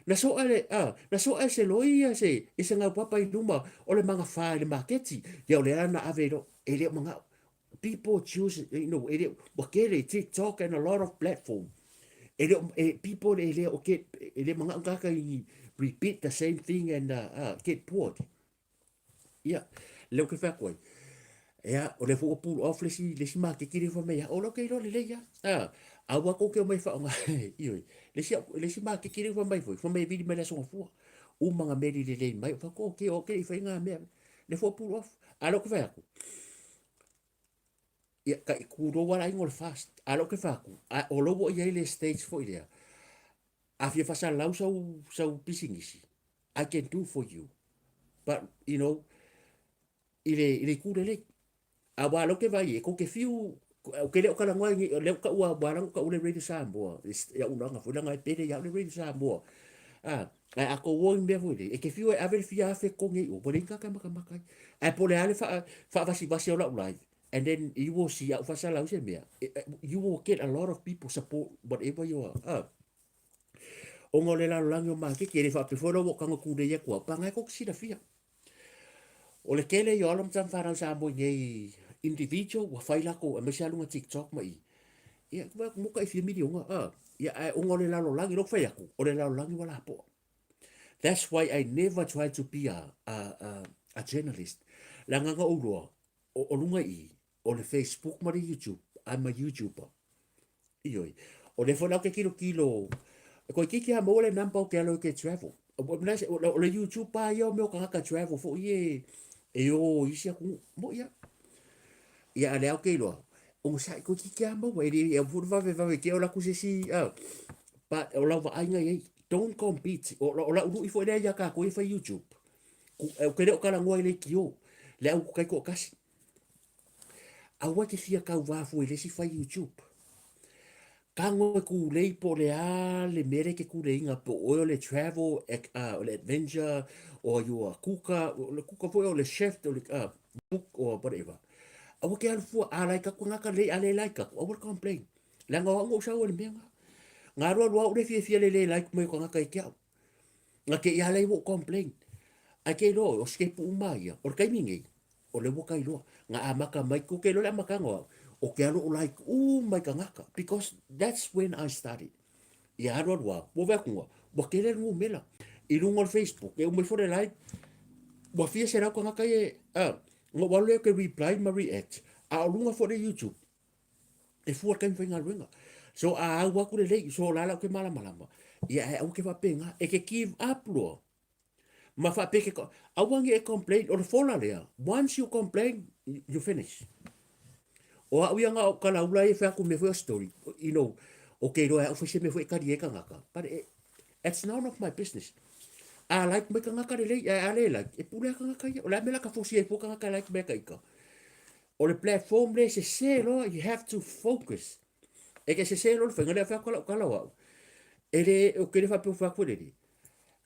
na soa le, a, na soa e se loia se, i se gaupapa i luma o le magafa i le maketi, ia o lea na ave i lo, e le o manao. People choose, you know, e le, ua tele TikTok and a lot of platform. E le o, e, people e le o get, e le manao tagata i repeat the same thing and get bored. Ia, lea ou te fai atu ai, ia, o lea foi ua pull off le isi, le isi maketi lea fai mai, o lea ou te iloa lelei lava. A, aua tou te omai e faaaoga, ioe, le isi, le isi maketi lea fai mai foi, fai mai e vili mai le Aso Gafua. Uma na meli lelei mai, ou fai atu, okay, ou te le i faia na mea. Lea foi ua pull off. A o lea ou te fai atu, ia, ka i kūlou lava le aiga o le FAST. A o lea ou te fai atu, a o lea ua i ai le stage foi lea, a fia faasalalau sau, sau pisinisi, I can do for you. But, you know, i le, i le itu lelei. A ua lea ou te vaai e kou te fiu, ou te le o talanoa i ni, lea ou taua, ua ala ona ou taua le Radio Samoa, i au ulaga foi leaga e pele ia au le Radio Samoa. A, ae a tou o i mea foi nei, e te fiu e ave le fia afe totogi ai i o, ua leai ni tagata e matamata ai. Ae po o le a le faavasivasi o lau live, and then you will see a ou faasalau se mea, you will get a lot of people support whatever you are. A, Ona o le lalolagi o maketi, e le faapea foi la ua ou tago tulei atu au, paga e tou te silafia. O le tele ia o alo ma tama fanau Samoa i nei individual ua fai latou aemaise lava luga TikTok ma i, ia mo tai fia miliona a, ia ae ona o le lalolagi, lea ou te fai atu, o le lalolagi ua lapoa. That's why I never try to be a, a, a, a journalist. Leaga na ou iloa, o, o luga i i, o le Facebook ma le YouTube, I'm a YouTuber. Ioe. O lea foi la ou te tilotilo, toeitiiti lava maua le number ou te alu ai ou te travel. O le YouTube lava ia o mea o tagata travel foi ia e o i isi atunuu. Moni lava. Ia a o lea ou te iloa, onosai toeitiiti lava maua, e le aua foi le vavevave te i o alu atu se isi, but o lau vaaiga i ai, don't compete. O lau lui foi lea ia tatou ia e fai YouTube, ou te le o talanoa i leitio, le au taitoatasi. Aua e te fia tauvā fua i le isi fai YouTube. Tago e kūlei po o le a le mea lea e te kūleiina, po o oe o le travel, o le adventure, or you are cooker, o le cooker foi o le chef, o le cook or whatever. Aua te alu fua, a like atu tagata lelei, a le like atu, aua le complain. Leaga o au na ou sau ai i le mea lena. Na alu alu lava ou le fiafia i le le like mai o tagata ia te au. Na te i a lea ua ou complain. Ae te iloa oe, o sitepu uma lava ia, o le taimi nei, O lea ua ka iloa. Na amata mai, ko ke iloa le amataga o au, o ke alo o like uma i tagata, because that's when I started. Ia alu alu a, ua vaai atu ua, ua tele le numera. I luga o le Facebook, e uma ifo le like, ua fia selau tagata ia, a, na ou alu lea ou te reply ma react, a o luga foi o le YouTube, e fua le taimi faigaluega. So a au atu lelei, so o la la ou te malamalama, ia ae aua ke faapena, e te give up loa, Ma faapea ke, aua nge e complain, o le fola lea, once you complain, you finish. O au ia nga o kalaula e fai atu mea foi o story, you know, o ke iloa e au foi se mea foi e kali ai kangaka, but it, it's none of my business. A like mai kangaka lelei, ae a le like, e pule a kangaka ia. O le a mea la ka fosi ai fua kangaka e like mai ka ika. O le platform le sese loa, you have to focus. E ke sese loa le faiga lea fai atu lau tala o au. E le, o ke le faapea ua fai atu e lelei.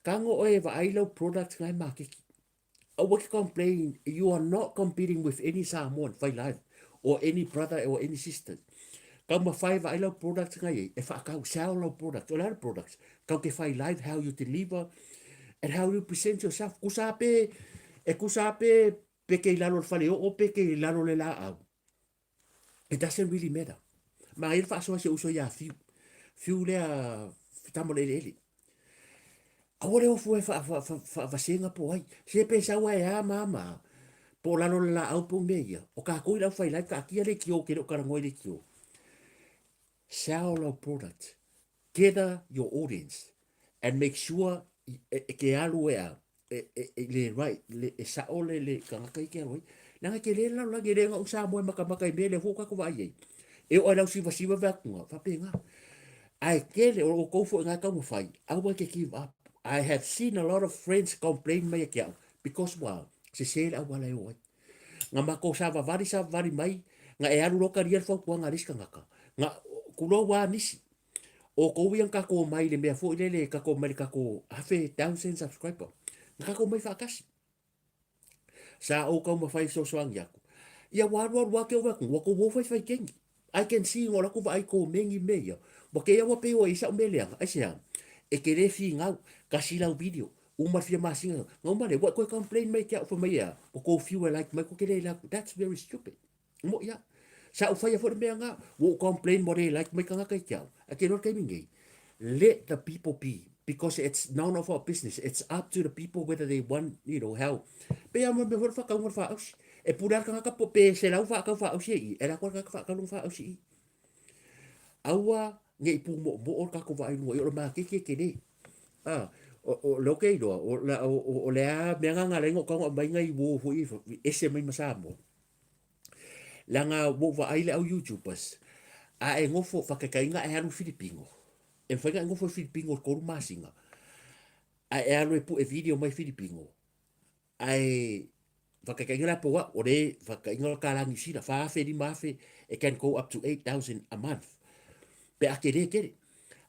Tago oe e vaai lau product na e makeki. Aua ke complain, you are not competing with any Samoan fai live or any brother or any sister. Taumafai e vaai lau product na iai, e whaakau, sell lau product. O le a le product? Kau te fai live, how you deliver and how you present yourself. Kusa pe, e kusa pe, pe ke i lalo le fale oo, pe ke i lalo le laau. It doesn't really matter. Ma ai le faasoa si ou uso ia Fiu. Fiu lea tama o le eleele. Aua le o fua e faavasega po o ai. Se pe sau lava e a ma a ma a, po o lalo o le laau po o mea ia, o tatou i le aufai live, taatia leitio ou te le o talanoa i leitio. Sell lau product, gather your audience and make sure e te alu e a, e le right, e sao le tagata ia e te alu ai. Leaga e tele le lalolagi, e le na o Samoa e matamata i mea lea foi ua tatou vaai ai. E oo lava i lau sivasiva vae atu, faapena. Ae tele, o outou foi na e taumafai, aua e te give up. I have seen a lot of friends complain mai ia te au, because ua sese le auala e o ai. Na matou savavali savavali mai, na e alu loa talia le fautuaga a le isi tagata, na tulou lava nisi, outou ia na tatou omai i le mea foi lele, tatou omai i le tatou afe thousand subscriber, na tatou omai faatasi. Sa ou taumafai e fesoasoani atu. Ia ua alualu lava te oo atu, ua tou o faifai keni. I can see o latou vaai komeni mea ia. Ua kei ua pei ua i ai sau mea leaga. Aisea? E te le finau, tasi lau video, uma le fia masina, na uma lea, ua e toe complain mai ia te au, fai mai e a? Ua tou fiu e like mai, tou te le like, that's very stupid. Moʻi a. Sa ou faia foi le mea na, ua ou complain ua le like mai tagata i te au. Ae te iloa le taimi nei, let the people be because it's none of our business. It's up to the people whether they want, you know, how. Pei lava mo le mea foi le whakauga o le whaausi. E pule a le tagata po pe selau whaakau whaausi e i, e la koa le tagata whaakau lona whaausi i. Aua ne i pūmoʻomoʻo le tatou vaai i luga i o le maketi e tele. Ah, o, o, lea ou te iloa, o, o, o, o le a mea na na ala ai ona ou tago aumai nai uo foi e ese mai ma Samoa. Leaga ua ou vaai i le au YouTubers, a e nofo, faataitaiga e alu i Filipino, e mafai ona e nofo i Filipino i le tolu masina, ae e alu e pue video mai Filipino, ae faataitaiga la po au, o le faataitaiga o le tala Niu Sila, 4,000, 5,000, it can go up to 8,000 a month, pe a tele tele.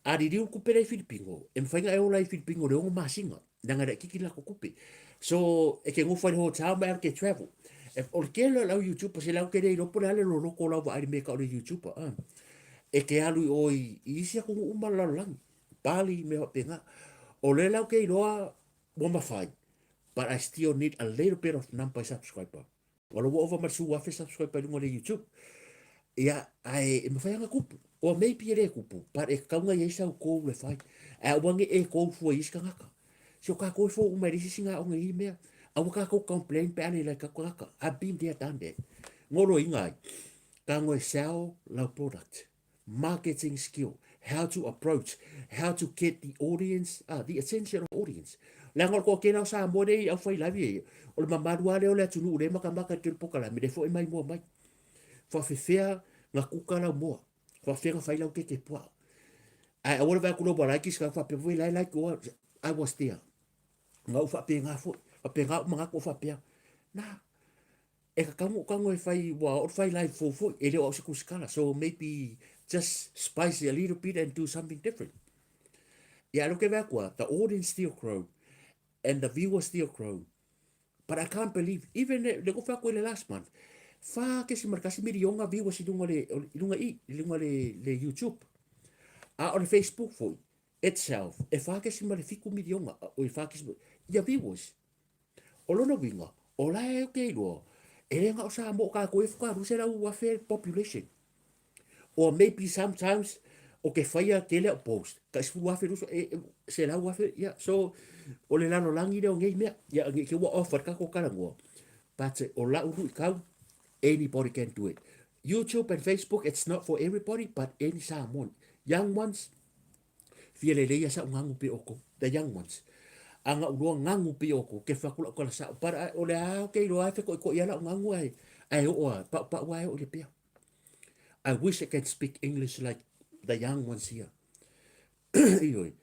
A liliu le tupe lea i Filipino, e mafai ona e ola i Filipino i le ono masina. Leaga e laitiiti le latou tupe. So, e te nofo ai i le hotel ma e alu e te travel. E, o le tele o le au YouTuber, se latou te le iloa po o le a le loloto o lau vaai i le mea e tau o le YouTuber. Ah. E te alu i o i, i isi atunuu uma o le lalolagi. Bali, mea faapena. O lea latou te iloa ua mafai, but I still need a little bit of number subscriber. Ua lou ova ma le 10,000 subscriber i luga o le YouTube. Ia, ae e mafai lava ona tupu. Or maybe e le tupu, but e tatau ona i ai sau goal e fai. Ae aua ne i e goal fua i isi tagata. Se o kākou e fou uma e leai se isi na aoga i ia mea. Aua kākou complain pe a le like atu tagata. I've been there, done that. Goloina ai, tago e sell lau product. Marketing skill, how to approach, how to get the audience, ah, the attention of audience. Leaga o le toatele o Samoa lea i aufai live ia, o le mamalu lava lea o le atunuu lea e matamata i le tele polokalame, lea foi e maimoa mai. Faafefea na kuka lau moa, faafefea na fai lau keke puaa. Ae aua le vaai atu loa ua like se tagata faapea, voi la e like oa, I was there. Na ou faapena foi, faapena ou manatu o faapea, na, E tatau ona ou tago e fai ua oo le fai live fou foi, e le o au se tusitala. So maybe just spice it a little bit and do something different. Ia, lea ou te vaai atu lava, the audience still grow and the viewers still grow. But I can't believe, even le nofo atu i le last month, 4.1 miliona viewers i luga le, i luga i, i luga le, le YouTube. A o le Facebook foi, itself, e 4.7 miliona, oi, 4, ia viewers. O lona uiga, o la e te iloa, e le na o Samoa o tatou e faatoa 200,000 population. Or maybe sometimes, o ke whaia tele au post, ka 10,000, luso, e, e, 100,000, yeah. So, o le lalolagi lea o nei mea, ia, nge te ua offer le tatou talanoa. But o lau luitau, anybody can do it. YouTube and Facebook, it's not for everybody, but any Samoan. Young ones, Fia lelei a sa'u gagu pei oukou, the young ones. A ga'u loa gagu pei oukou, ke fai atu la'u tala sa'o, but o le a ou te iloa e feko'iko'i a la'u gagu ae, ae o'o a, pa'upa'u a e o'o i le pea. I wish I can speak English like the young ones here. Ioe.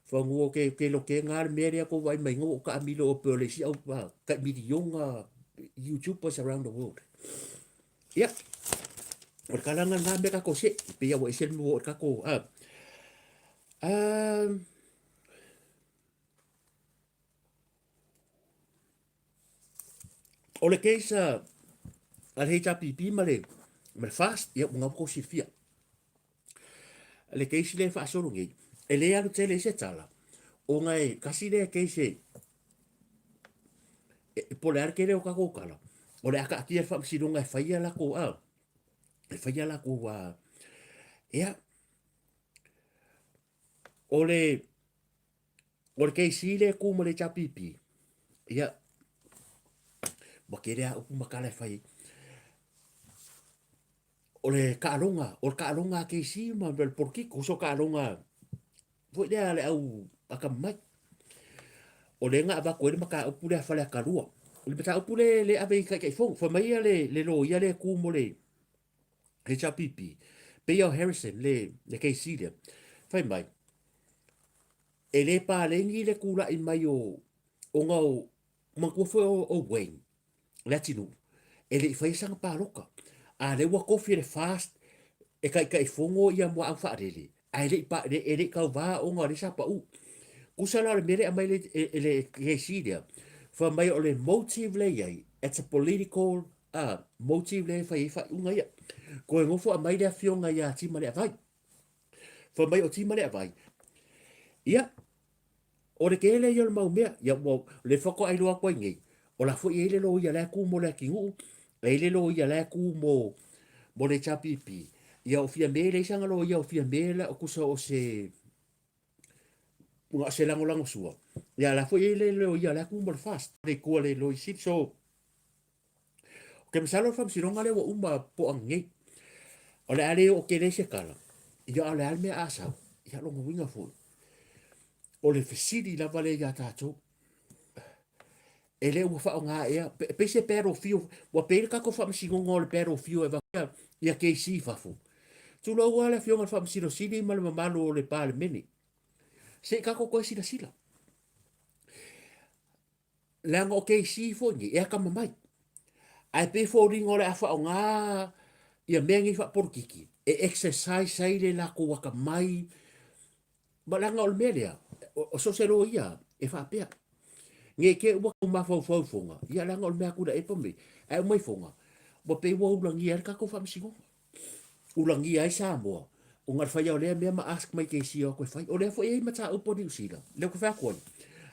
Fanua ke, ke loke ngā le mea lea kou vaai mai ngau o ka amilo o pe o le isi au pa, kai milionga YouTubers around the world. Ia, o le kalana lena mea tatou se, pei a ua ese le mua o le tatou, a, a, o le case a, a le HRPP ma le, ma le FAST, ia, ua gau tou silafia. Le case lea e faasolo nei, e le alu tele i se tala, ona e kasi lea case e, e, po o le a le tele o tatou tala, o le a taatia le faamasinoga e faia latou a, e faia latou a, ia, o le, O le KC lea e ku ma le HRPP, ia, ua tele a upu ma tala e fai ai. O le taaloga, o le taaloga a KC ma le polokiki, uso taaloga foi lea a le au atamamai. O lea na avatu ai le mataupu lea a Faleata 2. O le mataupu lea e ave i Taitaifono, fai mai le loia lea e tu mo le HRPP, pei o Harrison le KC lea, fai mai, e le paleni le tulai mai o, ona o, manatua foi o Wayne, Leatinuu, e le i faia sana palota. A lea ua tofi e le FAST e Taitaifono ia Muaau Faalele, ae le i, e le i tauva ona o lea sa pau. Tusa la o le mea lea e aumai e le KC lea, fai mai o le motive lea e i ai, it's a political motive lea e fai ai faaiuga ia. Toe nofo aumai le afioga ia Timaleavai. Fai mai o Timaleavai, ia, O le tele ia o le mau mea, ia ua le faatoa iloa atu ai nei, o la foi e i ai le loia la e tu mo Leatinuu, e i ai le loia la e tu mo mo le HRPP. Ia o Fiame e leai sana loia o Fiame la o tusa o se o se lagolago sua. Ia la foi e i ai le loia la e tu mo le FAST, le itu a le Loia Sili. So, ou te masalo o le faamasinoga lea ua uma po o ananei. O le a le oo tele ai se tala, ia a o le a le mea a sau, ia lona uiga foi, o le fesili lava lea ia tatou, e le ua faaaoga ea, pei se battlefield, ua pei le tatou faamasinoga o le battlefield e avatu ia KC i fafo. Tulou lava le Afioga i le Faamasino Sili ma le mamalu o le Palemene, se i tatou toe silasila. Leaga o KC foi nei, e atamamai. Ae pei e foliga o le a faaaoga ia mea nei faapolokiki e exercise ai le latou atamai. Ma leaga o le mea lea, o so o se loia e faapea. Ne i te i ua mafaufau i Foga, ia leaga o le mea a Tuilaepa mei, ae uma i Foga, ua pei ua ulagia ai le tatou faamasinoga. Ulagia ai Samoa, ona o le faia o lea mea ma ask mai KC o atu e fai. O lea foi e i ai mataupu a Niu Sila, lea ou te fai atu ai,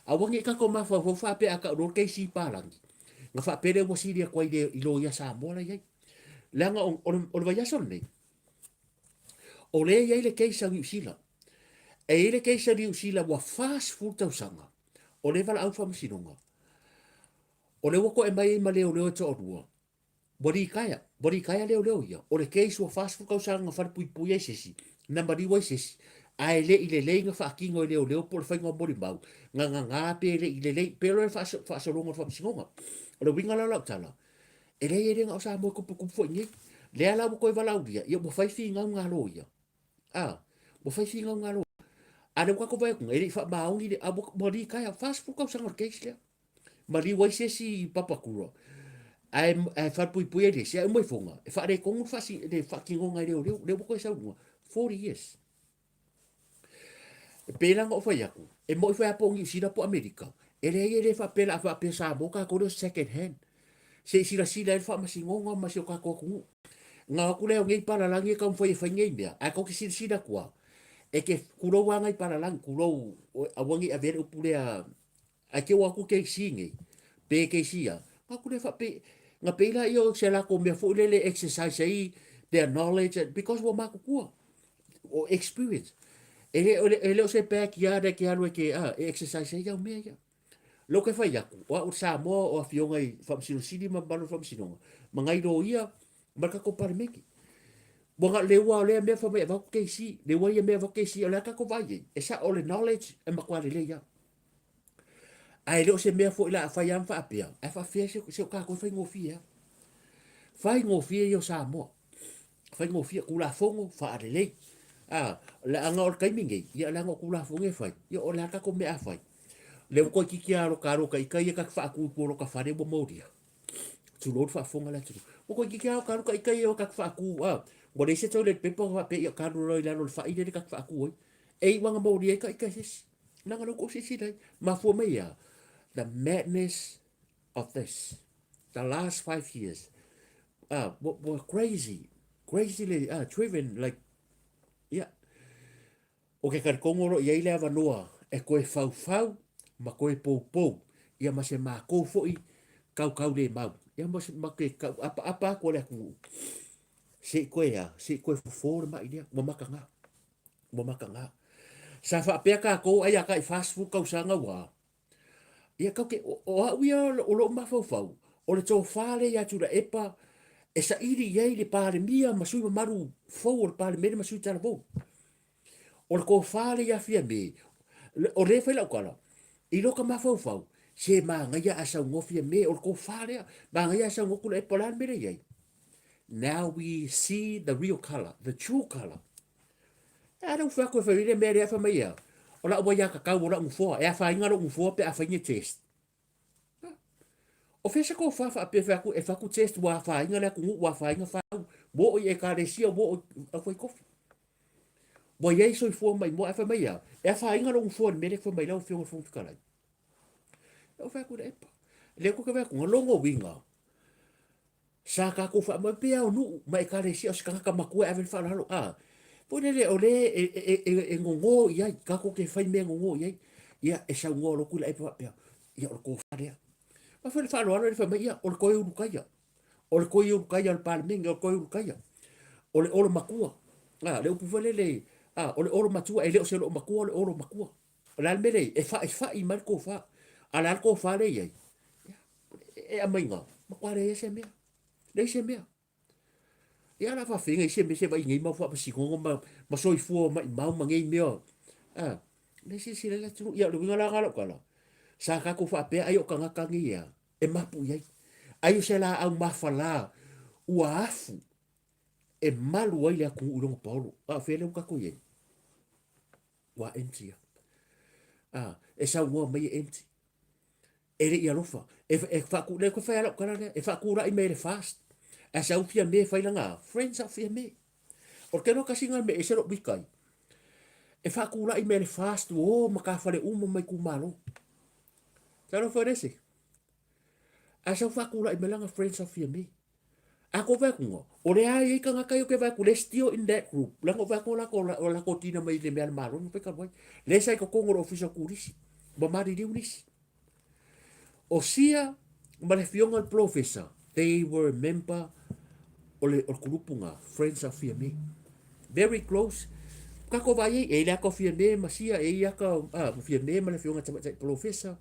aua ne i tatou mafaufau faapea a tau loa le KC palagi, ona faapea lea ua sili atu ai i loia Samoa la e i ai. Leaga o le vaiaso lenei, o lea e i ai le case a Niu Sila. E i ai le case a Niu Sila ua 40 tausaga, o lea e valaau le faamasinoga, o lea ua to'e mai ai ma leoleo e toalua, Ua ritaea, ua ritaea leoleo ia. O le case ua 40 tausaga na falepuipui ai se isi, na maliu ai se isi, ae le i lelei na faatino e leoleo po o le faiga o molimau, na nana pe le i lelei, pei o le faasologa o le faamasinoga. O le uiga la o lau tala, e leai e le na o Samoa e tuputupu foi i inei. Lea la ua toe valaaulia, ia ua fai finauga a loia, a, ua fai finauga a loia. A o lea ua tatou vaai atu nei, e le i faamaoni le, a ua ritaea, 40 tausaga o le case lea. Maliu ai se isi i Papakura, ae, ae falepuipui ai le isi, ae uma ifoga, e faaletonu le, faasi, le faatinoga e leoleo, lea ua toe sau i luga, 40 years. E pei la ona ou fai atu, e moni foi lava po o Niu Sila po o Amerika, e leai e le faapea o le a faapea Samoa tatou lea o second hand. Se i silasila ai le faamasinoga ma si o tatou atunuu. Na o atu lea o nei palalagi e taumafai e fai nei mea, ae tou te silasila atu lava, e te tulou lava nai palalagi, tulou, aua ne i avea le upu lea Ae te o atu KC nei, pe KC a, na aku lea faape, na pei la ia o se latou mea foi lele exercise ai their knowledge and, because ua matutua, o experience. E le, e le o se backyard e te alu e te, a, e exercise ai au mea ia. Lea ou te fai atu, o au o le Samoa o afioga i Faamasino Sili ma mamalu o le Faamasinoga, ma nai loia ma le tatou Palemene. Ua na o le ua o lea mea fai mai e avatu KC, le ua ia mea avatu KC, o le a tatou vaai i ai, e sao o le knowledge e matua lelei lava. Ae le o se mea foi la a fai lava ma faapea, ae faafefea se, se o tatou e faigofie lava. Faigofie ia o Samoa. Faigofie, Tulafono faalelei. A, leaga o le taimi nei, ia leaga o Tulafono e fai, ia o le a tatou mea a fai? Lea ua toeitiiti lava lo ta alo ta ita ia ta te faatu i tua o lota fale ua molia. Tulou le faafofoga a le atunuu. Ua toeitiiti lava lo ta alo ta ita ia ta te faatu, a, ua leai se toilet paper faapea ia ta alu loa i lalo o le fai lea ta te faatu ai. E iu lava ina molia ai ta ita e se isi. Leaga lea ua silasila ai. Mafua mai ia, the madness of this, the last 5 years, were crazy, crazy le, driven, like, yeah. O ke talitonu o lo o i ai le avanoa e toe faufau ma toe poupou ia ma se matou foi kaukaulemau, ia ma se, ma ke tau'apaapa atu a le atunuu, se i toe a, se i toe fofo le ma'i lea, ua mataga. Ua mataga. Sa faapea tatou ai a tai 40 tausaga ua a? Ia tatou te, o au ia o lou mafaufau, o le tofa lea ia Tuilaepa e saili i ai le Palemia ma sui mamalu fou o le Palemene ma sui talavou. O le tofa lea ia Fiame, o lea e fai lau tala, i lota mafaufau, se manaia a saunoa Fiame, o le tofa lea, manaia a saunoa Tuilaepa, o le a le mea lea e i ai? Now we see the real color, the true color. A lea ua fai atu e fai ai le mea lea, fai mai ea, o lau aiatatau o lau nofoa, e afaina lou nofoa pe a fai ni test. O fea se tofa faapea fai atu e fai atu test ua afaina le atunuu, ua afaina fanau, ua oo i ekalesia, ua oo i aufai tofi. Ua i ai soifua maimoa, ae fai mai ea, e afaina lou nofoa i le mea lea e fai mai lau Afioga i le Fofoga Fetalai. Lea ua fai atu i le epa. Lea ua fai atu, na lona uiga, Sa tatou faamau pea o nuu ma ekalesia o se tagata matua e ave le faaaloalo a foi lele o le e gogo i ai tatou te fai mea gogo i ai ia e saunoa loa Tuilaepa faapea ia o le tofa lea. Ma foi le faaaloalo le fai mai ia o le toe Ulutaia o le toe Ulutaia o le Palemene o le toe Ulutaia o le olo matua a le upu foi lele a o le olo matua e le o se loo matua o le olo matua. O le a le mea lea e fa'ifa'i mai le tofa a o le a le tofa lea e i ai? E aumaiga, matua leai se mea, leai se mea. Ia la faafeiga i se mea se vai nei mau faamasinoga ma, ma soifua maimau ma nei mea. A, le silasila le atunuu. Ia o le uiga la lena o lau tala, sa tatou faapea ai o tagata nei ea e mapu i ai. Ai o se laau mafala ua afu e malu ai le atunuu i lona paolo. A o fea lea ua tatou i ai? Ua empty ia. A, e saunoa mai e empty. E le i alofa. E, e faaku, lea koe fai lau tala lea, e faatulai mai e le fast. Ae sau Fiame e fai lana, friends au Fiame. O le tele o kasi ngā mea ese lou wika ai. E faatulai mai e le fast, o matafale uma ma itumalo. Talofa le ese. Ae sau faatulai mai lana friends au Fiame. A ko vae atu o lea e i ai tagata ia ou te vaai atu, they're still in that group. Leaga ou vaai atu o latou tina mai le mea a le Malo na fai talu ai. Lea sa i totonu o le Ofisa o Turisi, ua maliliu nisi. O sia ma le afioga i le Polofesa, they were member o le kulupu na, Friends of Fiame. Very close. Kako vaai ai, e i le aka o Fiame ma sia, e i aka o Fiame ma le afioga i le Tamaitai Polofesa.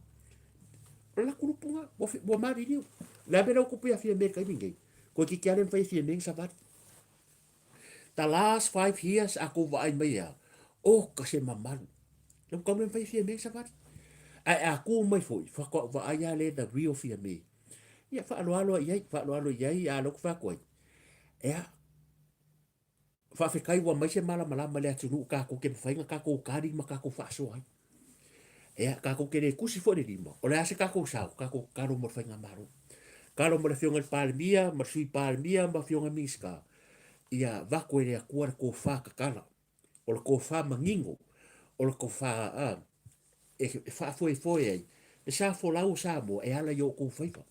O le kulupu na, ua maliliu. Le a mea la ua tupu ia Fiame i le taimi lenei? Toeitiiti lava le mafai e Fiame ona savali. The last 5 years a kou vaai mai ea, oka se mamalu. Le ua tau le mafai e Fiame ona savali. Ae a tu mai foi, faatoa ou vaai lava lea the real Fiame. Ia faaaloalo i ai, faaaloalo i ai, a o lea ou te fai atu ai, ea, Faafetai ua aumai se malamalama i le atunuu tatou te mafai ona tatou tali ma tatou faasoa ai. Ea, tatou te le tusi foi le lima, o le a se tatou sao, tatou tatalo mo le faigamalo. Tatalo mo le Afioga i le Palemia ma le Sui Palemia ma Afioga i Minisita, ia avatu e le Atua le tofa tatala, o le tofa manino, o le tofa a, e faafoefoe ai le sa folau o Samoa e ala i o outou faiva.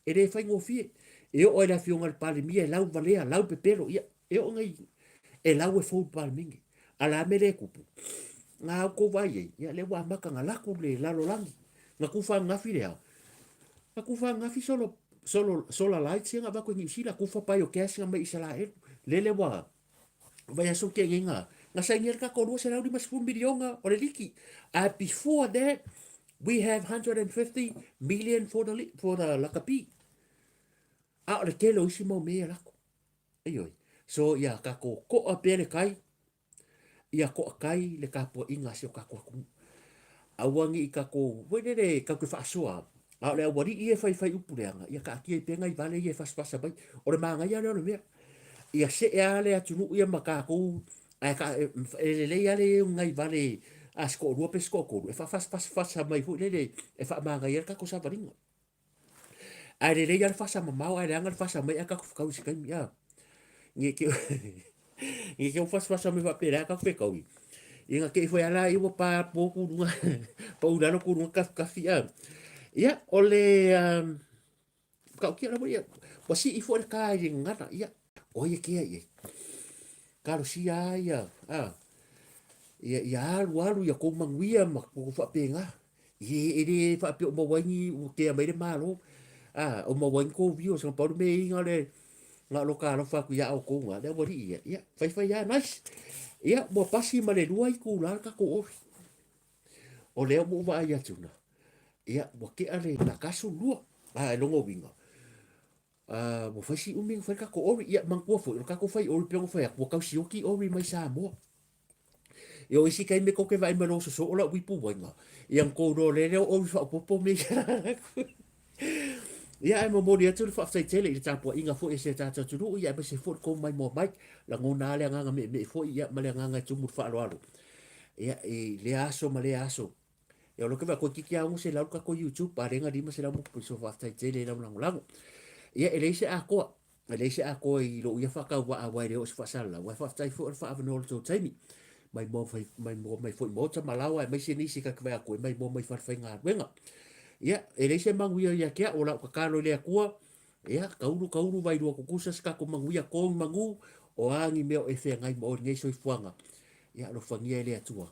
E le faigofie. E oo lava i le Afioga i le Palemia e lau valea, lau pepelo, ia, e oo ina e lau e fou le Palemene. A o le a le mea lea e tupu? Na outou vaai ai, ia lea ua amata ona laku le lalolagi. Na tufa ananafi le a? Na tufa ananafi solar, solar, solar lights ia na avatu e Niu Sila, tufa biogas na mai Isaraelu. Lele ua vaiaso tea nei na, na sainia le tatou 250 miliona o le liki. Ae before that, we have 150 million for the lakapi. A o le tele o isi mau mea ia lako. Ioe. So ia tatou to'a pea le tai, ia to'a tai le tapuaiga a si o tatou atunuu. Aua ne i tatou, foi lele tatou te faasoa, a o le aualii ia e faifai upu leaga, ia taatia ai pea nai vale ia e fasafasa mai. O le manaia lea o le mea. Ia see lava le atunuu ia ma tatou, ae e lelei lava le i ai o ni nai vale a se toalua pe se toatolu e faafasafasa mai foi lele e faamanaia ai le tatou savaliga. Ae lelei lava le fasa mamao ae leaga le fasa mai ae tatou fetaui i se taimi a. Ne i te ne i te ua fasafasa mai faapea leaga tatou fetaui. Ia na te i foi lava laia ua pa po ku luga pau i lalo ku luga kafikafi a. Ia o le matautia lava ia ua sii foi le ta i le gagana ia o ai e kea i ai. Talosia lava ia a ia ia alu alu ia tou manuia ma tou faapena. E le faapea o maua ai ni ua kea mai le Malo, a o maua ai ni tou viewers. Na pau le mea e i ai na o le na o lota alofa atu ia outou na, le aualii ia, ia faifai lava, nice. Ia ua pasi ma le 2 itula le tatou ofi. O lea ua ou vaai atu na, ia, ua tea le nakaso lua. A e lona uiga, ua fai si umi ona fai le tatou ori. Ia, manatua foi, o le tatou fai ori pei ona fai atu, ua tau sioki ori mai Samoa. Ia o isi taimi tou te vaai mai loa sosoo lau ipu uaina, ia ona tou iloa loa lea o ori faaopoopo mea ia. Ia ae momoli atu le faafetai tele i le tapuaiga foi a si a tatou atunuu, ia aemaise foi le tou maimoa mai. Lagona lava le agaga meemee foi ia ma le agaga e tumu i le faaaloalo. Ia i lea aso ma lea aso. Ia o lea ou te vaai toeitiiti lava 600 le tatou YouTube, a o lea na 500 ma pito, faafetai tele i lau lagolago. Ia e leai se atoa, e leai se atoa i lou ia faatauvaa aua e le oo se faasalalau, ae faafetai foi o le faaavanoa o le tou taimi. Maimoa mai, maimoa mai foi i maota ma laoa aemaise nisi ta te vaai atu e maimoa mai i falefaigaluega. Ia, e leai se manuia ia te au, o lau tatalo i le Atua, ia, taulu taulu vailua tutusa se tatou manuia, to ni manu, o a ni mea o e feagai ma oe i lenei soifuaga, ia alofagia e le Atua,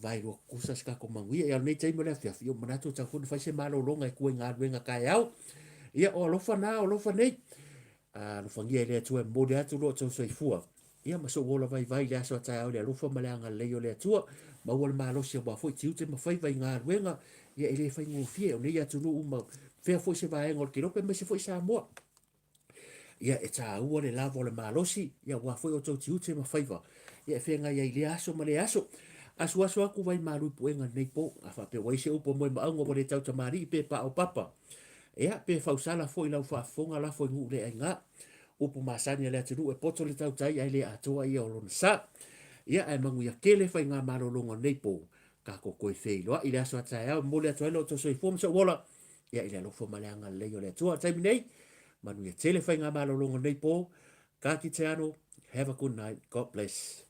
vaelua tutusa se tatou manuia. Ia o lenei taimi o le afiafi, ia ua manatu e tatau foi ona fai se malologa e tua i galuega taeao. Ia o alofa na, o alofa nei. Alofagia e le Atua e momoli atu lo outou soifua. Ia ma sou ola vaivai i le aso a taeao i le alofa ma le agalelei o le Atua. Maua le malosi aua foi tiute ma faiva i galuega, ia e le faigofie o nei atunuu ma fea foi se vaega o le Kelope aemaise foi Samoa. Ia e taua le lava o le malosi, ia aua foi outou tiute ma faiva, ia e feagai ai i lea aso ma lea aso. Asuasu atu vai malu i puega i lenei po, a faapea ua i ai se upu a moemauga ua le tautamalii pe paopapa, ia pe fausala foi lau faafofoga lafo i nuu le aiga. Upu masani a le atunuu e poto le tautai ae le atoa ia o lona sa. Ia ae manuia tele faigamalologa o lenei po, tatou toe feiloai i le aso a taeao e momoli atu ai lo outou soifua ma sou ola ia i le alofa ma le agalelei o le Atua. O le taimi nei, manuia tele faigamalologa o lenei po. Ka kite ano, have a good night, God bless.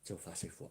Tau faasoifua.